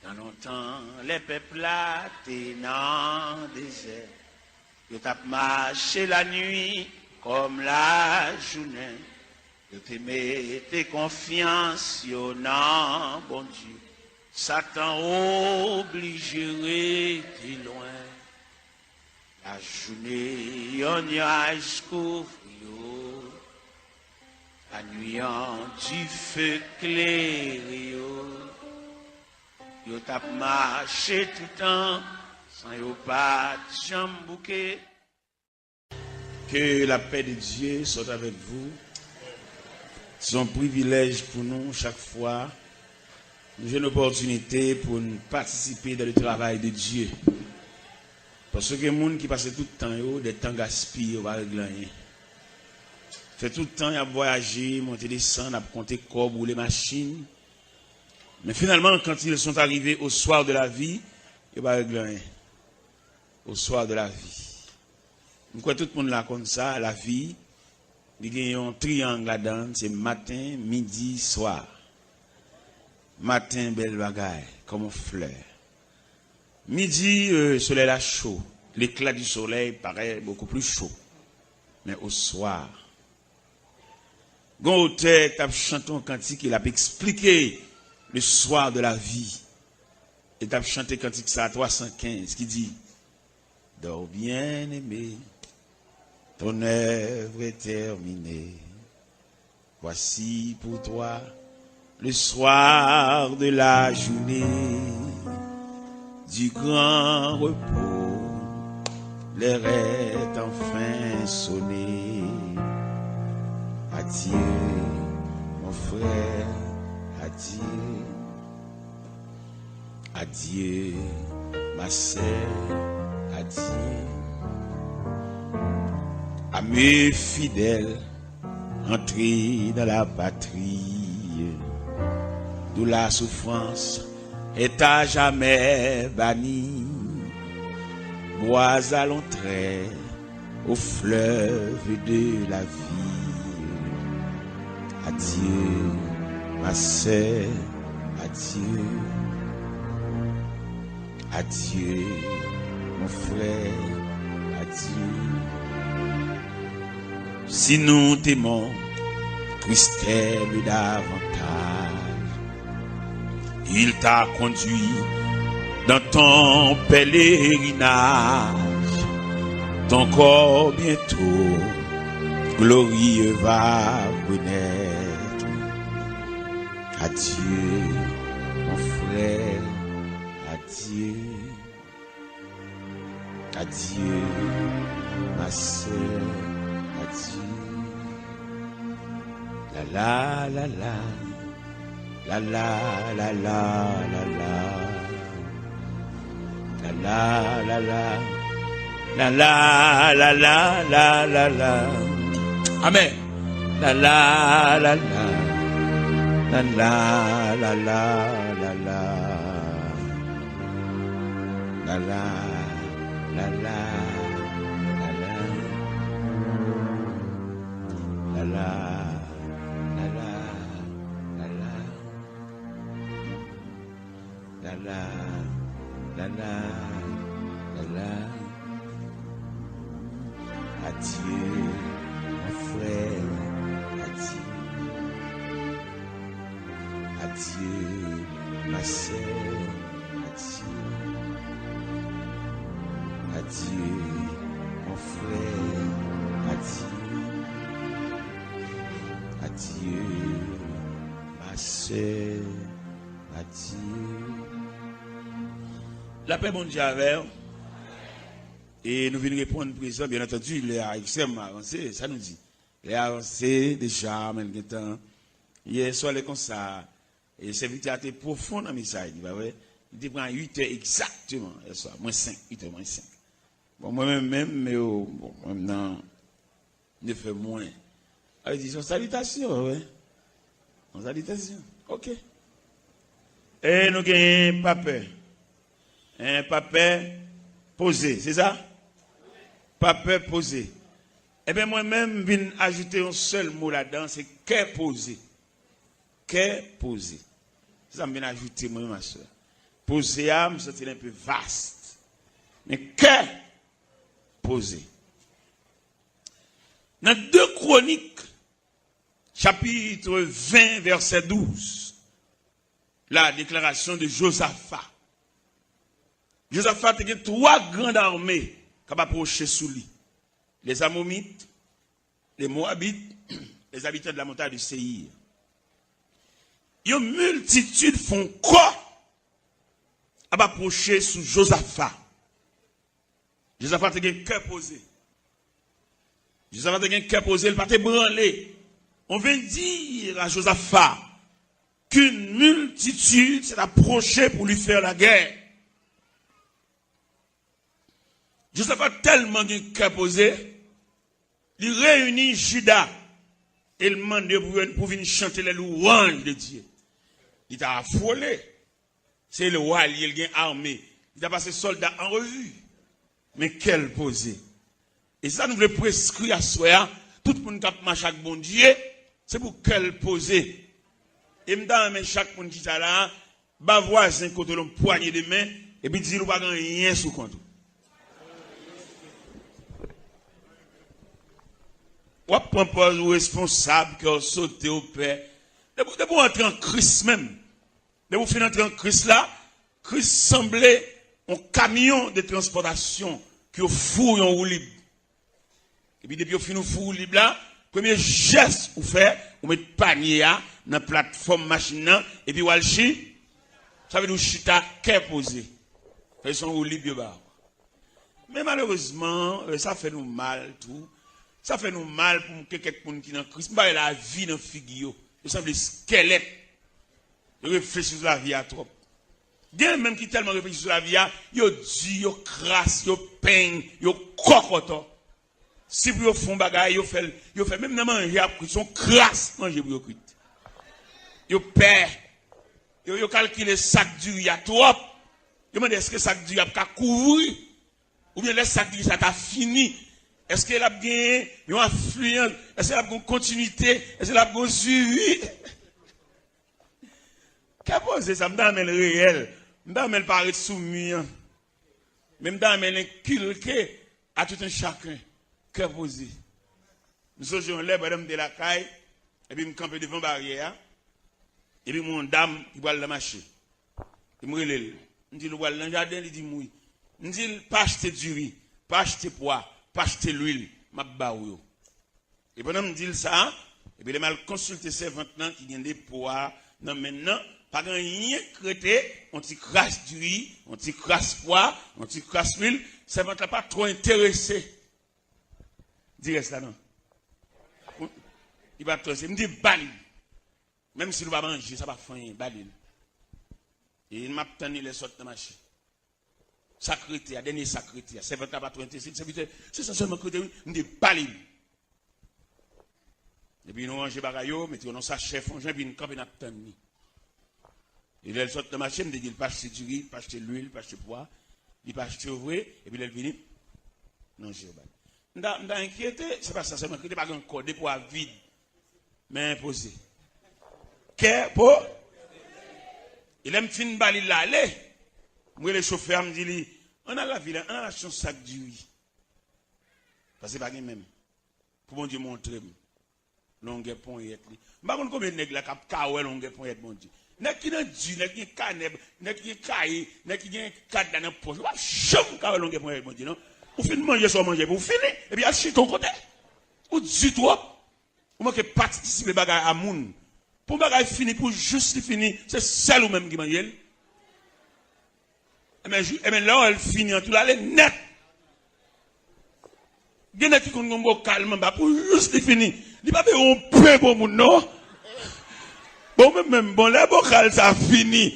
Tan lontan, lè pèp la te nan dezè, yo t ap mache lanwi kòm lajounen. Yo te mete konfyans yo nan Bondye. Satan oblije rete lwen. Lajounen, yon nyaj kouvri yo. Lanwi, yon dife klere yo. Yo t ap mache toutan, san yo pa t janm bouke. Que la paix de Dieu soit avec vous. Se yon privilèj pou nou chak fwa nou jwenn opòtinite pou n patisipe dans le travail de Dieu. Paske gen moun ki pase tout tan yo, de tan gaspiye, yo pa regle anyen. Fè tout tan y ap vwayaje, monte desann, ap konte kòb, woule machin. Men finalman, quand ils sont arrivés au soir de la vie, yo pa regle anyen. Au soir de la vie. M kwè tout moun la konn sa, lavi, li gen yon triyang ladan l, se maten, midi, swa. Maten, bèl bagay, kòm yon flè. Midi, euh, solèy la cho. L'éclat du soleil paraît beaucoup plus chaud. Men oswa, gen yon otè k t ap chante yon kantik, e l ap eksplike le soir de la vie. E l t ap chante kantik sa a twa san kenz ki di, Dors bien-aimé, ton œuvre est terminée. Voici pour toi le soir de la journée du grand repos. L'heure est enfin sonnée. Adieu, mon frère, adieu. Adieu, ma sœur, adieu. À mes fidèles, entrez dans la patrie d'où la souffrance est à jamais bannie. Bois à l'entrée au fleuve de la vie. Adieu, ma sœur, adieu. Adieu, mon frère, adieu. Si nous t'aimons, Christ t'aime davantage. Il t'a conduit dans ton pèlerinage. Ton corps bientôt glorieux va renaître. Adieu, mon frère, adieu. Adieu, ma sœur, adieu. La la la la, la la la la la la. La la la la, la la la la la la. Amen. La la la la, la la la la la la. La la, la la, la la. La la, la la, la la. La la, la la, la la. Adieu, mon frère, adieu. Adieu, ma sœur, adieu. Adieu, mon frère, adieu. Adieu, ma sœur, adieu. Lapè Bondye avè w. E nou vin reponn prezan, byen antandi, lè a ekstrèmman avanse, sa nou di. Lè a avanse deja, men l gentan. Yè swa lè konsa, e sèvitè a te pwofon nan mesaj li, pa vre? Li te pran uit è egzakteman, yè swa, mwens senk, uit è mwens senk. Bon, mwen menm, menm, men yo, bon, mwen menm nan nèf è mwen. Sa vle di, se yon salitasyon, wi. Yon salitasyon. Ok. E nou genyen papè. En papè poze, se sa? Papè poze. Ebyen, mwen menm, m vin ajoute yon sèl mo ladan, se kè poze. Kè poze. Se sa m vin ajoute, mwen, ma sè. Poze a, m santi l enpe vast. Men kè poze. Nan de Kwonik, chapit ven, vèsè douz, la deklarasyon de Jozafa. Jozafa te gen twa gran ame k ap apwoche sou li. Les Amomites, les Moabites, les habitants de la montagne de Séïr. Yon miltitid fè yon kò ap apwoche sou Jozafa. Jozafa te gen kè poze. Jozafa te gen kè poze, li pa te branle. On vint dire à Josaphat qu'une multitude s'est approchée pour lui faire la guerre. Jozafa tèlman gen kè poze, li reyini Jida e l mande yo pou, pou vin chante les louanges de Dieu. Li ta afole. Se lwa li ye, l gen ame. Li ta pase sòlda an revi. Men kè l poze. E sa nou vle preskri aswè a, tout moun k ap mache ak Bondye, se pou kè l poze. E m ta renmen chak moun ki chita la a, ba vwazen kote l yon pwanye de men, epi di l ou pa gen anyen sou kont ou. W ap pran pòz ou responsab, kè w sote, w pè. Depi, depi w antre an Kris menm, depi w fin antre an Kris la, Kris sanble yon kamyon de transpòtasyon ke yo foure yon woulib. Epi depi yo fin ouvri woulib la, premye jès ou fè, ou met panye a nan platfòm machin nan, epi w al chi. Sa vle di ou chita kè poze. Fè se yon woulib yo ba w. Men malerezman, eh, sa fè nou mal tou. Sa fè nou mal pou ke kèk moun ki nan Kris. M pa wè lavi nan figi yo. Yo sanble skèlèt. Yo reflechi sou lavi a twòp. Gen menm ki tèlman reflechi sou lavi a, yo di, yo kras, yo peny, yo kòkòtò. Si pou yo fè yon bagay, yo fè l, yo fè menm nan manje ap kwit, se yon kras manje pou yo kwit. Yo pè. Yo, yo kalkile sak diri a twòp. Yo mande èske sak diri ap ka kouvri. Oubyen lè sak diri sa ta fini, èske l ap gen yon afliyans? Èske l ap gen yon kontinite? Èske l ap gen yon swivi? Kè poze sa, m ta renmen l reyèl. M ta renmen l parèt sou mi an. Men m ta renmen l enkilke a tout un chacun. Kè poze. M sonje yon lè, pandan m te lakay, epi m kanpe devan baryè a, epi m wè yon dam ki pral nan mache. Epi m rele l. M di l, "Ou pral nan jaden?" Li di m, "Wi." M di l, "Pa achte diri, pa achte pwa, pa achte lwil, m ap ba w yo." E pandan m di l sa, epi lè m al konsilte sèvant lan ki gen depo a nan men l nan, pa gen anyen k rete, yon ti kras diri, yon ti kras pwa, yon ti kras lwil, sèvant la pa twò enterese. Di rès la non. Li pa twò enterese. M di, "Ba li." Menm si nou pa manje, sa pa fè anyen, ba li l. E m ap tann li lè sot nan mache. Sa k rete a, dènye sa k rete a. Sèvant la pa twò enterese, sèvitè, se sa sèlman k rete, wi. M di, "Ba li l." Epi nou ranje bagay yo, mete yo nan sachè, fè yon jan, epi n kanpe, n ap tann li. E lè l sot nan mache, m te di l pa achte diri, pa achte lwil, pa achte pwa, li pa achte yo vre, epi lè l vini, nan je yo ba l. M ta, m ta enkyete, se pa sa sèlman, enkyete pa gen ankò, depo a vid. Men poze. Kè po. E lè m fin ba li l ale, m rele chofè a, m di li, "Ann al lavil la, ann al achte yon sak diri." Paske pa gen menm. Pou Bondye montre m longè ponyèt li. M pa konn konbyen nèg la k ap ka wè longè ponyèt Bondye. Nèg ki nan di, nèg ki gen kanè, nèg ki gen kaye, nèg ki gen kad la nan pòch, yo p ap janm ka wè longè ponyèt Bondye, non. Ou fin manje sa w manje, epi ou fini, epi al chita yon kote. Ou di twòp. Ou manke patisipe bagay a moun. Pou yon bagay fini, pou jis li fini, se sèl ou menm ki manje l. Enben, jou, enben, lè w wè l fini an tou, l ale nèt. Gen nèg ki konn gen yon bokal manba pou jis li fini. Li pa bezwen yon pen pou moun, non. Bon, menm, menm, bon, lè bokal sa fini,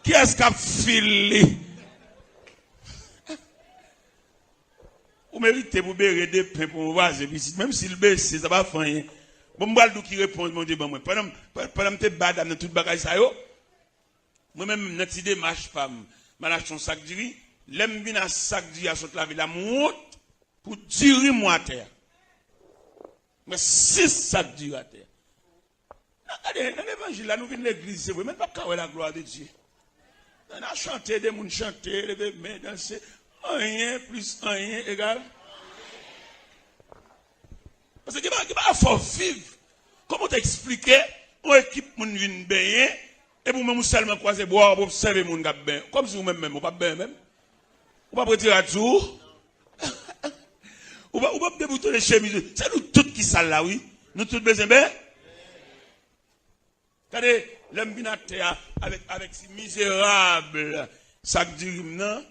kiyès k ap fil li? Ou merite pou bere de pen pou yon vwazen pitit, menm si l bese, sa pa fè anyen. Bon, m pral di w ki repons Bondye ban mwen. Pandan m, pandan m te ba dam nan tout bagay sa yo, mwen menm, nan ti demach pa m, m al achte yon sak diri. Lè m vin a sak diri a sot lavil la, m wont pou diri m wè atè a. M wè sis sak diri atè a. Nan, gade, nan levanjil la, nou vin legliz, se vre, men n p ap ka wè la gloire de Dieu. Nan, n a chante, de moun chante, leve men, danse. Anyen plis anyen egal. Paske gen bagay, gen bagay fò w viv. Kòman w te eksplike yon ekip moun vin benyen, epi ou menm ou sèlman kwaze bra w ap obsève moun k ap benyen? Kòmsi ou menm menm, ou p ap benyen menm? Ou p ap retire rad sou ou? Ou p ap, ou p ap deboutonnen chemiz ou? Se nou tout ki sal la, wi. Nou tout bezwen benyen. Gade, lè m vin atè a avèk, avèk ti mizerab sak diri m nan,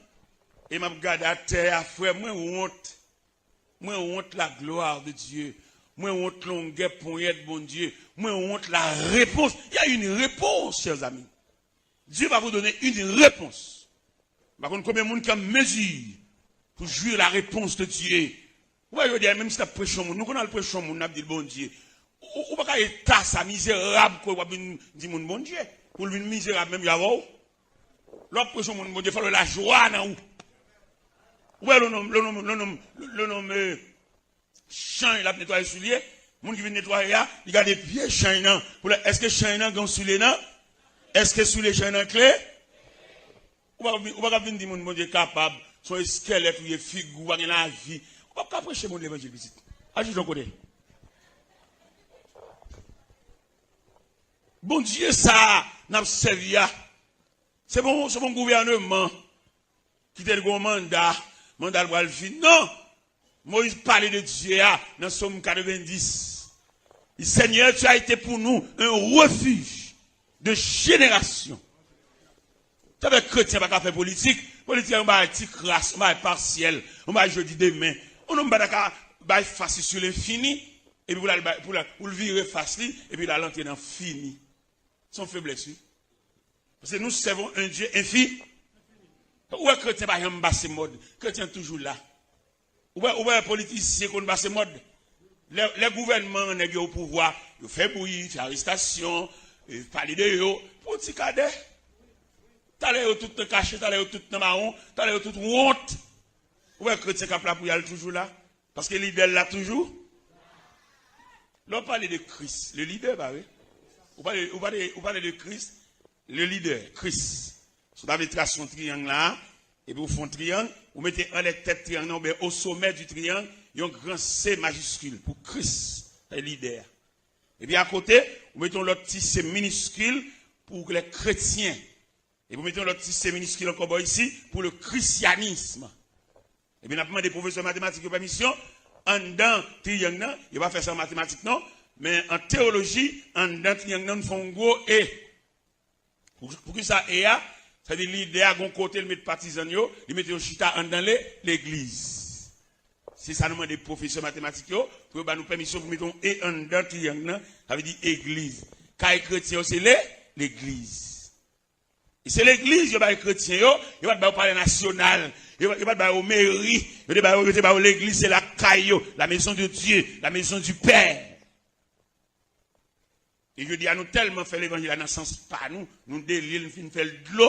e m ap gade atè a, frè, mwen wont. Mwen wont la gloire de Dieu. Mwen wont longè ponyèt Bondye. Mwen wont la réponse. Il y a une réponse, chers amis. Dieu va vous donner une réponse. M pa konn konbyen moun ki an mezi pou jwi la réponse de Dieu. Ou wè, jodi a, menm si n ap preche yon moun, nou konn al preche yon moun, n ap di l Bondye. Ou, ou pa ka eta sa, mizerab, ke w ap vin di moun Bondye. Pou l vin mizerab menm jan avè w. Lè w ap preche yon moun Bondye, fò l wè lajwa nan ou. Ou wè, le nonm, le nonm, le nonm, le nonm, eh, chanj, l ap netwaye soulye. Moun ki vin netwaye a, li gade pye chanj nan. Pou l, èske chanj nan gen soulye nan? Èske soulye chanj nan kle? Ou pa, ou pa ka vin di moun Bondye kapab, se yon eskèlèt ou ye, figi w pa gen lavi. Ou p ap ka preche moun levanjil, pitit. Al chita yon kote. Bondye sa a n ap sèvi a, se bon, se bon gouvèneman ki te gen yon manda, manda l pral fini. Non! Moyiz pale de Dye a nan Sòm katrevendis. Li, Seigneur, tu as été pour nous un refuge de génération. Sa fè kretyen pa ka fè politik. Politik se yon bagay ti kras, yon bagay pasyèl, yon bagay jodi demen. Yon nonm pa ta ka bay fas li sou lenfini, epi pou l al bay, pou l al, pou l vire fas li, epi l al antre nan fini. Se yon feblès, wi. Paske nous servons un Dieu infi. Ou wè kretyen pa janm pase mòd. Kretyen toujou la. Ou wè, ou wè politisyen konn pase mòd. Lè, lè gouvènman an, nèg yo o pouvwa, yo fè bri, fè arestasyon, e, pale de yo, pou ti kadè. Talè yo tout nan kache, talè yo tout nan mawon, talè yo tout wont. Ou wè kretyen k ap la pou y al toujou la. Paske lidè l la toujou. Lè w pale de Kris, le lidè, pa vre? Ou pale, ou pale, ou pale de Kris, le lidè, Kris. Si w ta vle trase yon triyang la, epi w fè yon triyang, ou mete anlè tèt triyang nan, oubyen au sommet du triangle, yon gran C majiskil pou Kris, sa se lidè a. Epi akote, ou mete yon lòt ti C miniskil pou lè kretyen. Epi ou mete yon lòt ti C miniskil ankò bò isi pou le christianisme. Epi n ap mande pwofesè matematik yo pèmisyon, anndan triyang nan, yo pa fè sa an matematik non, men an teyoloji, anndan triyang nan, nou fè yon gwo E. Pou, poukisa E a? Sa vle di lidè a gon kote l met patizan l yo, li mete yo chita anndan le, legliz. Se sa nou mande pwofesè matematik yo, pou yo ba nou pèmisyon pou mete yon E anndan triyang nan, sa vle di egliz. Kay kretyen yo se le, legliz. E se legliz yo bay kretyen yo, yo pa t ba yo palè nasyonal, yo, yo pa t ba yo meri, yo te ba yo, yo te ba yo legliz, se lakay yo, la maison de Dieu, la maison du Père. E jodi a nou tèlman fè levanjil la nan sans pa nou, nou delye l, nou fin fè l dlo,